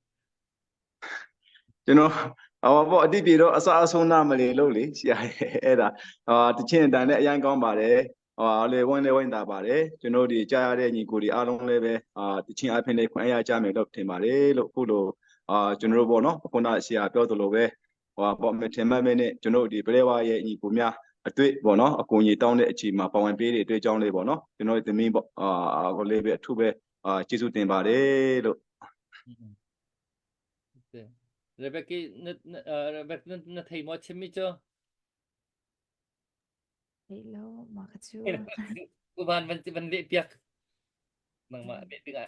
ကျွန်တော်ဟောပေါ့အတိပြေတော့အစအဆုံးနာမလေလို့လေဆရာရဲ့အဲ့ဒါဟာတချင်းတန်လည်းအရင်ကောင်းပါတယ်ဟာလေဝင်းလည်းဝင်းတာပါတယ်ကျွန်တော်ဒီကြားရတဲ့ညီကိုတွေအားလုံးလည်းပဲအာတချင်းအဖင်လေးခွင့်အရကြမယ်လို့ထင်ပါတယ်လို့အခုလိုအာကျွန်တော်တို့ပေါ့နော်ခုနဆရာပြောသလိုပဲဟိုပေါ့မထင်မှတ်မဲနဲ့ကျွန်တော်ဒီပလဲဝါရဲ့ညီကိုများအတွေ့ပေါ့နော်အကူအညီတောင်းတဲ့အချိန်မှာပါဝင်ပေးတဲ့အတွက်ကြောင့်လေးပေါ့နော်ကျွန်တော်သမီးပေါ့အာဟိုလေးပဲအထူးပဲအာကျေးဇူးတင်ပါတယ်လို့ Rebecca န Rebecca နထိတ်မချမီချော Theih lo mah kha cu. ဥဘာန်ban ban le piak nangmah le tikah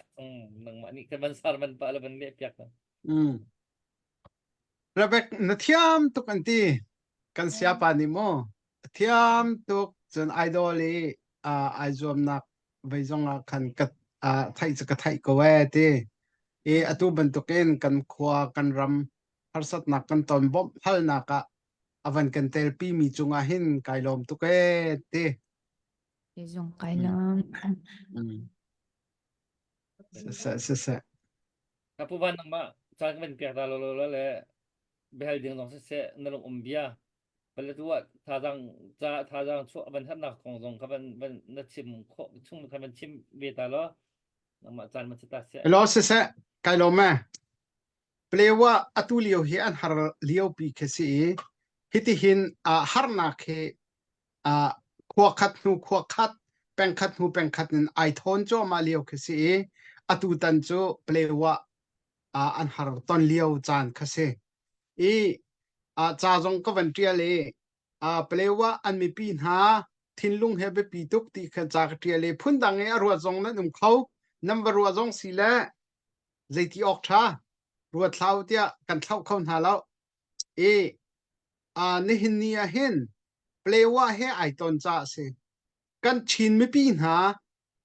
nangmah nih kan ban sar ban pa la ban le piak อืม Rebecca na thiam tuk an ti kan siapa nih mu thiam tuk cun idol i ai zuamnak vei zong ah khan ka theih cu ka theih ko ee ti i atu bantukin kan khua kan ram harsatnak kan ton bawmh halnak ah a van kan telpi mi cungah hin kai lawm tuk ee ti Kei zong kai lawm. Siseh siseh. Ka pu van nangmah caan ka van pek ta lo lo le behal ding zong siseh na lung um bia Paletwa thazaang ca thazaang chuah van hatnak kong zong kha van van na chim khawh chung kha van chim ve ta law nangmah caan ma ta seh. Hello siseh kai lawm e. Plewa atu lio hi an har lio pi khi si i hitihin uh, harnak hi uh, khua khat hnu khua khat peng khat hnu peng khat in ai thawn cuahmah lio khi si i atu tan cu Plewa uh, an har ton lio caan kha si. I uh, ca zong ka van ṭial i uh, Palewa an mipi hna thinlung he biapi tuk ti kha ca ka ṭial i phundang i a ruat zong nan um kho nan va ruah zong si le zeiti awk ṭha ruat hlau tiah kan thlauh kho hna lo i uh, nihin ni ah hin Palewa he ai ton ca a si kan Chin mipi hna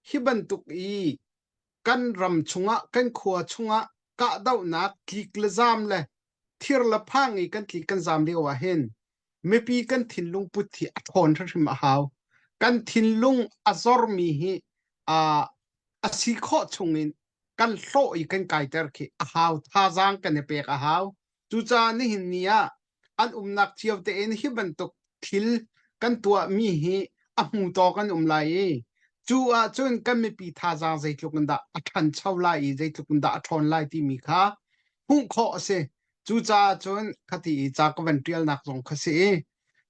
hi bantuk i kan ram chungah kan khua chungah kahdohnak tlik le zaam le thir le phang i kan tlik kan zaam lio ah hin mipi kan thinlung put hi a ṭhawn hrimhrim a hau. Kan thinlung a zormi hi uh, a si khawh chungin kan hlawh i kan kaiter khi a hau thazaang kan i pek a hau. Cucaah nihin ni ah an umnak cio tein hi bantuk thil kan tuahmi hi a hmu tawk an um lai i cu ahcun kan mipi thazaang zeitluk in dah a ṭhancho lai i zeitluk in dah a ṭhawn lai timi kha hmuh khawh a si. Cucaah cun khati i ca ka van ṭialnak zong kha si i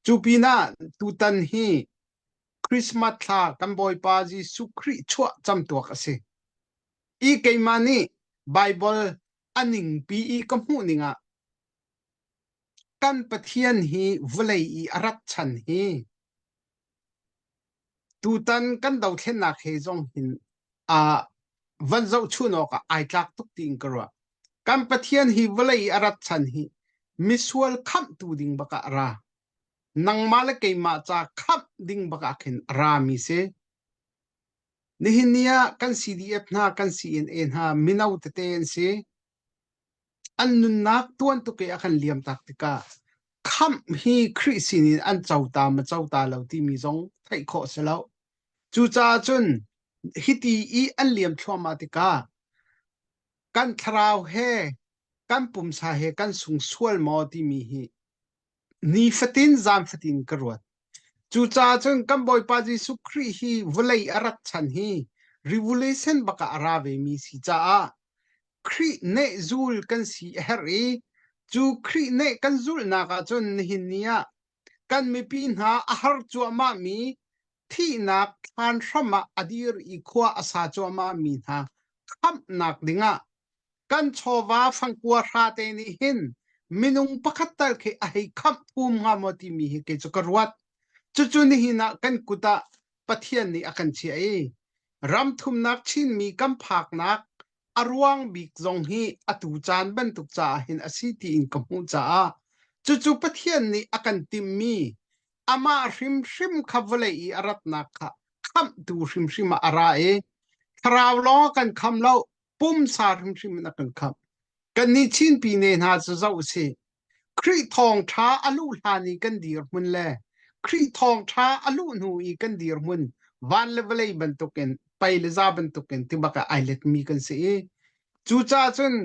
cu pinah tutan hi Christmas thla kan Bawipa Jesuh Khrih chuah camtuak a si. I keimah nih Bible. A ningpi i ka hmuh ning ah kan Pathian hi vawlei i a rat chan hi tutan kan dothlennak he zong hin uh, van zohchun awk ah ai tlak tuk tiin ka ruah. Kan Pathian hi vawlei i a rat chan hi misual khamhtu ding bak ah a ra. Nangmah le keimah ca khamh ding bak ah khin a rami si. Nihin ni ah kan CDF hna, kan CNA hna mino tete an si. An nunnak tuan tuk i a kan liam tak tikah khamh hi Khrih sinin an co ta ma co ta lo timi zong theih khawh si lo. Cucaah cun hiti i an liam thluahmah tikah kan thlarau he kan pumsa he kan sung sual maw timi hi nifatin zan fatin ka ruat. Cucaah cun kan Bawipa Jesuh Khrih hi vawlei a rat chan hi revolution bak ah a ra vemi si caah Khrih neh zul kan si a herh i cu Khrih neh kan zulhnak ah cun nihin ni ah kan mipi hna a har cuahmahmi thihnak thlan hram ah a dir i khua a sa cuahmahmi hna khamhnak dingah kan chawva fangkua hra te nih hin minung pakhat tal khi a hei khamh phum hnga maw timi hi kei cu ka ruat. Cucu nihin ah kan kut ah Pathian nih a kan chiah i ram thumnak Chinmi kan phaknak a ruang bik zong hi atu caan bantuk caah hin a si tiin ka hmuh caah cucu Pathian nih a kan timhmi amah hrimhrim kha vawlei i a ratnak kha khamhtu hrimhrim ah a ra i thlarau lawng a kan kham lo pumsa hrimhrim in a kan khamh. Kannih Chinpi ne hna cu zoh usih. Khrih thawngṭha a luh hlan i kan dirhmun le Khrih thawngṭha a luh hnu i kan dirhmun van le vawlei bantukin pei le za bantukin tibak ah ai letmi kan si i cucaah cun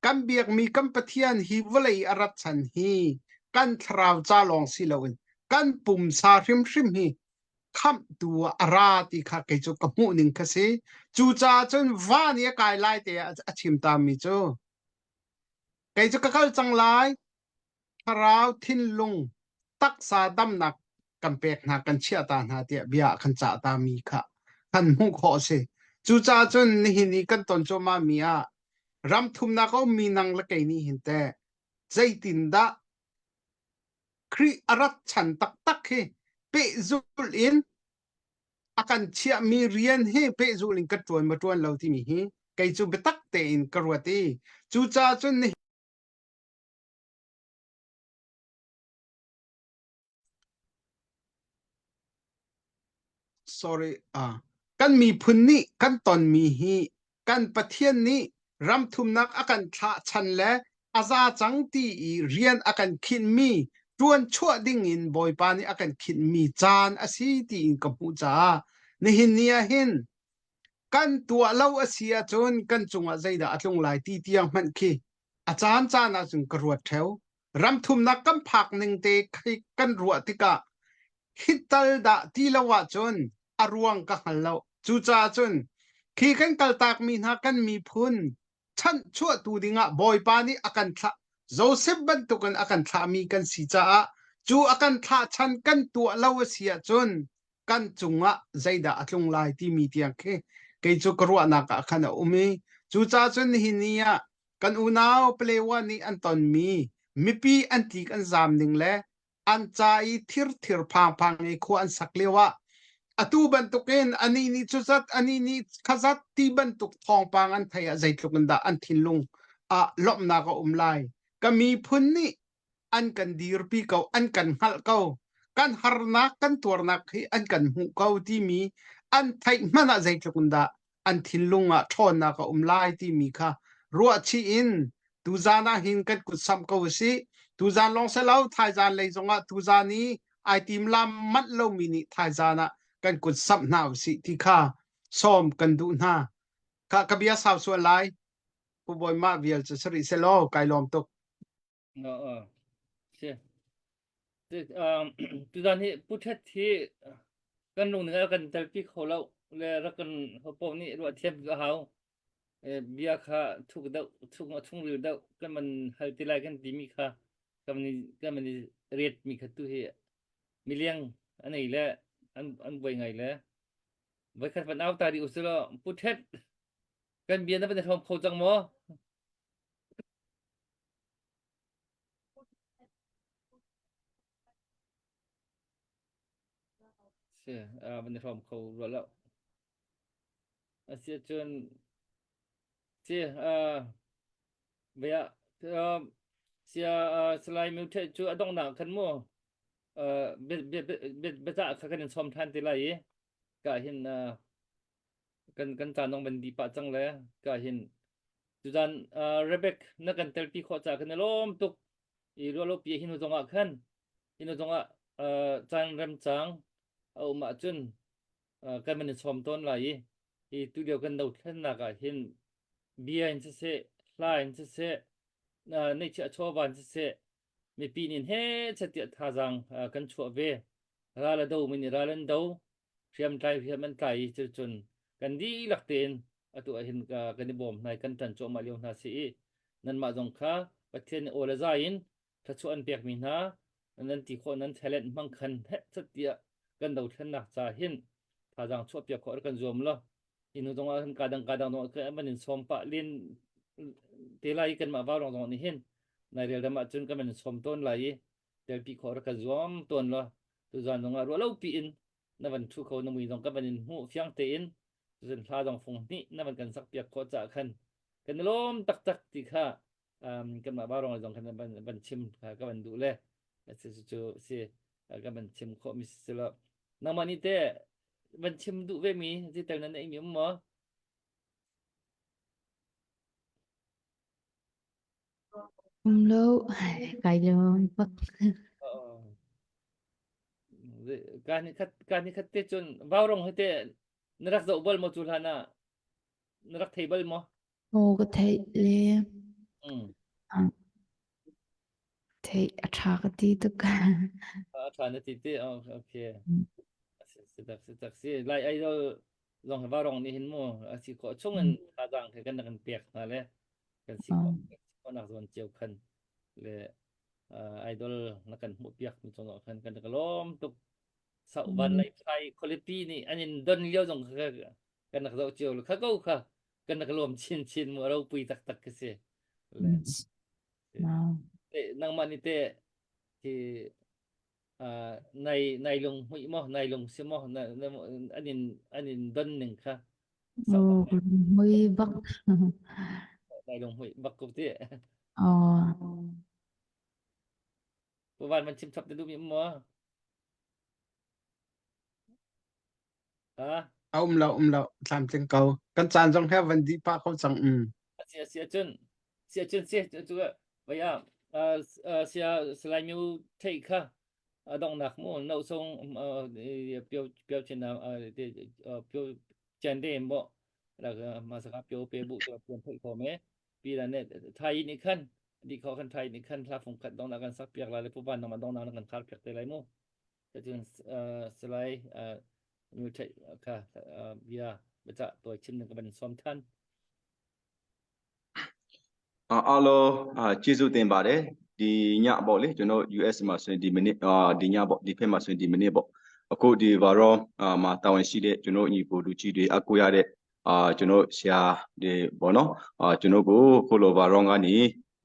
kan biakmi kan Pathian hi vawlei a rat chan hi kan thlarau ca lawng si loin kan pumsa hrimhrim hi khamhtu ah a ra ti kha kei cu ka hmuh ning kha si. Cucaah cun van i a kai lai te ah a chim tami cu kei cu ka kal cang lai thlarau thinlung taksa damnak kan pek hna kan chiah ta hna tiah bia a kan cah ta mi kha kan hmuh khawh a si. Cucaah cun nihin i kan ton cuahmah mi ah ram thumnak a ummi nang le kei nih hin teh zeitindah Khrih a rat chan taktak hi pehzulh in a kan chiahmi rian hi pehzulh in ka ṭuan ma ṭuan lo timi hi kei cu biatak tein ka ruat i cucaah cun sorry ah kan miphun nih kan tonmi hi kan Pathian nih ramthumnak a kan thlah chan le a za cang ti i rian a kan khinhmi ṭuan chuah ding in Bawipa nih a kan khinhmi caan a si tiin ka hmuh caah nihin ni ah hin kan tuah lo a si ahcun kan cungah zeidah a tlung lai ti tiang hmanh khi a caan caan ahcun ka ruat ṭheo. Ramthumnak kan phak ning te khi kan ruah tikah hi tal dah ti lo ahcun a ruang ka hngal lo. Cucaah cun khi kan kaltakmi hna kan miphun chanhchuahtu dingah Bawipa nih a kan thlah Joseph bantukin a kan thlahmi kan si caah cu a kan thlah chan kan tuah lo a si ahcun kan cungah zeidah a tlung lai timi tiang khi kei cu ka ruahnak ah khan a um i cucaah cun nihin ni ah kan unau Palewa nih an tonmi mipi an tlik an zaam ning le an ca i thirthir phangphang i khua an sak lio ah atu bantukin anih nih cuzat anih nih khazat ti bantuk thawngpang an theih ah zeitluk in dah an thinlung ah lawmhnak a um lai ka miphun nih an kan dirpi ko an kan hngalh ko kan harnak kan tuarnak hi an kan hmuh ko timi an theih hmanh ah zeitluk in dah an thinlung ah ṭhawnnak a um lai timi kha ruahchih in tuzan ah hin kan kut samh ko usih tuzan lawng si lo thaizan lei zongah tuzan i ai timlam manh lomi nih thaizan ah kan kut samh hna usih ti kha sawm kan duh hna ka ka bia sau sual lai Pu Bawi mah vial cu sari selaw kai lawm tuk Si. Tuzan hi Pu Ṭhet hi kan lung ning a kan telpi kho lo le rak kan hopaoh nih ruah thiam a hau. Bia kha thuk deuh, chung a chungril deuh kan man hal ti lai kan timi kha kan kan man i riat mi kha tu hi miliang an ei le an an buai ngai le voikhat van au ta rih usih law Pu Ṭhet kan bia na van i hrawm kho cang maw? Si, van i hrawm kho rua lo. Asi cun si bia sia Salai Myu Htwe cu a donghnak khan mu biacah kha kan in sawm ṭhan te lai i ka hin kan kan caan dong van di pah cang le ka hin tuzan Rebecca na kan telpi khawh caah kan i lawm tuk i ruahlo pi hin zong ah khan hin zong ah caan rem cang a um ahcun kan van i sawm tawn lai i hi tulio kan dothlennak ah hin bia in siseh hla in siseh neihchiah chawva in siseh mipi nih he chatiah thazaang kan chuah ve ral a do mi nih ral an do hriamtlai hriam an tlai i cucun kan dihlak tein atu ah hin kan i bawm hna i kan ṭan cuahmah lio hna si i nanmah zong kha Pathian nih aw le zai in thluachuah an pekmi hna nan ti khawh nan talent hmang khan heh chat tiah kan dothlennak ca hin thazaang chuah piak khawh kan zuam lo inu zong ah ka dang ka dang zong ah man in sawm pah len te lai kan mah vau rong zong nih hin nai rel dam ahcun kan man in sawm tawn lai i telpi khawh rak kan zuam tawn lo tuzan zong ah ruah lo pi in na van thu kho na mui zong kan van in hmuh fiang tein cun hla zong fung hnih na van kan sak piak khawh ca khan kan lawm taktak ti kha um, kanmah vaurawng zong khan van, van chim kha ka van duh le cu cu si ka van chim khawh mi si lo nangmah nih te van chim duh ve mi zitel na neih mi um maw Um lo, kai lawm bak. Ka ni khat ka ni khat te cun vaurong he te na rak zoh bal maw cu hlan ah na rak thei bal maw Aw ka theih le Mm. theih a ṭha ka ti tuk. A ṭha na ti ti oh, okay. Si tak si tak si Lai Idol zong hi varong nih hin mu a si khawh chung in thazaang he kan kan pek hna le kan si khawh khawh nak zawn cio khan le idol na kan hmuh piak mi cung ah khan kan ka lawm tuk sau van lai phai khualipi nih an in don lio zong kha kan rak zoh cio kha ko kha kan rak lawm chin chin mu ropui taktak ka si le te nangmah nih te khi nai nai lung hmuih maw nai lung si maw an in an in don ning kha mui bak nai lung hmuih bak ko ti oh Puvan man chim chap te duh mi maw A um lo um lo tlamtling ko kan caan zong he van dih pah ko cang um si si ahcun si ahcun si cu vai ah sia salai myu thei kha donghnak mu no song pio pio chin na pio chen de mo la ma saka pio pe bu to pian thei ko me pi la ne thai ni khan di kho khan thai ni khan hla fung khat dong na kan sak piak la le pu ban nang ma dong na kan khar piak te lai mu Cun Salai Myu Htwe kha bia biacah tawi chim ding ka van sawm than. အားလုံးကျေးဇူးတင်ပါတယ်ဒီညပေါ့လေကျွန်တော် US မှာဆိုရင်ဒီမိနစ်အာဒီညပေါ့ဒီဖက်မှာဆိုရင်ဒီမိနစ်ပေါ့အခုဒီဘာရောမှာတာဝန်ရှိတဲ့ကျွန်တော်ညီကိုလူကြီးတွေအကူရတဲ့အာကျွန်တော်ဆရာတွေပေါ့နော်အာကျွန်တော်ကိုခုလိုဘာရောကနေ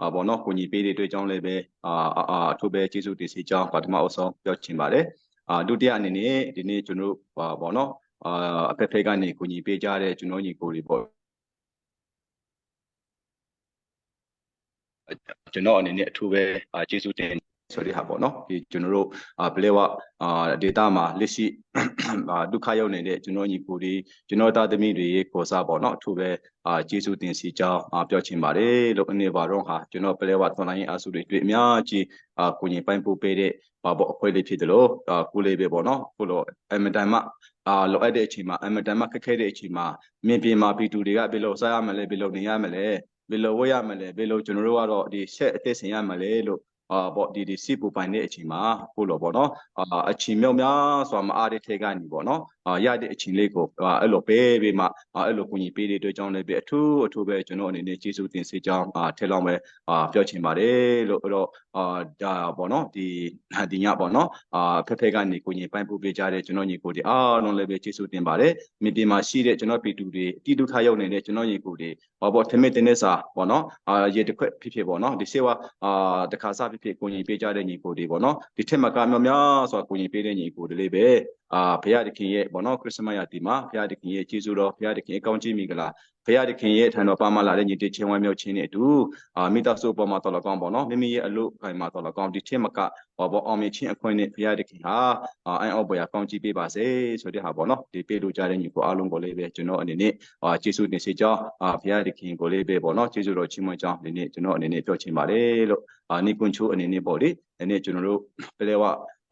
အာပေါ့နော်ကိုညီပေးတဲ့အတွက်ကြောင့်လည်းပဲအာအာအထူးပဲကျေးဇူးတင်စီကြောင်းပထမအဆုံးပြောချင်ပါတယ်အာဒုတိယအနေနဲ့ဒီနေ့ကျွန်တော်ဟာပေါ့နော်အာအဖက်ဖက်ကနေကိုညီပေးကြတဲ့ကျွန်တော်ညီကိုတွေပေါ့ကျွန်တော်အနေနဲ့အထူးပဲကျေးဇူးတင်ဆိုတဲ့ဟာပေါ့နော်ဒီကျွန်တော်တို့ပလဲဝအာဒေတာမှာလက်ရှိဒုက္ခရောက်နေတဲ့ကျွန်တော်ညီကိုတွေကျွန်တော်သားသမီးတွေကိုစားပေါ့နော်အထူးပဲအာကျေးဇူးတင်စီကြောင်းပြောချင်ပါတယ်လို့အနေပါတော့ဟာကျွန်တော်ပလဲဝသွန်လိုင်းအဆုတွေတွေ့အများကြီးအာကိုညီပိုင်းပို့ပေးတဲ့ဘာပေါ့အဖွဲ့လေးဖြစ်တယ်လို့အာကိုလေးပဲပေါ့နော်ခုလိုအမတန်မှအာလိုအပ်တဲ့အချိန်မှာအမတန်မှခက်ခဲတဲ့အချိန်မှာမြင်ပြင်မှာပီတူတွေကဘယ်လိုစားရမလဲဘယ်လိုနေရမလဲဘယ်လိုဝတ်ရမလဲဘယ်လိုကျွန်တော်တို့ကတော့ဒီဆက်အသက်ရှင်ရမလဲလို့အာပေါ့ဒီဒီစီပူပိုင်တဲ့အချိန်မှာခုလိုပေါ့နော်အာအချိန်မြောက်များစွာမအားတဲ့ထဲကနေပေါ့နော်အာရတဲ့အချိန်လေးကိုအဲ့လိုပေးပြီးမှအဲ့လိုကူညီပေးတဲ့အတွက်ကြောင့်လည်းပဲအထူးအထူးပဲကျွန်တော်အနေနဲ့ကျေးဇူးတင်စေကြောင်းအာထဲလောင်းပဲအာပြောချင်ပါတယ်လို့အဲ့တော့အာဒါပေါ့နော်ဒီဒီညပေါ့နော်အာဖက်ဖက်ကနေကိုညီပိုင်းပို့ပေးကြတဲ့ကျွန်တော်ညီကိုတွေအားလုံးလည်းပဲကျေးဇူးတင်ပါတယ်မြေပြင်မှာရှိတဲ့ကျွန်တော်ပြည်သူတွေအတိဒုက္ခရောက်နေတဲ့ကျွန်တော်ညီကိုတွေဟောပေါ့ထမင်းတင်းနေစာပေါ့နော်အာရေတစ်ခွက်ဖြစ်ဖြစ်ပေါ့နော်ဒီစေဝါအာတခါစားဖြစ်ဖြစ်ကိုညီပေးကြတဲ့ညီကိုတွေပေါ့နော်ဒီထက်မကမြောက်များစွာကိုညီပေးတဲ့ညီကိုတွေလေးပဲ အာဘုရားသခင်ရဲ့ဘောနော်ခရစ်စမတ်ရာသီမှာဘုရားသခင်ရဲ့ကျေးဇူးတော်ဘုရားသခင်အကောင်းကြီးမင်္ဂလာဘုရားသခင်ရဲ့ထံတော်ပါမလာတဲ့ညီတချင်းဝမ်းမြောက်ခြင်းနဲ့အတူအာမိသားစုပေါ်မှာတော်လကောင်းပေါ့နော်မိမိရဲ့အလို့ခိုင်မှာတော်လကောင်းဒီထက်မကဟောပေါ့အောင်မြင်ခြင်းအခွင့်နဲ့ဘုရားသခင်ဟာအိုင်အောက်ပေါ်ရာကောင်းကြီးပေးပါစေဆိုတဲ့ဟာပေါ့နော်ဒီပေးလို့ကြတဲ့ညီကိုအားလုံးကိုလည်းပဲကျွန်တော်အနေနဲ့အာကျေးဇူးတင်စေကြောင်းအာဘုရားသခင်ကိုလည်းပဲပေါ့နော်ကျေးဇူးတော်ချီးမွမ်းကြောင်းဒီနေ့ကျွန်တော်အနေနဲ့ပြောချင်ပါတယ်လို့အာနိကွန်ချိုအနေနဲ့ပေါ့လေဒီနေ့ကျွန်တော်တို့ပလဲဝ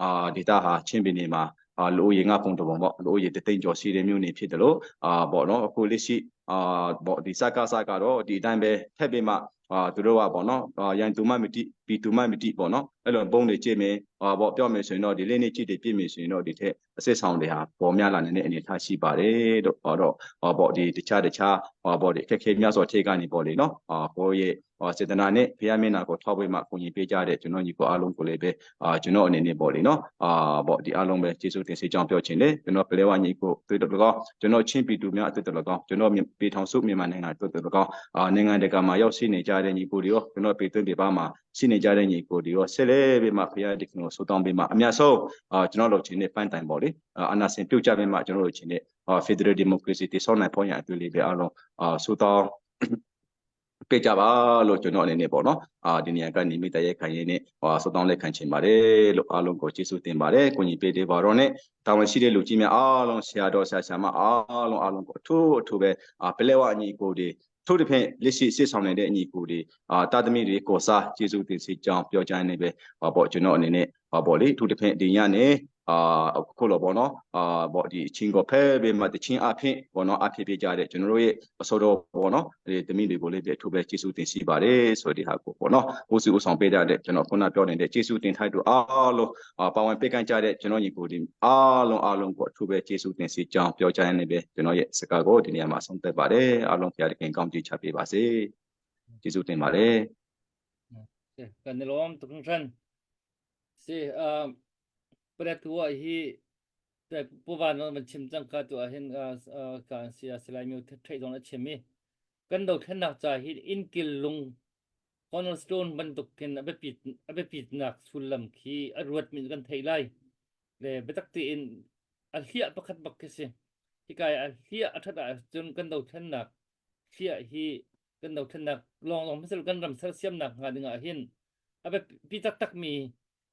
အာဒေတာဟာချင်းပြည်နယ်မှာအာလူဦးရေငါပုံတပုံပေါ့လူဦးရေတသိန်းကျော်ရှိတဲ့မြို့နယ်ဖြစ်တယ်လို့အာပေါ့နော်အခုလက်ရှိအာပေါ့ဒီစကားစကတော့ဒီအတိုင်းပဲထက်ပြီးမှအာသူတို့ကပေါ့နော်ရန်သူမမတိပီသူမမတိပေါ့နော်အဲ့လိုပုံတွေကြည့်မယ်ဟာပေါ့ပြောမယ်ဆိုရင်တော့ဒီလေးနေ့ကြည့်တွေပြည့်မယ်ဆိုရင်တော့ဒီထက်အစစ်ဆောင်တွေဟာပေါ်များလာနေတဲ့အနေအထားရှိပါတယ်လို့ဟောတော့ဟောပေါ့ဒီတခြားတခြားဟောပေါ့ဒီအခက်ခဲများစွာထိကနေပေါ့လေနော်အာကိုရဲ့ဟောစေတနာနဲ့ဖျားမျက်နှာကိုထောက်ပေးမှကိုညီပေးကြတဲ့ကျွန်တော်ညီကိုအားလုံးကိုလည်းပဲအာကျွန်တော်အနေနဲ့ပေါ့လေနော်အာပေါ့ဒီအားလုံးပဲကျေးဇူးတင်စေကြောင်းပြောချင်တယ်ကျွန်တော်ပလဲဝညီကိုတွေ့တော်ကောကျွန်တော်ချင်းပြည်သူများအတွက်တော်ကောကျွန်တော်ပေထောင်စုမြန်မာနိုင်ငံအတွက်တော်ကောအာနိုင်ငံတကာမှာရောက်ရှိနေကြတဲ့ညီကိုတွေရောကျွန်တော်ပေသွင်းပြပါမှာရှိနေကြတဲ့ညီကိုတွေရောဆက်လဲပေးမှဖျားဒီကတော့ဆူတောင်းပေးမှအများဆုံးအာကျွန်တော်တို့ချင်းနဲ့ပန်းတိုင်ပေါ့လေအာနာစင်ပြုတ်ကြပေးမှကျွန်တော်တို့ချင်းနဲ့အာ Federal Democracy တည်ဆောက်နိုင်ဖို့ရန်အတွေ့လေးပဲအားလုံးအာဆူတောင်းပေးကြပါလို့ကျွန်တော်အနေနဲ့ပေါ့နော်အာဒီနေရာကနေမိတရဲခံရင်းနဲ့ဟောဆောတောင်းလက်ခံချင်ပါတယ်လို့အားလုံးကိုကျေးဇူးတင်ပါတယ်ကိုကြီးပေးသေးပါတော့နဲ့တာဝန်ရှိတဲ့လူကြီးများအားလုံးဆရာတော်ဆရာဆရာမအားလုံးအားလုံးကိုအထူးအထူးပဲအာပလဲဝအညီကိုဒီထို့သဖြင့်လက်ရှိစစ်ဆောင်နေတဲ့အညီကိုဒီအာတာသမီတွေကိုစားကျေးဇူးတင်စီကြောင်းပြောကြားနေပဲဟောပေါ့ကျွန်တော်အနေနဲ့ဟောပေါ့လေထို့သဖြင့်ဒီညနေအာအခုလောပေါ့နော်အာပေါ့ဒီအချင်းကိုဖဲပေးမှတချင်းအဖြစ်ပေါ့နော်အဖြစ်ပြကြတဲ့ကျွန်တော်တို့ရဲ့အစောတော်ပေါ့နော်ဒီသမီးတွေကိုလည်းပြထိုးပဲကျေးဇူးတင်ရှိပါတယ်ဆိုတဲ့ဟာကိုပေါ့နော်ဦးစီးဦးဆောင်ပေးကြတဲ့ကျွန်တော်ခုနပြောနေတဲ့ကျေးဇူးတင်ထိုက်တို့အားလုံးပါဝင်ပေးကမ်းကြတဲ့ကျွန်တော်ညီကိုဒီအားလုံးအားလုံးကိုအထူးပဲကျေးဇူးတင်စီကြောင်းပြောကြရနေပဲကျွန်တော်ရဲ့စကားကိုဒီနေရာမှာဆုံးသက်ပါတယ်အားလုံးဘုရားသခင်ကောင်းချီးချပေးပါစေကျေးဇူးတင်ပါတယ် ကန်လုံးတုန်ထန် Si Paletwa hi Pu Van van chim cang ka tu ahhin ka an si a si lai mi theih zong a chim i kan dothlennak ca hi innkil lung cornerstone bantuk khin a biapit a biapitnak sullam khi a ruat mi kan theih lai le biatak tein a hliah pakhat bak khi si hika a hliah a that ahcun kan dothlennak hliah hi kan dothlennak lawng lawng hmasal kan ram sersiamnak hnga ding ah hin a biapi taktak mi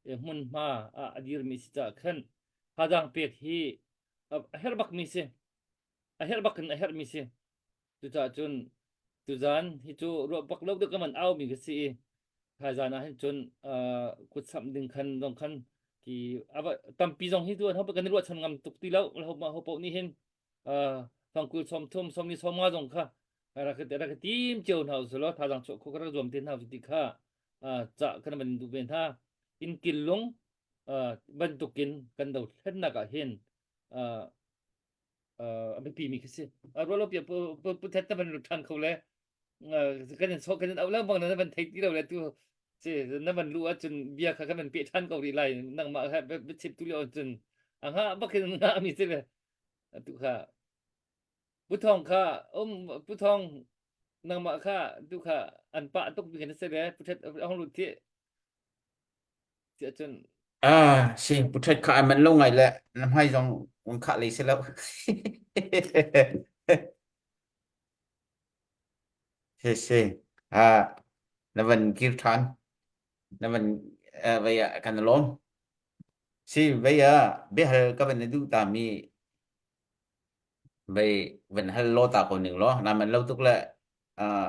hmunhma ah a dirmi si caah khan thazaang pek hi a herh bak mi si a herh bak in a herh mi si cucaah cun tuzan hi cu ruah bak lo deuh ka man au mi ka si i thaizan ah hin cun kut samh ding khan zong khan ki tampi zong hi tu an ho kan ruahchan ngam tuk ti lo ho ma ho po ni hin thongkul 30 sawmli 50 zong kha rak rak tim cio hna usulaw thazaang chuah kho ka rak zuam te hna ti kha ca kan van duh ve hna in killung bantukin kan do thlennak ah hin a biapi mi khi si rualo pia pu thet ta van lut than kho le kan in so kan in au lang bang na van thei ti lo le tu si na van lu ahcun bia kha kan van pe than ko rih lai nangmah ha chip tu lio cun anga bakin nga mi si le tu kha Pu Thawng kha um Pu Thawng nangmah kha tu kha an pah tuk mi kan si le Pu Thet hong lut thi ti ahcun Ah, si Pu Thet kha ai man lo ngai le na hmai zong un khah lei si lo. Si si. Ah, na van kir than. Na van eh, vei ah kan lawm. Si vei ah biahal ka van na duh ta mi vei van hal lo ta ko ning law na man lo tuk le uh,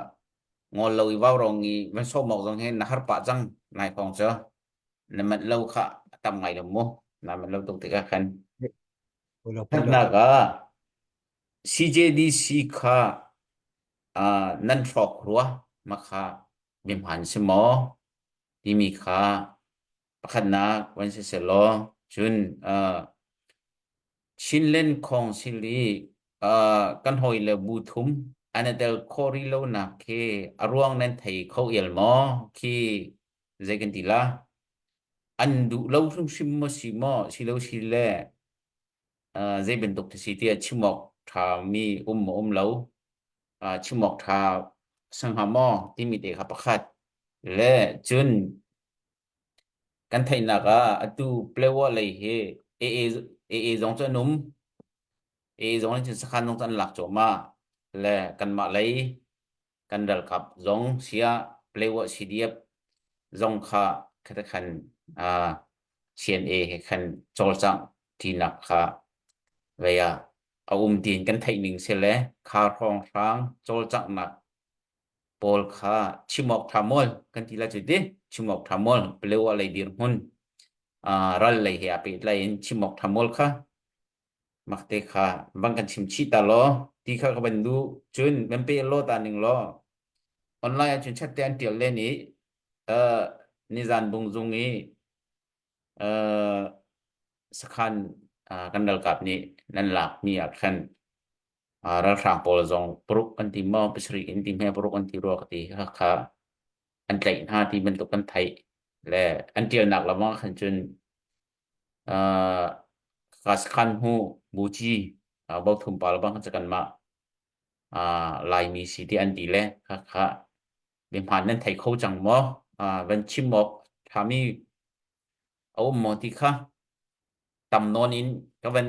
ngol lo i vau rong i van so mok zong he na har pah cang nai kong cu na man lo kha tam ngai lo mu na man lo tuk tikah khan Thatnak ah CJDC kha uh, nan hrawk rua ma kha bimhan si maw timi kha pakhatnak van si selaw cun uh, Chinland Council i kan hawile bu thum an i tel khawh rih lonak khi a ruang nan thei kho ial maw? Khi zei kan ti la? An duh lo hrimhrim maw si maw? Si lo si le zei bantuk si tiah chim awk ṭha mi um maw um lo? Chim awk ṭha sang hnga maw? Timi te kha pakhat. Le cun Kan theihnak ah atu Palawa lei hi AA. AA zong cu an um. AA zong nih cun sakhan zong cu an lak cuahmah. Le kanmah lei kan ralkap zong sia Playwa CDF zong kha khata khan uh, CNA he khan cawlcangh tinak kha vei ah a um tiin kan theih ning si le kha hrawng hrang cawlcanghnak pawl kha chim awk tha mawl kan ti la cu ti chim awk tha mawl Palewa lei dirhmun uh, ral lei he a pehtlai in chim awk tha mawl kha makte kha bang kan chim chih ta law ti kha ka ban du cun nan pe law ta ning law online ah cun chat te an tial len i uh, nizan bung zung i uh, sakhan uh, kan ralkap nih nan lak mi ah khan uh, ralhrang pawl zong paruk an ti maw pasarih in ti hme paruk an ti rua ka ti kha kha an tlaih hna ti bantuk kan theih le an tialnak lamah khan cun Uh, ka sakhan hmu buci uh, bothum pa bang cu kanmah uh, Laimi si ti an ti le kha kha biahmaan nan thei kho cang maw uh, van chim awk ṭhami a um maw ti kha tam nawn in ka van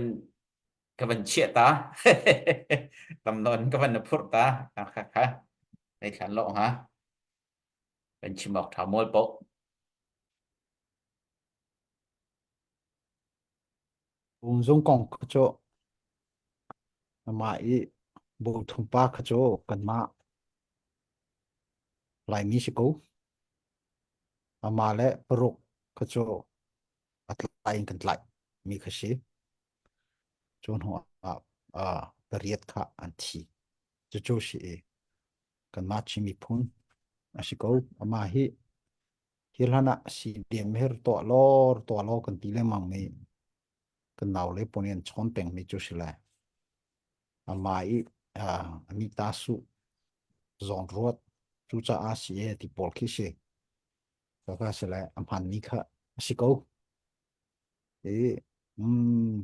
ka van chiah ta tam nawn ka van na phurh ta kha kha nei thlan lo ha van chim awk ṭha mawl poh Bungzung kong kha cu amah i Bothum pa kha cu kanmah Laimi si ko. Amah le paruk kha cu a tlai in kan tlaih mi kha si. Cu hnu ah ah pariat kha an thi. Cucu si i kanmah Chin miphun a si ko. Amah hi Hi hlan ah CDM hi tuah law tuah law kan ti lengmang mi kan nau le pawl nih an chawn peng mi cu si lai. Amah i a mi ta su zawn ruat cucaah si e ti pawl khi si. Kaka si lai a hman mi kha a si ko. I mm,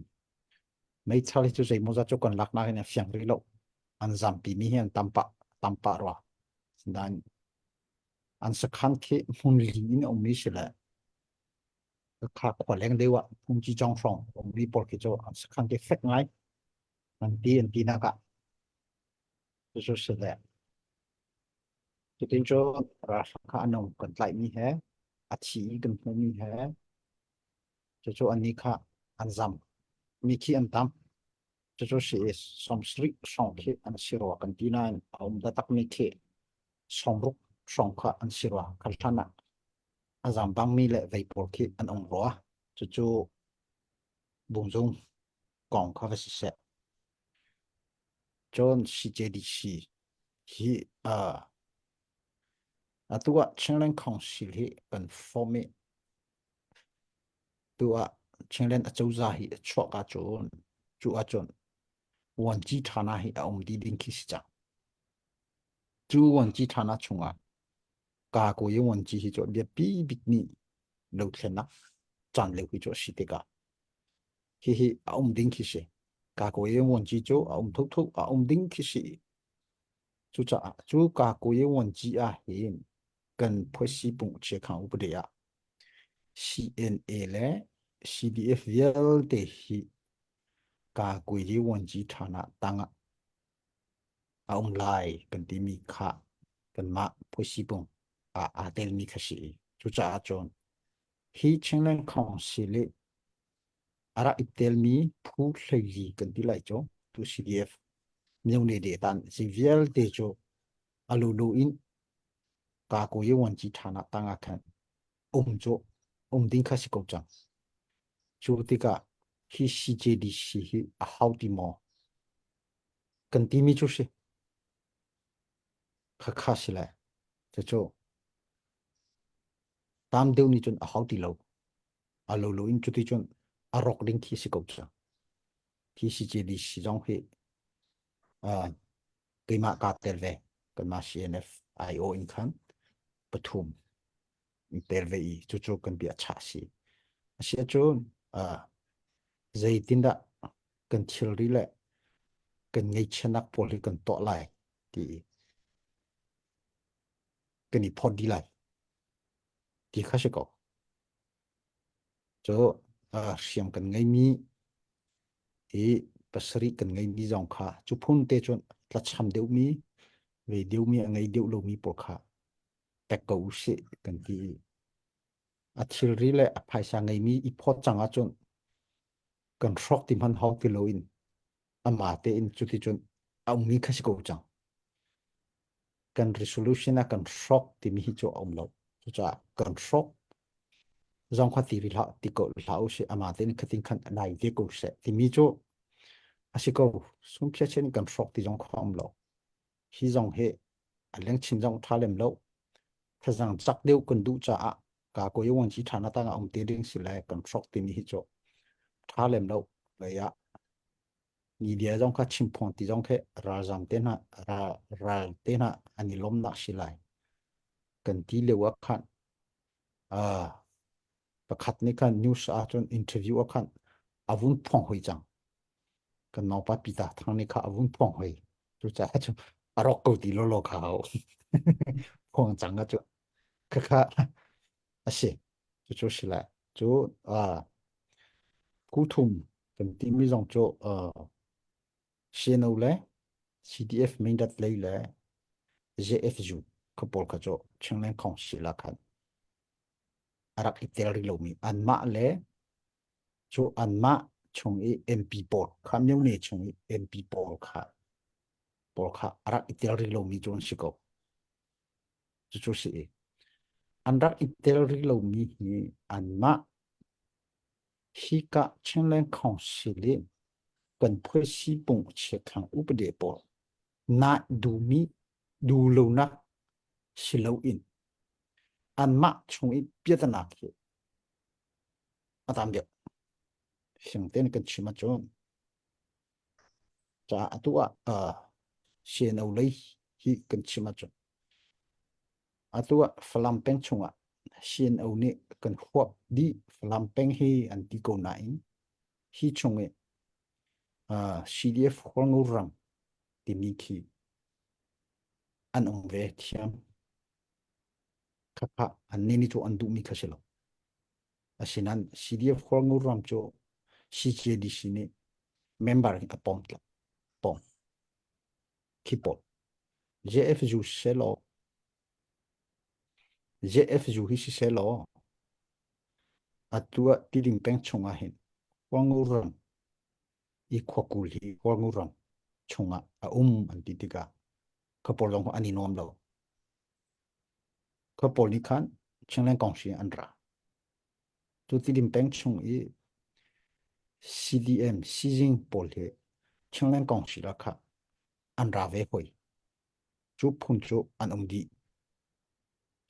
meithal hi cu zeimawzat cu kan laknak in a fiang rih lo. An zampi mi hi an tam pah tam pah rua. Nain An sakhan khi hmun li in a ummi si le kha khua leng deuh ah phungci cawng hrawng a ummi pawl khi cu an sakhan khi fek ngai an ti an ti nak ah cucu si le cutin cu ralhrang kha an um kan tlaihmi he a thi i kan hmuhmi he cucu annih kha an zam mi khi an tam cucu si i sawmsarih hrawng khi an si rua kan ti nain a um taktakmi khi 6 hrawng kha an si rua. Kha hlan ah a zaam bangmi le vei pawl khi an um rua. Cucu bungzung kong kha va siseh. Cun CJDC hi uh, atu ah Chinland Council hi kan form i tu ah Chinland acozah hi a chuak ahcun cu ahcun vuanci ṭhana hi a um dih ding khi si cang. Cu vuanci ṭhana chungah Kakuyi vuanci hi cu a biapi bikmi dothlennak caan lio hi cu a si tikah hihi a um ding khi si. Kakuyi vuanci cu a um thukthuk a um ding khi si. Cucaah cu Kakuyi vuanci ah hin kan phuaisi pung chiakhang upade ah CNA le CDF vialte hi Kakuyi vuanci ṭhana tangah a um lai kan timi kha kanmah phuisipung ah aa telmi kha si i cucaah cun hi Chinland Council i a rak i telmi phu hleili kan ti lai cu tu CDF myone de tan si vialte cu a lulu in ka ko ye wan chi thana tanga khan um cu um ding kha si ko cang cu tikah hi CJDC hi a hau ti maw kan timi cu si khakha si lai cucu tam deuh nih cun a hau ti lo a lo lo in cuti cun a rawk ding khi si ko cang khi CJDC zong hi uh, keimah kaa tel ve kanmah CNF IO in khan pathum in tel ve i cucu kan bia chah si a si ahcun uh, zeitindah kan thilri le kan ngeihchiahnak pawl hi kan tuah lai ti kan i phawt dih lai ti kha si ko. Cu uh, hriam kan ngeimi Hi pasarih kan ngeimi zong kha cu phun te cun tlacham deuhmi, ve deuhmi a ngei deuh lomi pawl kha pek ko usih kan ti i a thilri le a phaisa ngeimi i phawt cang ahcun kan hrawk ti hmanh hau ti loin amah tein cuticun a ummi kha si ko cang. Kan resolution ah kan hrawk timi hi cu a um lo. Cucaah kan hrawk zong kha ti rih hlah ti ko hlah usih amah tein khatin khan a dai ve ko seh timi cu a si ko. Sungkhia chen kan hrawk ti zong kha a um lo. Hi zong hi a leng chin zong ṭha lem lo. Thazang cak deuh kan duh caah ka ko yawan chi ṭha na tang ah um te ding si le kan hrawk timi hi cu ṭha lem lo. Lei ah media zong kha chim phuang ti zong khi ralzam te hna ral ral te hna an i lawmnak si lai kan ti lio ah khan ah pakhat nih khan news ah cun interview ah khan a vun phuang hoi cang kan naupa pita thang nih kha a vun phuang hoi cucaah cu a rawk ko ti lawlaw kha hau phuang cang a cu khakha a si cucu si lai cu ah Kuthum kan timi zong cu uh, CNO le CDF Mindat lei le JFU kha pawl kha cu Chinland Council ah khan a rak i tel rih lomi anmah le cu anmah chung i MP pawl kha myone chung i MP pawl kha pawl kha a rak i tel rih lomi cu an si ko. Cucu si i an rak i tel rih lomi hi anmah hika Chinland Council i kan phuaisi pung chiathlang upade pawl nah duhmi duhlonak si loin anmah chung i piatanak hi a tam deuh. Siang tein kan chim ahcun caah atu ah uh, CNO lei hi kan chim ahcun atu ah Falam peng chungah CNO nih kan huap dih Falam peng hi an ti ko nain hi chung i uh, CDF Hualngo ram timi khi an um ve thiam khakha an nih nih cu an duhmi kha si lo Asinain CDF Hualngo ram cu CJDC nih member in a pom tlak pom khi pawl JFU selaw JFU hi si selaw atu ah Tidim peng chung ah hin Hualngo ram i khuakul hi Hualngo ram chungah a um an ti tikah kha pawl zong an i nuam lo. Khua pawl nih khan Chinland Kongsi an ra. Cu Tidim peng chung i CDM sizing pawl hi Chinland Kongsi la kha an ra ve hoi. Cu phun cu an um dih.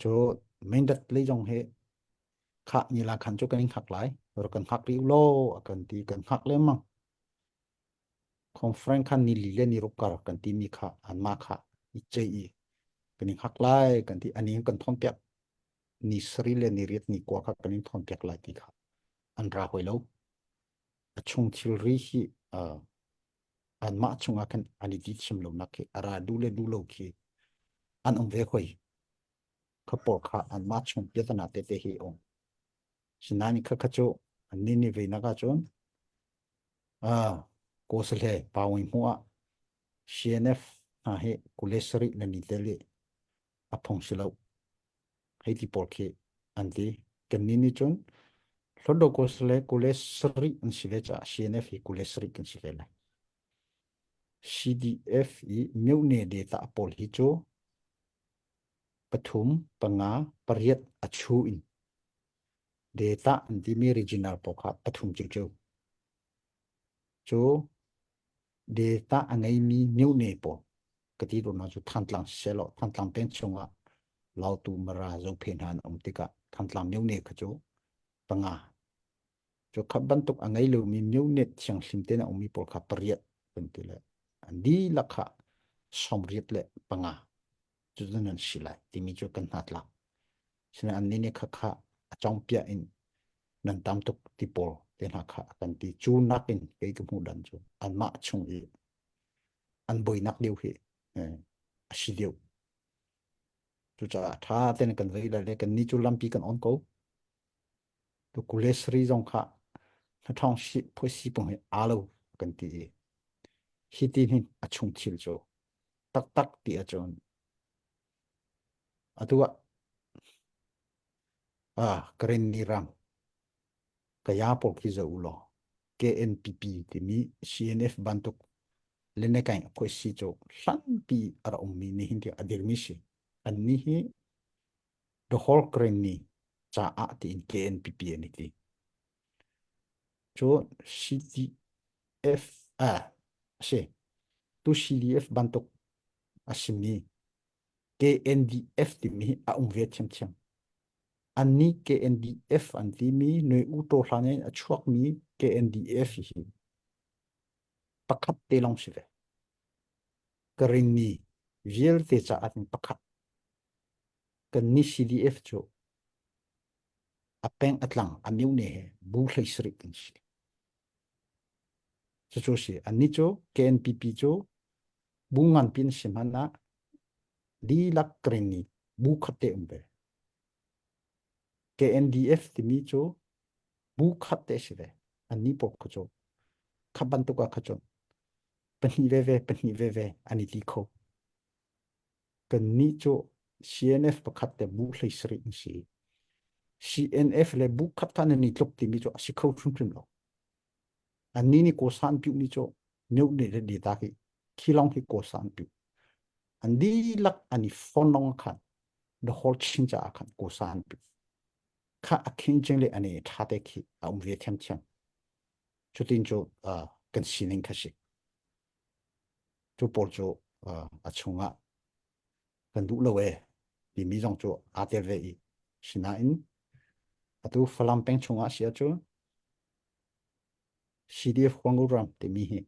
Cu Mindat lei zong hi kha ni la khan cu kan in hngak lai. Rak kan hngak rih law a kan ti kan hngak lengmang. Conference khan ni li le ni ruk kar kan timi kha anmah kha i ceih i kan in hak lai kan ti ani kan thawn piak ni sari le ni riat ni kua kha kan in thawn piak lai ti kha an ra hoi lo a chung thilri hi uh, anmah chungah khan an i ti thiam lo nak khi a ra du le du lo khi an um ve hoi kha pawl kha anmah chung piatana te te hi um sinain kha kha cu an ni ni ve nak ahcun Kawsale Pawin hmuh ah CNF hna hi kule sarih nan i tel i a phung si lo. Hei ti pawl khi an ti. Kannih nih cun Hluttaw Kawsale kule sarih an si ve caah CNF hi kule sarih kan si ve lai. CDF i myone data pawl hi cu pathum, panga, pariat a chu in data an timi regional pawl kha pathum ciocio. Cu data a ngeimi myone pawl ka ti duhnak cu Thantlang siseh law Thantlang peng chungah Lautu Mara Zophe hna an um tikah Thantlang myone kha cu panga cu kha bantuk a ngei lomi myone thianghlim tein a ummi pawl kha pariat kan ti le an dihlak kha sawmriat le panga cu nan si lai timi cu kan hna tlak. Sinain annih nih khakha a cawngpiah in nan tam tuk ti pawl te hna kha a kan ti. Cu nakin kei ka hmuh dan cu anmah chung i an buainak deuh hi a si deuh. Cucaah ṭha tein kan vei lai le kannih cu lampi kan on ko. Tu kulesri zong kha hnathawng si phuasi pung hi aa lo. kan ti i hi ti hin a chung thil cu taktak ti ahcun atu ah ah Karenni ram kaya pawl khi zoh u law KNPP timi CNF bantuk lenekaing si cu hlanpi a rak ummi nihin tiang a dirmi si. Annih hi the whole Karenni caah tiin KNPP an i ti. Cu CDF ah a si. Tu CDF bantuk a simi KNDF timi hi a um ve thiamthiam. Annih KNDF an timi Nui U Taw hlan in a chuakmi KNDF hi pakhat te lawng si ve. Karenni vialte caah cun pakhat. Kannih CDF cu a peng a tlang a myone he bu hlei sarih kan si. Cucu si. Annih cu KNPP cu bu nganpi an si hmanh ah dihlak Karenni bu khat te um ve. KNDF timi cu bu khat te si ve. Annih pawl kha cu kha bantuk ah kha cun pahnih veve pahnih veve an i ti kho. Kannih cu CNF pakhat le bu hlei sarih an si. CNF le bu khat kha nan i tluk timi cu a si kho hrimhrim lo. Annih nih kawsa an piuh mi cu mioh nih le data hi khi lawng hi kawsa an piuh. An dihlak an i fon lawng ah khan the whole Chin caah khan kawsa an piuh. Kha a khin ching le an i ṭha te khi a um ve thiamthiam. Cutin cu uh, kan sining kha si. Cu pawl cu uh, a chungah kan duh lo e timi zong cu aa tel ve i sinain atu Falam peng chungah si ahcun CDF Huangu ram timi hi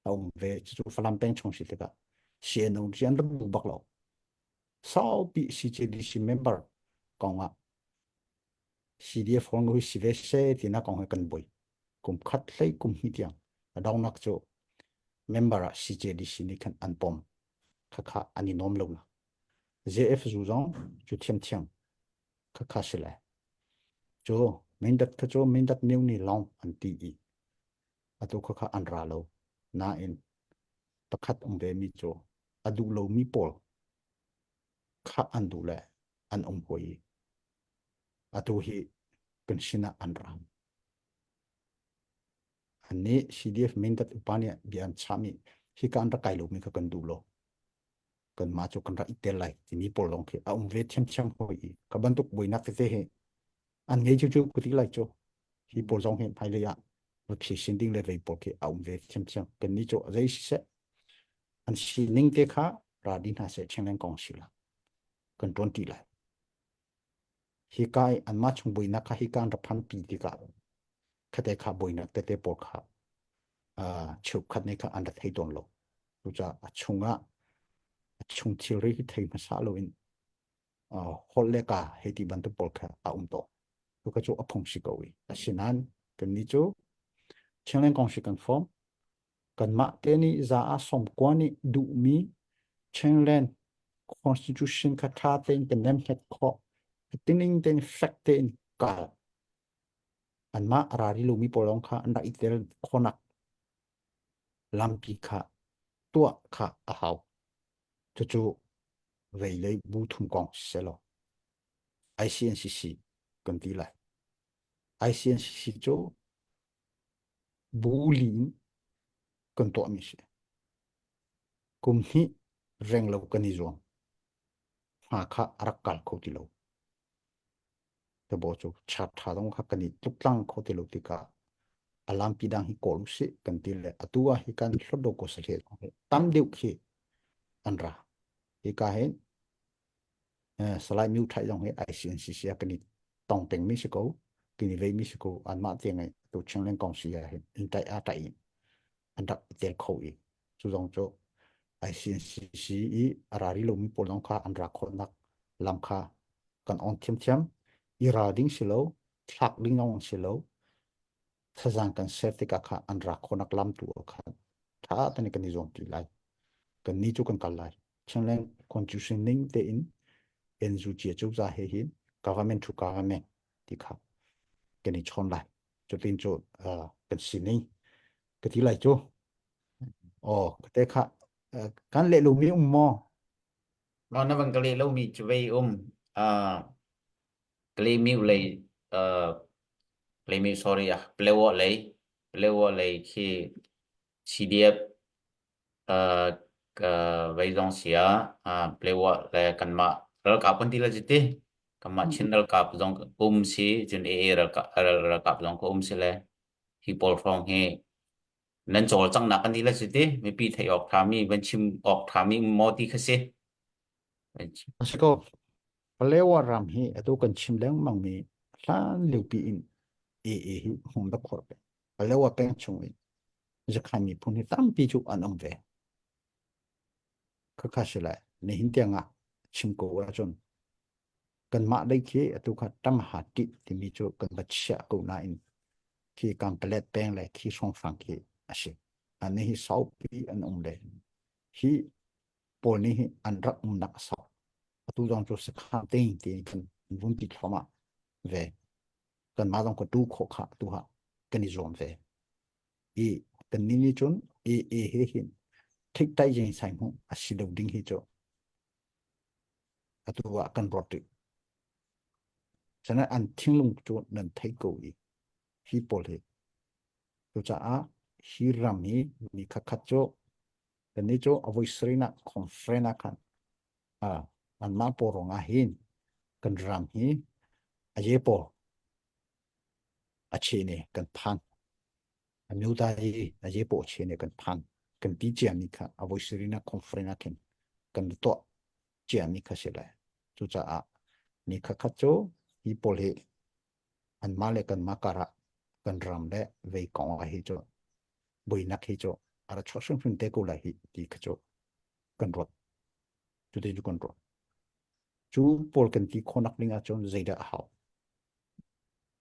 a um ve cucu Falam peng chung si tikah CNO ci an rak duh bak lo saupi CJDC member kongah CDF Huangu hi si ve se tina kong hi kan boi kum khat hlei kum hnih tiang a dongnak cu member ah CJDC nih khan an pom khakha an i nom lo na JF zu zong cu thiamthiam khakha si le cu mindat kha cu mindat miu ni long an ti i atu khakha an ra lo nain pakhat um ve mi cu a duh lo mi pawl kha an duh le an um hoi i atu hi kan sinah an ra Annih CDF Mindat upa nih bia an chahmi hika an rak kai lomi kha kan duh lo. Kanmah cu kan rak i tel lai timi pawl lawng khi a um ve thiamthiam hoi i ka bantuk buainak tete hi an ngei cu cu ku ti lai cu hi pawl zong hi hmailei ah va phisin ding le vei pawl khi a um ve thiamthiam. Kannih cu zei siseh an sining te kha ra di hna seh cheng kong si la kan tuan ti lai. Hika i anmah chung buainak kha hika an rak phanpi tikah khate kha buainak tete pawl kha uh, cheukhat nih kha an rak thei tawn lo. Cucaah a chungah a chung thilri hi thei hmasa loin uh, holh le ka hei ti bantuk pawl kha a um tawn. Cuka cu a phung si ko i. Asinain kannih cu Chinland Kongsi kan form. Kanmah te nih za ah sawmkua nih duhmi Chinland Constitution kha ṭha tein kan nemhnget khawh. Tining tein fek tein kal. Anmah a ra rih lomi pawl lawng kha an rak i tel khawhnak lampi kha tuah kha a hau. Cucu veilei bu thum kong si law ICNCC kan ti lai. ICNCC cu bu li in kan tuahmi si. Kum hnih reng lo kan i zuam. Hma kha a rak kal kho ti lo. Tabo cu chat tha dong kha kan i tluktlang kho ti lo tikah a lampi dang hi kawl usih kan ti le atu ah hi kan hlot ko sa hle tam deuh khi an ra. Hika hin Salai Myu Thai zong hi ICNCC ah kan i tong pengmi si ko kan i veimi si ko anmah tiang i tu Chinland kong si ah hin in tai a tai in an rak i tel kho i cu zong cu ICNCC i a ra rih lomi pawl zong kha an ra khawhnak lam kha kan on thiamthiam i ral ding si lo thlak ding zong si lo thazang kan ser tikah kha an ra khawhnak lam tu ah khan tha tein kan i zuam ti lai kan ni cu kan kal lai Chinland constitution ning tein NUG cozah he hin government to government ti kha kan i chawn lai cutin cu kan sining ka ti lai cu. Aw te kha kan leh lomi um maw? No na van ka leh lomi cu vei um. Uh, Kalaymyo lei uh, Kalaymyo sorry ah Palewa lei Palewa lei khi CDF uh, ka vei zong sia uh, Palewa le kanmah ralkap kan ti la ti kanmah Chin ralkap zong um si cun AA ralkap ralkap zong ka um si le hi pawl hrawng hi nan cawlcanghnak kan ti le si ti mipi theih awk ṭhami van chim awk ṭhami um maw ti kha si. A si ko. Palewa ram hi atu kan chim lengmang mi hlan liopi in AA hi hung rak khor peng. Palewa peng chung in Zakhan miphun hi tampi cu an um ve. Khakha si lai. Nihin tiang ah chim ko ahcun kanmah lei khi atu kha ṭamha ṭih timi cu kan va chiah ko nain khi Kanpalet peng le khi hrawnghrang khi a si. Annih hi saupi an um le hi pawl nih hi an rak umnak a sau. Atu zong cu sakhan ting ti kan vun ti thluahmah ve. Kanmah zong ka tu khawh kha tu ha kan i zuam ve. I kan nih nih cun e e he hin thik tai jing sai hmu a si lo ding hi cu atu ah kan ruat rih. Sana an thinglung cu nan thei ko i hi pawl hi. Cucaah hi ram hi mi khatkhat cu kannih cu a voi sarihnak conference ah khan anmah pawl ruangah hin kan ram hi a ye pawl a che ne kan phan. A nu ta hi a ye paw che ne kan phan. Kan ti ciami kha a voi sarihnak conference ah khin kan tuah ciami kha si lai. Cucaah ni khatkhat cu hi pawl hi anmah le kanmah karah kan ram le vei kong ah hi cu buinak hi cu a ra chuak hrimhrim te ko lai hi ti kha cu kan ruat. Cuti cu kan ruat. Cu pawl kan ti khawhnak ding ahcun zeidah a hau?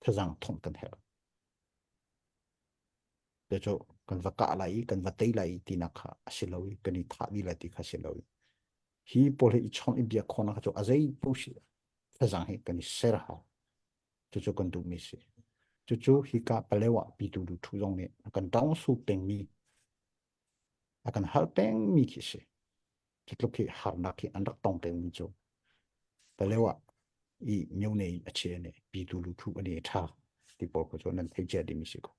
Thazang thongh kan herh. Cu kan va kah lai i kan va tei lai i tinak kha a si lo i kan i thah dih lai ti kha a si lo i hi pawl hi i chawnh i biak khawhnak cu a zei paoh si thazang hi kan i ser hau. Cucu kan duhmi si. Cucu hika Palewa pitu du thu zong nih a kan tawngsu pengmi a kan hal pengmi khi si. Cu tluk hi harnak hi an rak tong pengmi cu Palewa i myone a che ne pitu lu thu ani tha ti pawl ko cu nan thei cia dimi si ko.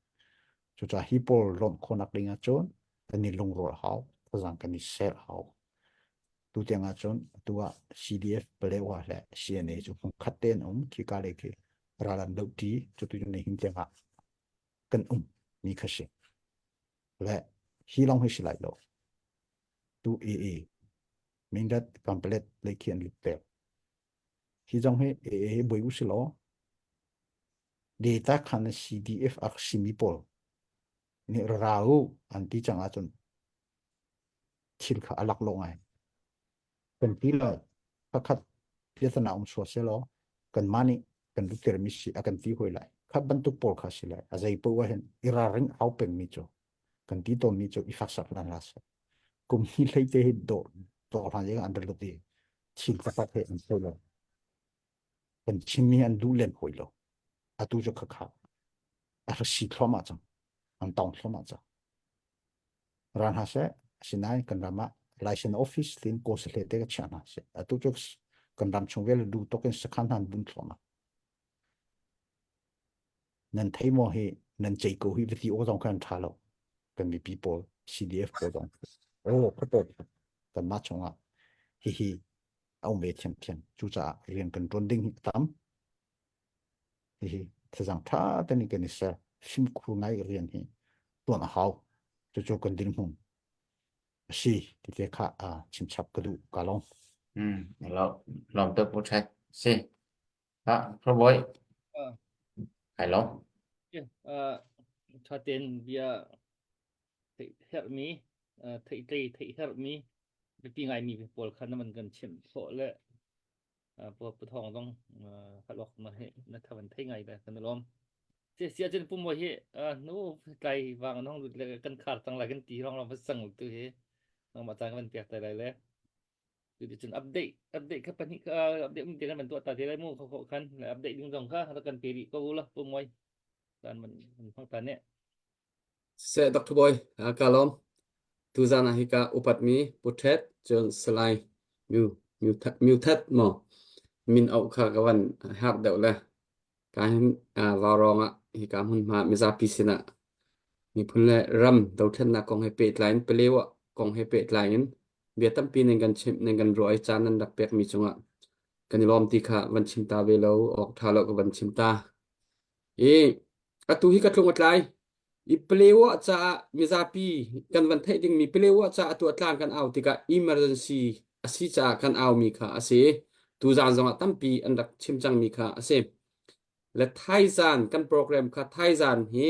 Cucaah hi pawl lawmh khawhnak ding ahcun kan i lungrual hau, thazang kan i ser hau. Tu tiang ahcun atu ah CDF Palewa le CNA cu hmunkhat te an um khika lei khi ral an doh ṭi cu tu nihin tiang ah kan um mi kha si. Le hi lawng hi si lai lo. Tu AA Mindat Kanpalet lei khi an lut ter. Hi zong hi AA hi boi u si law data khan CDF ak simi pawl nih ra u an ti cang ahcun thil kha a lak lo ngai. Kan ti lo pakhat piatana um sua se law kanmah nih kan lutirmi si a kan ti hoi lai. Kha bantuk pawl kha si lai. A zei poah hin i ralring hau pengmi cu kan ti tawnmi cu i faksak hlan hlah seh. Kum hi hlei te hi dawh dawh hlan ding an rat i thil taktak he an thei lo. Kan Chinmi an duh len hoi lo. Atu cu khakha a ra si thluahmah cang. An tong thluahmah cang. Ra hna seh. Asinain kan ram ah license office tin kawl sahle te ka chiah hna seh. Atu cu kan ram chung vialte duh tuk in sakhan hna an bun thluahmah. Nan thei maw hi nan cei ko hi vati aw zong khan tha lo. Kan mipi pawl CDF pawl zong. Oh, khuapaw kanmah chungah hihi a um ve thiamthiam. Cucaah rian kan ṭuan ding hi a tam. Hihi thazang ṭha tein kan i ser. Fimkhur ngai rian hi ṭuan a hau. Cucu kan dirhmun a si ti te kha chimchap ka duh ka lawm. Hmm, lawm tuk pu Ṭhet. Si. Ah, Proboy. Kai lawm. Ṭha tein bia theih herhmi theihtlei theih herhmi biapi ngaimi pawl kha na van kan chimh khawh le pu thawng zong halwak na na thavan thei ngai le kan lawm si sia cun pu mo hi nu tlai wang nong lut le kan khar cang lai kan ti rong rong va sang tu hi nangmah caan kan pek tai lai le tu cun update update kha pahnih update um te kan van tuah ta te lai mu kho kho khan update ding zong kha kan pe rih ko la pu moi kan man hmang ta ne Seh Dr. Boy, ka lawm. Tuzan ah hika upatmi Pu Ṭhet cun Salai Myu Myu That Myu That maw min auh kha ka van herh deuh le ka hin vaurawng ah hika hmunhma mizapi sinah miphun le ram dothlennak kong he pehtlai in Palewa kong he pehtlai in bia tampi nan kan chimh nan kan ruah i caan nan rak pekmi cungah kan i lawm ti kha van chim ta ve lo awk ṭha lo ka van chim ta. I atu hi ka tlung a tlai. I Palewa caah mizapi kan van theih dingmi Palewa caah atu a tlang kan au tikah emergency a si caah kan aumi kha a si. Tuzaan zongah tampi an rak chim cangmi kha a si. Le thaizan kan program kha thaizan hi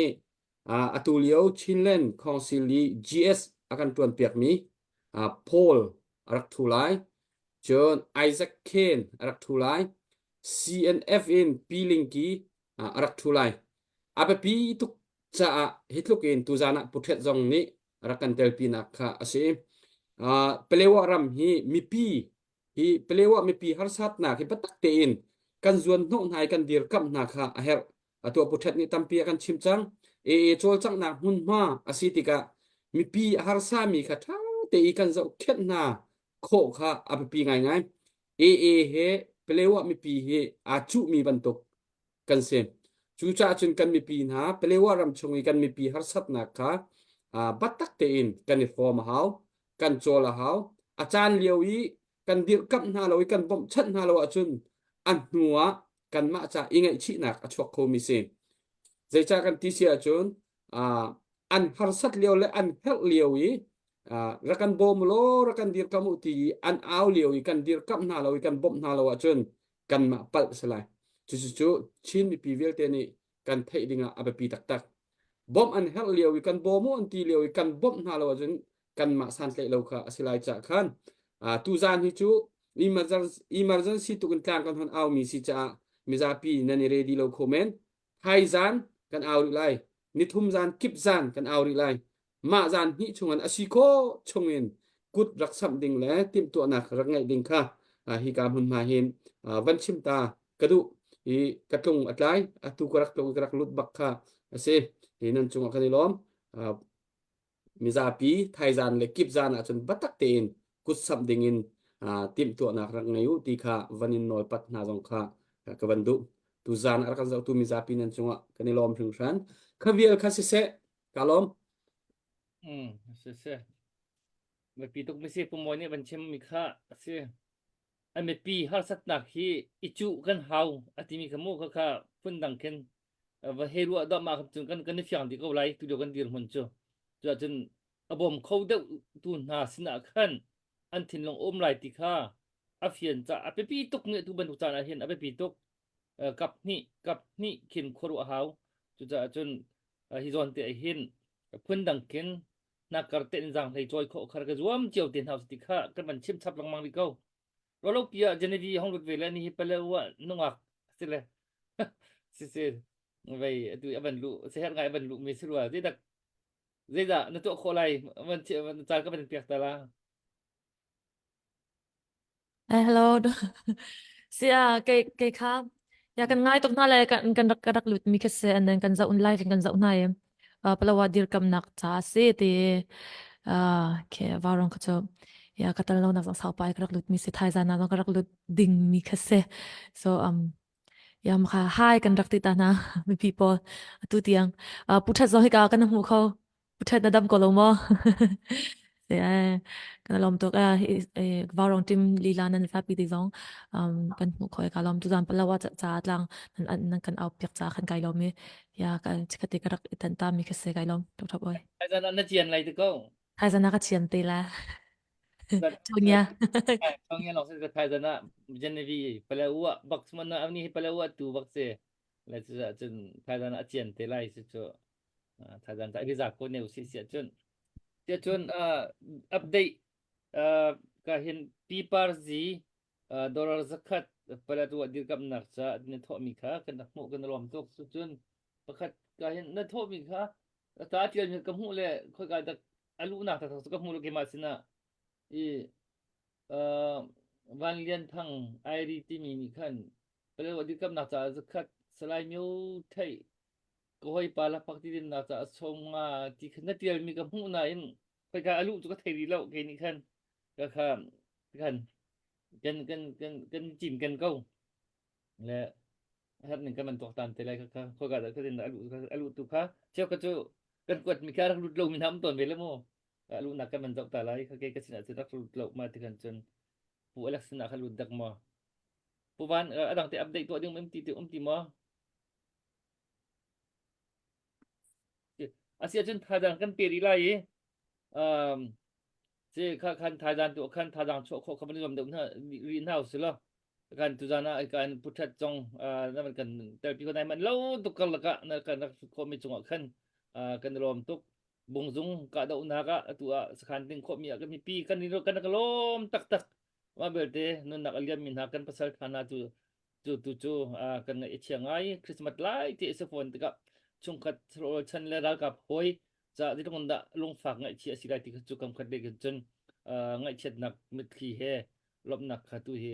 uh, atu lio Chinland Council i GS a kan ṭuanpiakmi uh, Paul a rak ṭhu lai. Cun Isaac Kane a rak ṭhu lai. CNF in Pi Lingki a rak ṭhu lai. A biapi tuk caah hi tluk in tuzaan ah Pu Ṭhet zong nih a rak kan telpinak kha a si. Palewa ram hi mipi hi Palewa mipi harsatnak hi biatak tein kan zuan hnawh hna i kan dirkamh hna kha a herh. Atu Pu Ṭhet nih tampi a kan chim cang. AA cawlcanghnak hmunhma a si tikah mipi a harsami kha ṭha te i kan zohkhenh hna khawh kha a biapi ngaingai. AA he Palewa mipi hi aa cuhmi bantuk kan si. Cucaah cun kan mipi hna Palewa ram chung i kan mipi harsatnak kha biatak tein kan i hrawm a hau, kan cawl a hau. A caan lio i kan dirhkamh hna lo i kan bawmhchanh hna lo ahcun a hnu ah kanmah ca i ngaihchihnak a chuak khomi si. Zeicah kan ti si ahcun an harsat lio le an herh lio i rak kan bawm law rak kan dirkamh u ti i an au lio i kan dirkamh hna lo i kan bawmh hna lo ahcun kanmah palh si lai. Cucu Chin mipi vialte nih kan theih dingah a biapi taktak. Bawmh an herh lio i kan bawm u an ti lio i kan bawmh hna lo ahcun kanmah santlaih lo kha a si lai caah khan tuzaan hi cu emergency tuk in tlang kan hon aumi si caah mizapi nan i ready lo kho men. Hai zan kan au rih lai. Nithum zan kip zan kan au rih lai. Mah zan hnih chungin a si khawh chungin kut rak samh ding le timhtuahnak rak ngeih ding kha hika hmunhma hin van chim ta ka duh i ka tlung a tlai atu ka rak tlung ka rak lut bak kha a si hi nan cungah kan i lawm mizapi thaizan le kipzan ahcun biatak tein kutsamh dingin timhtuahnak rak ngei u ti kha van in nawlpat hna zong kha ka van duh. Tuzan a rak kan zohtu mizapi nan cungah kan i lawm hringhran. Kha vial kha siseh, ka lawm. Mm, siseh. Mipi tuk misi pumawi nih van chim mi kha a si. A mipi harsatnak hi i cuh kan hau a timi kha mu kha kha phundang khin va he ruah dah mah cun kan kan i fiang dih ko lai tu lio kan dirhmun cu cuahcun a bawm kho deuh tu hna sinah khan an thinlung um lai ti kha a fian ca a biapi tuk nih tu bantuk caan ah hin a biapi tuk kap hnih kap hnih khin khuaruah hau cucaah cun hi zawn te hin phundang khin nakar te in zang hlei cawi khawh khar ka zuam cio te hna ti kha kan van chim chap lengmang rih ko Rolopi ah Genevieve hong lut ve le ni hi Palewa nungak si le si si vei atu avan lu seher ngai avan lu mi si rua zeidak zeidah na tuah khawh lai van caan ka van piak ta la Eh, hello. Sia kei kei kha ya kan ngai tuk hna le kan kan rak ka rak lut mi kha se and then kan zoh live in kan zoh hna i uh, Palawa dirkamnak ca a si ti uh, ke varong kha cu ya ka tal lo nak zong saupai ka rak lut mi si thaizan na zong ka rak lut ding mi kha si so um ya ma hi kan rak ti ta na mipi pawl atu tiang uh, pu that zong hika kan hmu kho Ṭhat na dam ko lo maw? Kan lawm tuk eh Vaurong team lila nan zapi te zong um kan hmuh khoi ka lawm tuzan palawa ca tlang nan nan kan au piak ca khan kai lawm i ya kan chikhate ka rak itan ta mi kha se kai lawm tuk thap oi. Haizan na cian lai te ko. Haizan na ka cian te la. Chungya. Chungya long se thaizan ah Genevieve palawa bak man na ni palawa tu bak se. Le cu cun thaizan a cian te lai si cu. Thazang ta za ko ne usi sia cun. Sia cun update ka hin pipar zi dollar zakhat palatu dirkamnak ca na thawhmi kha kan rak hmuh kan lawm tuk cu cun pakhat ka hin na thawhmi kha ta tial mi ka hmuh le khoika dak alunak tak ka hmu lo keimah sinah i Van Lian Thang Airi timi nih khan palatu dirkamnak ca zakhat Salai Myo Theih ka hawipa lakphak ti dinnak caah sawm nga ti kha na tialmi ka hmuh nain. Khoika a luh cu ka thei rih lo kei nih khan ka kha khan kan kan kan kan cin kan ko le hat ning kan man tuak tan te lai kha kha khoika dah ka tin a luh a luh tu kha cheu ka cu kan kuat mi kha rak lut lo mi nam ton ve le mu a luh nak kan man zoh ta lai kha ke ka sin ah cun rak lut lo ma ti khan cun pu Alex sin ah kha lut dak maw pu van adang te update tuah ding um ti ti um ti maw Asi ahcun thazaang kan pe rih lai i um, ci kha khan thazaang tu khan thazaang chuah khawh kha van i zuam deuh hna rih hna usih law kan tuzan ah kan puthat zong na van kan telpi ko nai man lo tuk karlak ah na kan rak khawh mi cungah khan kan i lawm tuk bungzung kahdohnak ah atu ah sakhan ding khawh mi ah kan mipi kan i kan ka lawm taktak mah belte nunnak a liam mi hna kan pasal tha hna cu cu tu cu kan ngaih a chia ngai Christmas lai ti a si fawn tikah chungkhat chan le ralkap hawi ca zeitluk dah lungfak ngaihchia a si lai ti kha cu kam khat le cun ngaihchiatnak mitthli he lawmhnak kha tu hi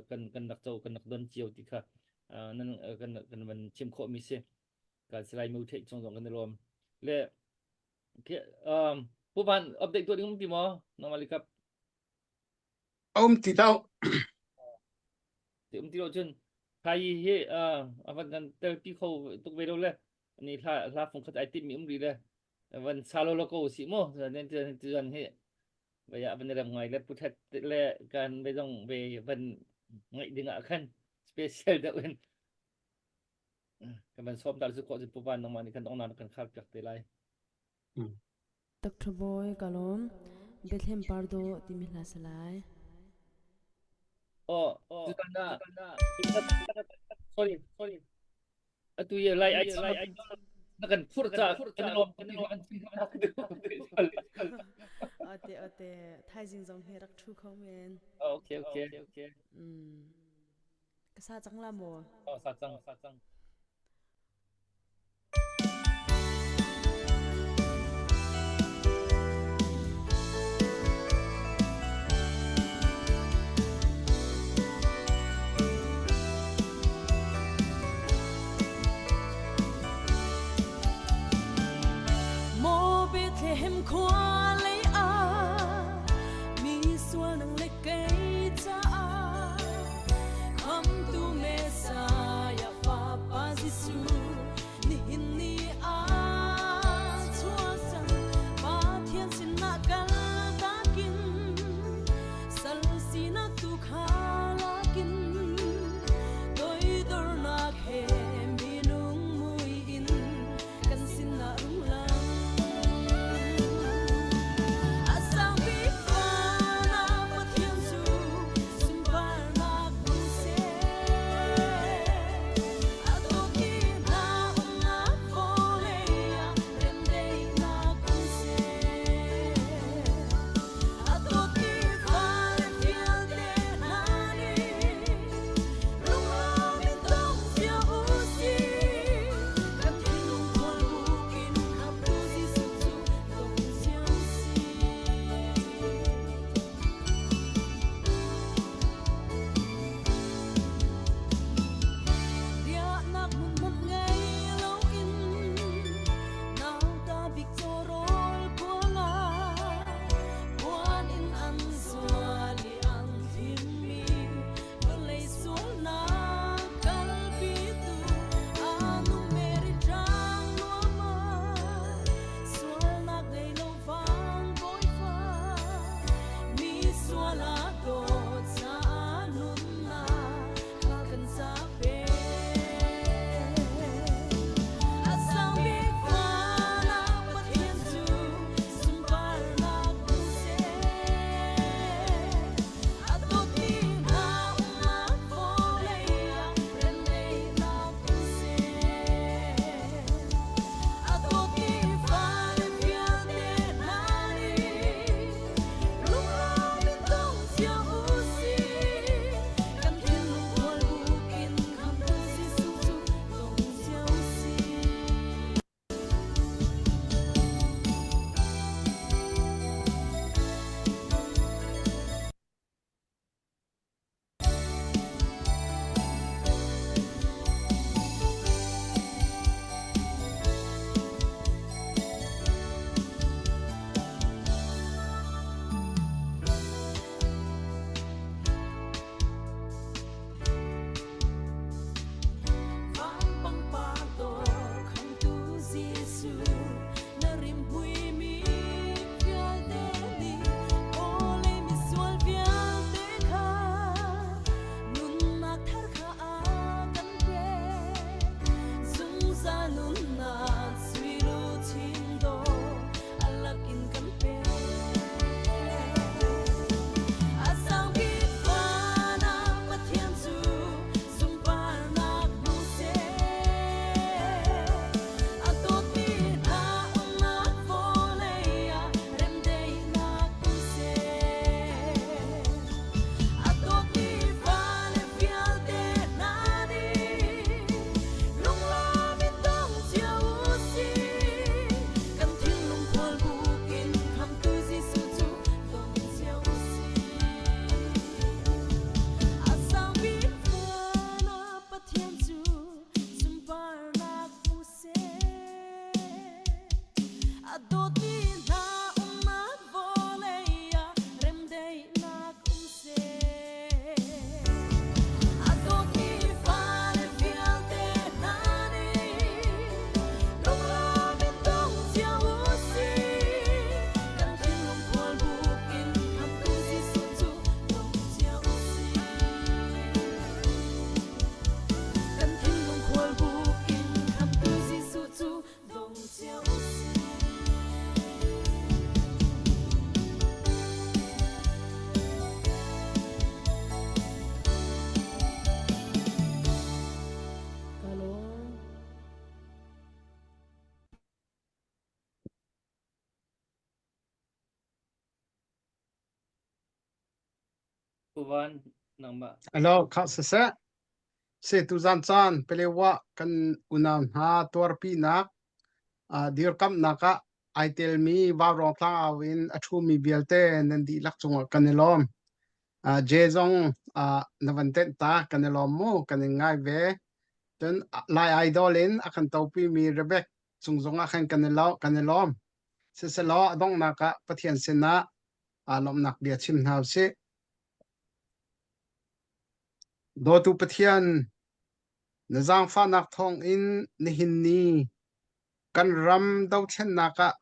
kan kan rak co kan rak don cio ti kha nan kan kan van chim khawh mi si kan salai mu theih chung zong kan i lawm le um pu van update tuah ding um ti maw normally kap Um ti lo. Ti um ti lo cun thai hi a van kan telpi kho tuk ve lo le ni hla hla fung khat ai timmi um ri le van sa lo lo ko si mo nen ti ti zan hi vai ah van ram ngai le puthat le kan ve zong ve van ngaih ding ah khan special deuh in kan van som dal su ko chu pupan nangmah nih kan dong na kan khar piak te lai. Dr. Bawi ka lawm. Bethlehem Pardo timi hla sa lai. Oh, tutan ah sorry, sorry. Atu ye lai ai na kan phur ca kan lawm kan lawm an chim Ate ate thaizing zong hi rak thu kho men. Okay, okay, okay. Mm. Ka sa cang la maw? Oh, sa cang, sa cang. Maw Bethlehem khua lei ah mi sual nang le kei caah Khamtu Messiah fapa. Pu Van, nangmah. Hello, kha siseh. Se tuzan caan Palewa kan unau hna tuarpinak uh, dirkamnak ah ai telmi Vaurawng tlangau in a ṭhumi vialte nan dihlak cungah kan i lawm. Uh, J zong uh, na van tenh ta kan i lawm mu kan in ngai ve. Cun Lai Idol in a kan topimi Rebecca cung zongah khan kan i lo kan i lawm. Siselaw a donghnak ah Pathian sinah aa lawmhnak bia chim hna usih. Dawtu Pathian, na zaangfahnak thawngin nihin ni kan ram dothlennak ah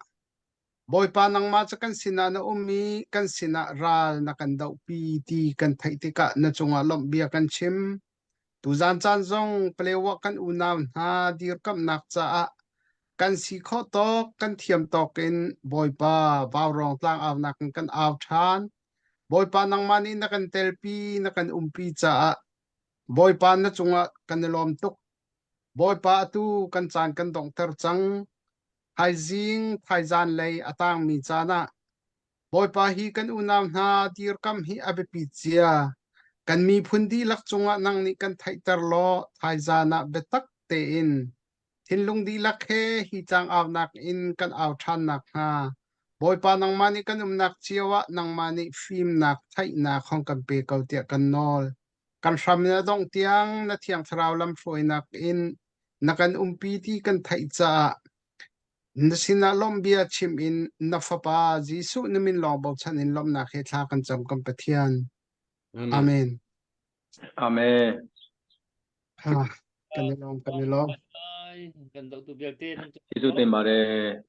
Bawipa nangmah cu kan sinah na um i kan sinah ral na kan dohpi ti kan theih tikah na cungah lawmh bia kan chim. Tuzan caan zong Palewa kan unau hna dirkamhnak caah kan si khawh tawk, kan thiam tawk in Bawipa Vaurawng tlangaunak in kan au ṭhan. Bawipa nangmah nih na kan telpi, na kan umpi caah Bawipa na cungah kan i lawm tuk. Bawipa atu kan caan kan donghter cang. Thaizing, thaizan lei a tangmi caan ah Bawipa hi kan unau hna dirkamh hi a biapi cia. Kan miphun dihlak cungah nang nih kan theihter law thaizan ah biatak tein thinlung dihlak he hi tlangaunak in kan au ṭhan nakhnga Bawipa nangmah nih kan umnak cio ah nangmah nih fimnak theihnak hong kan pe ko tiah kan nawl. Kan hram in a dongh tiang na Thiang Thlarau lamhruainak in na kan umpi ti kan theih caah Na sinah lawmhbia chim in na Fapa Jesuh na min lawng bochan in lawmhnak he thla kan cam kan Pathian. Amen. Amen. Ha, kan i lawm, kan i lawm. Kan dohtu vialte nan Jesuh te mare.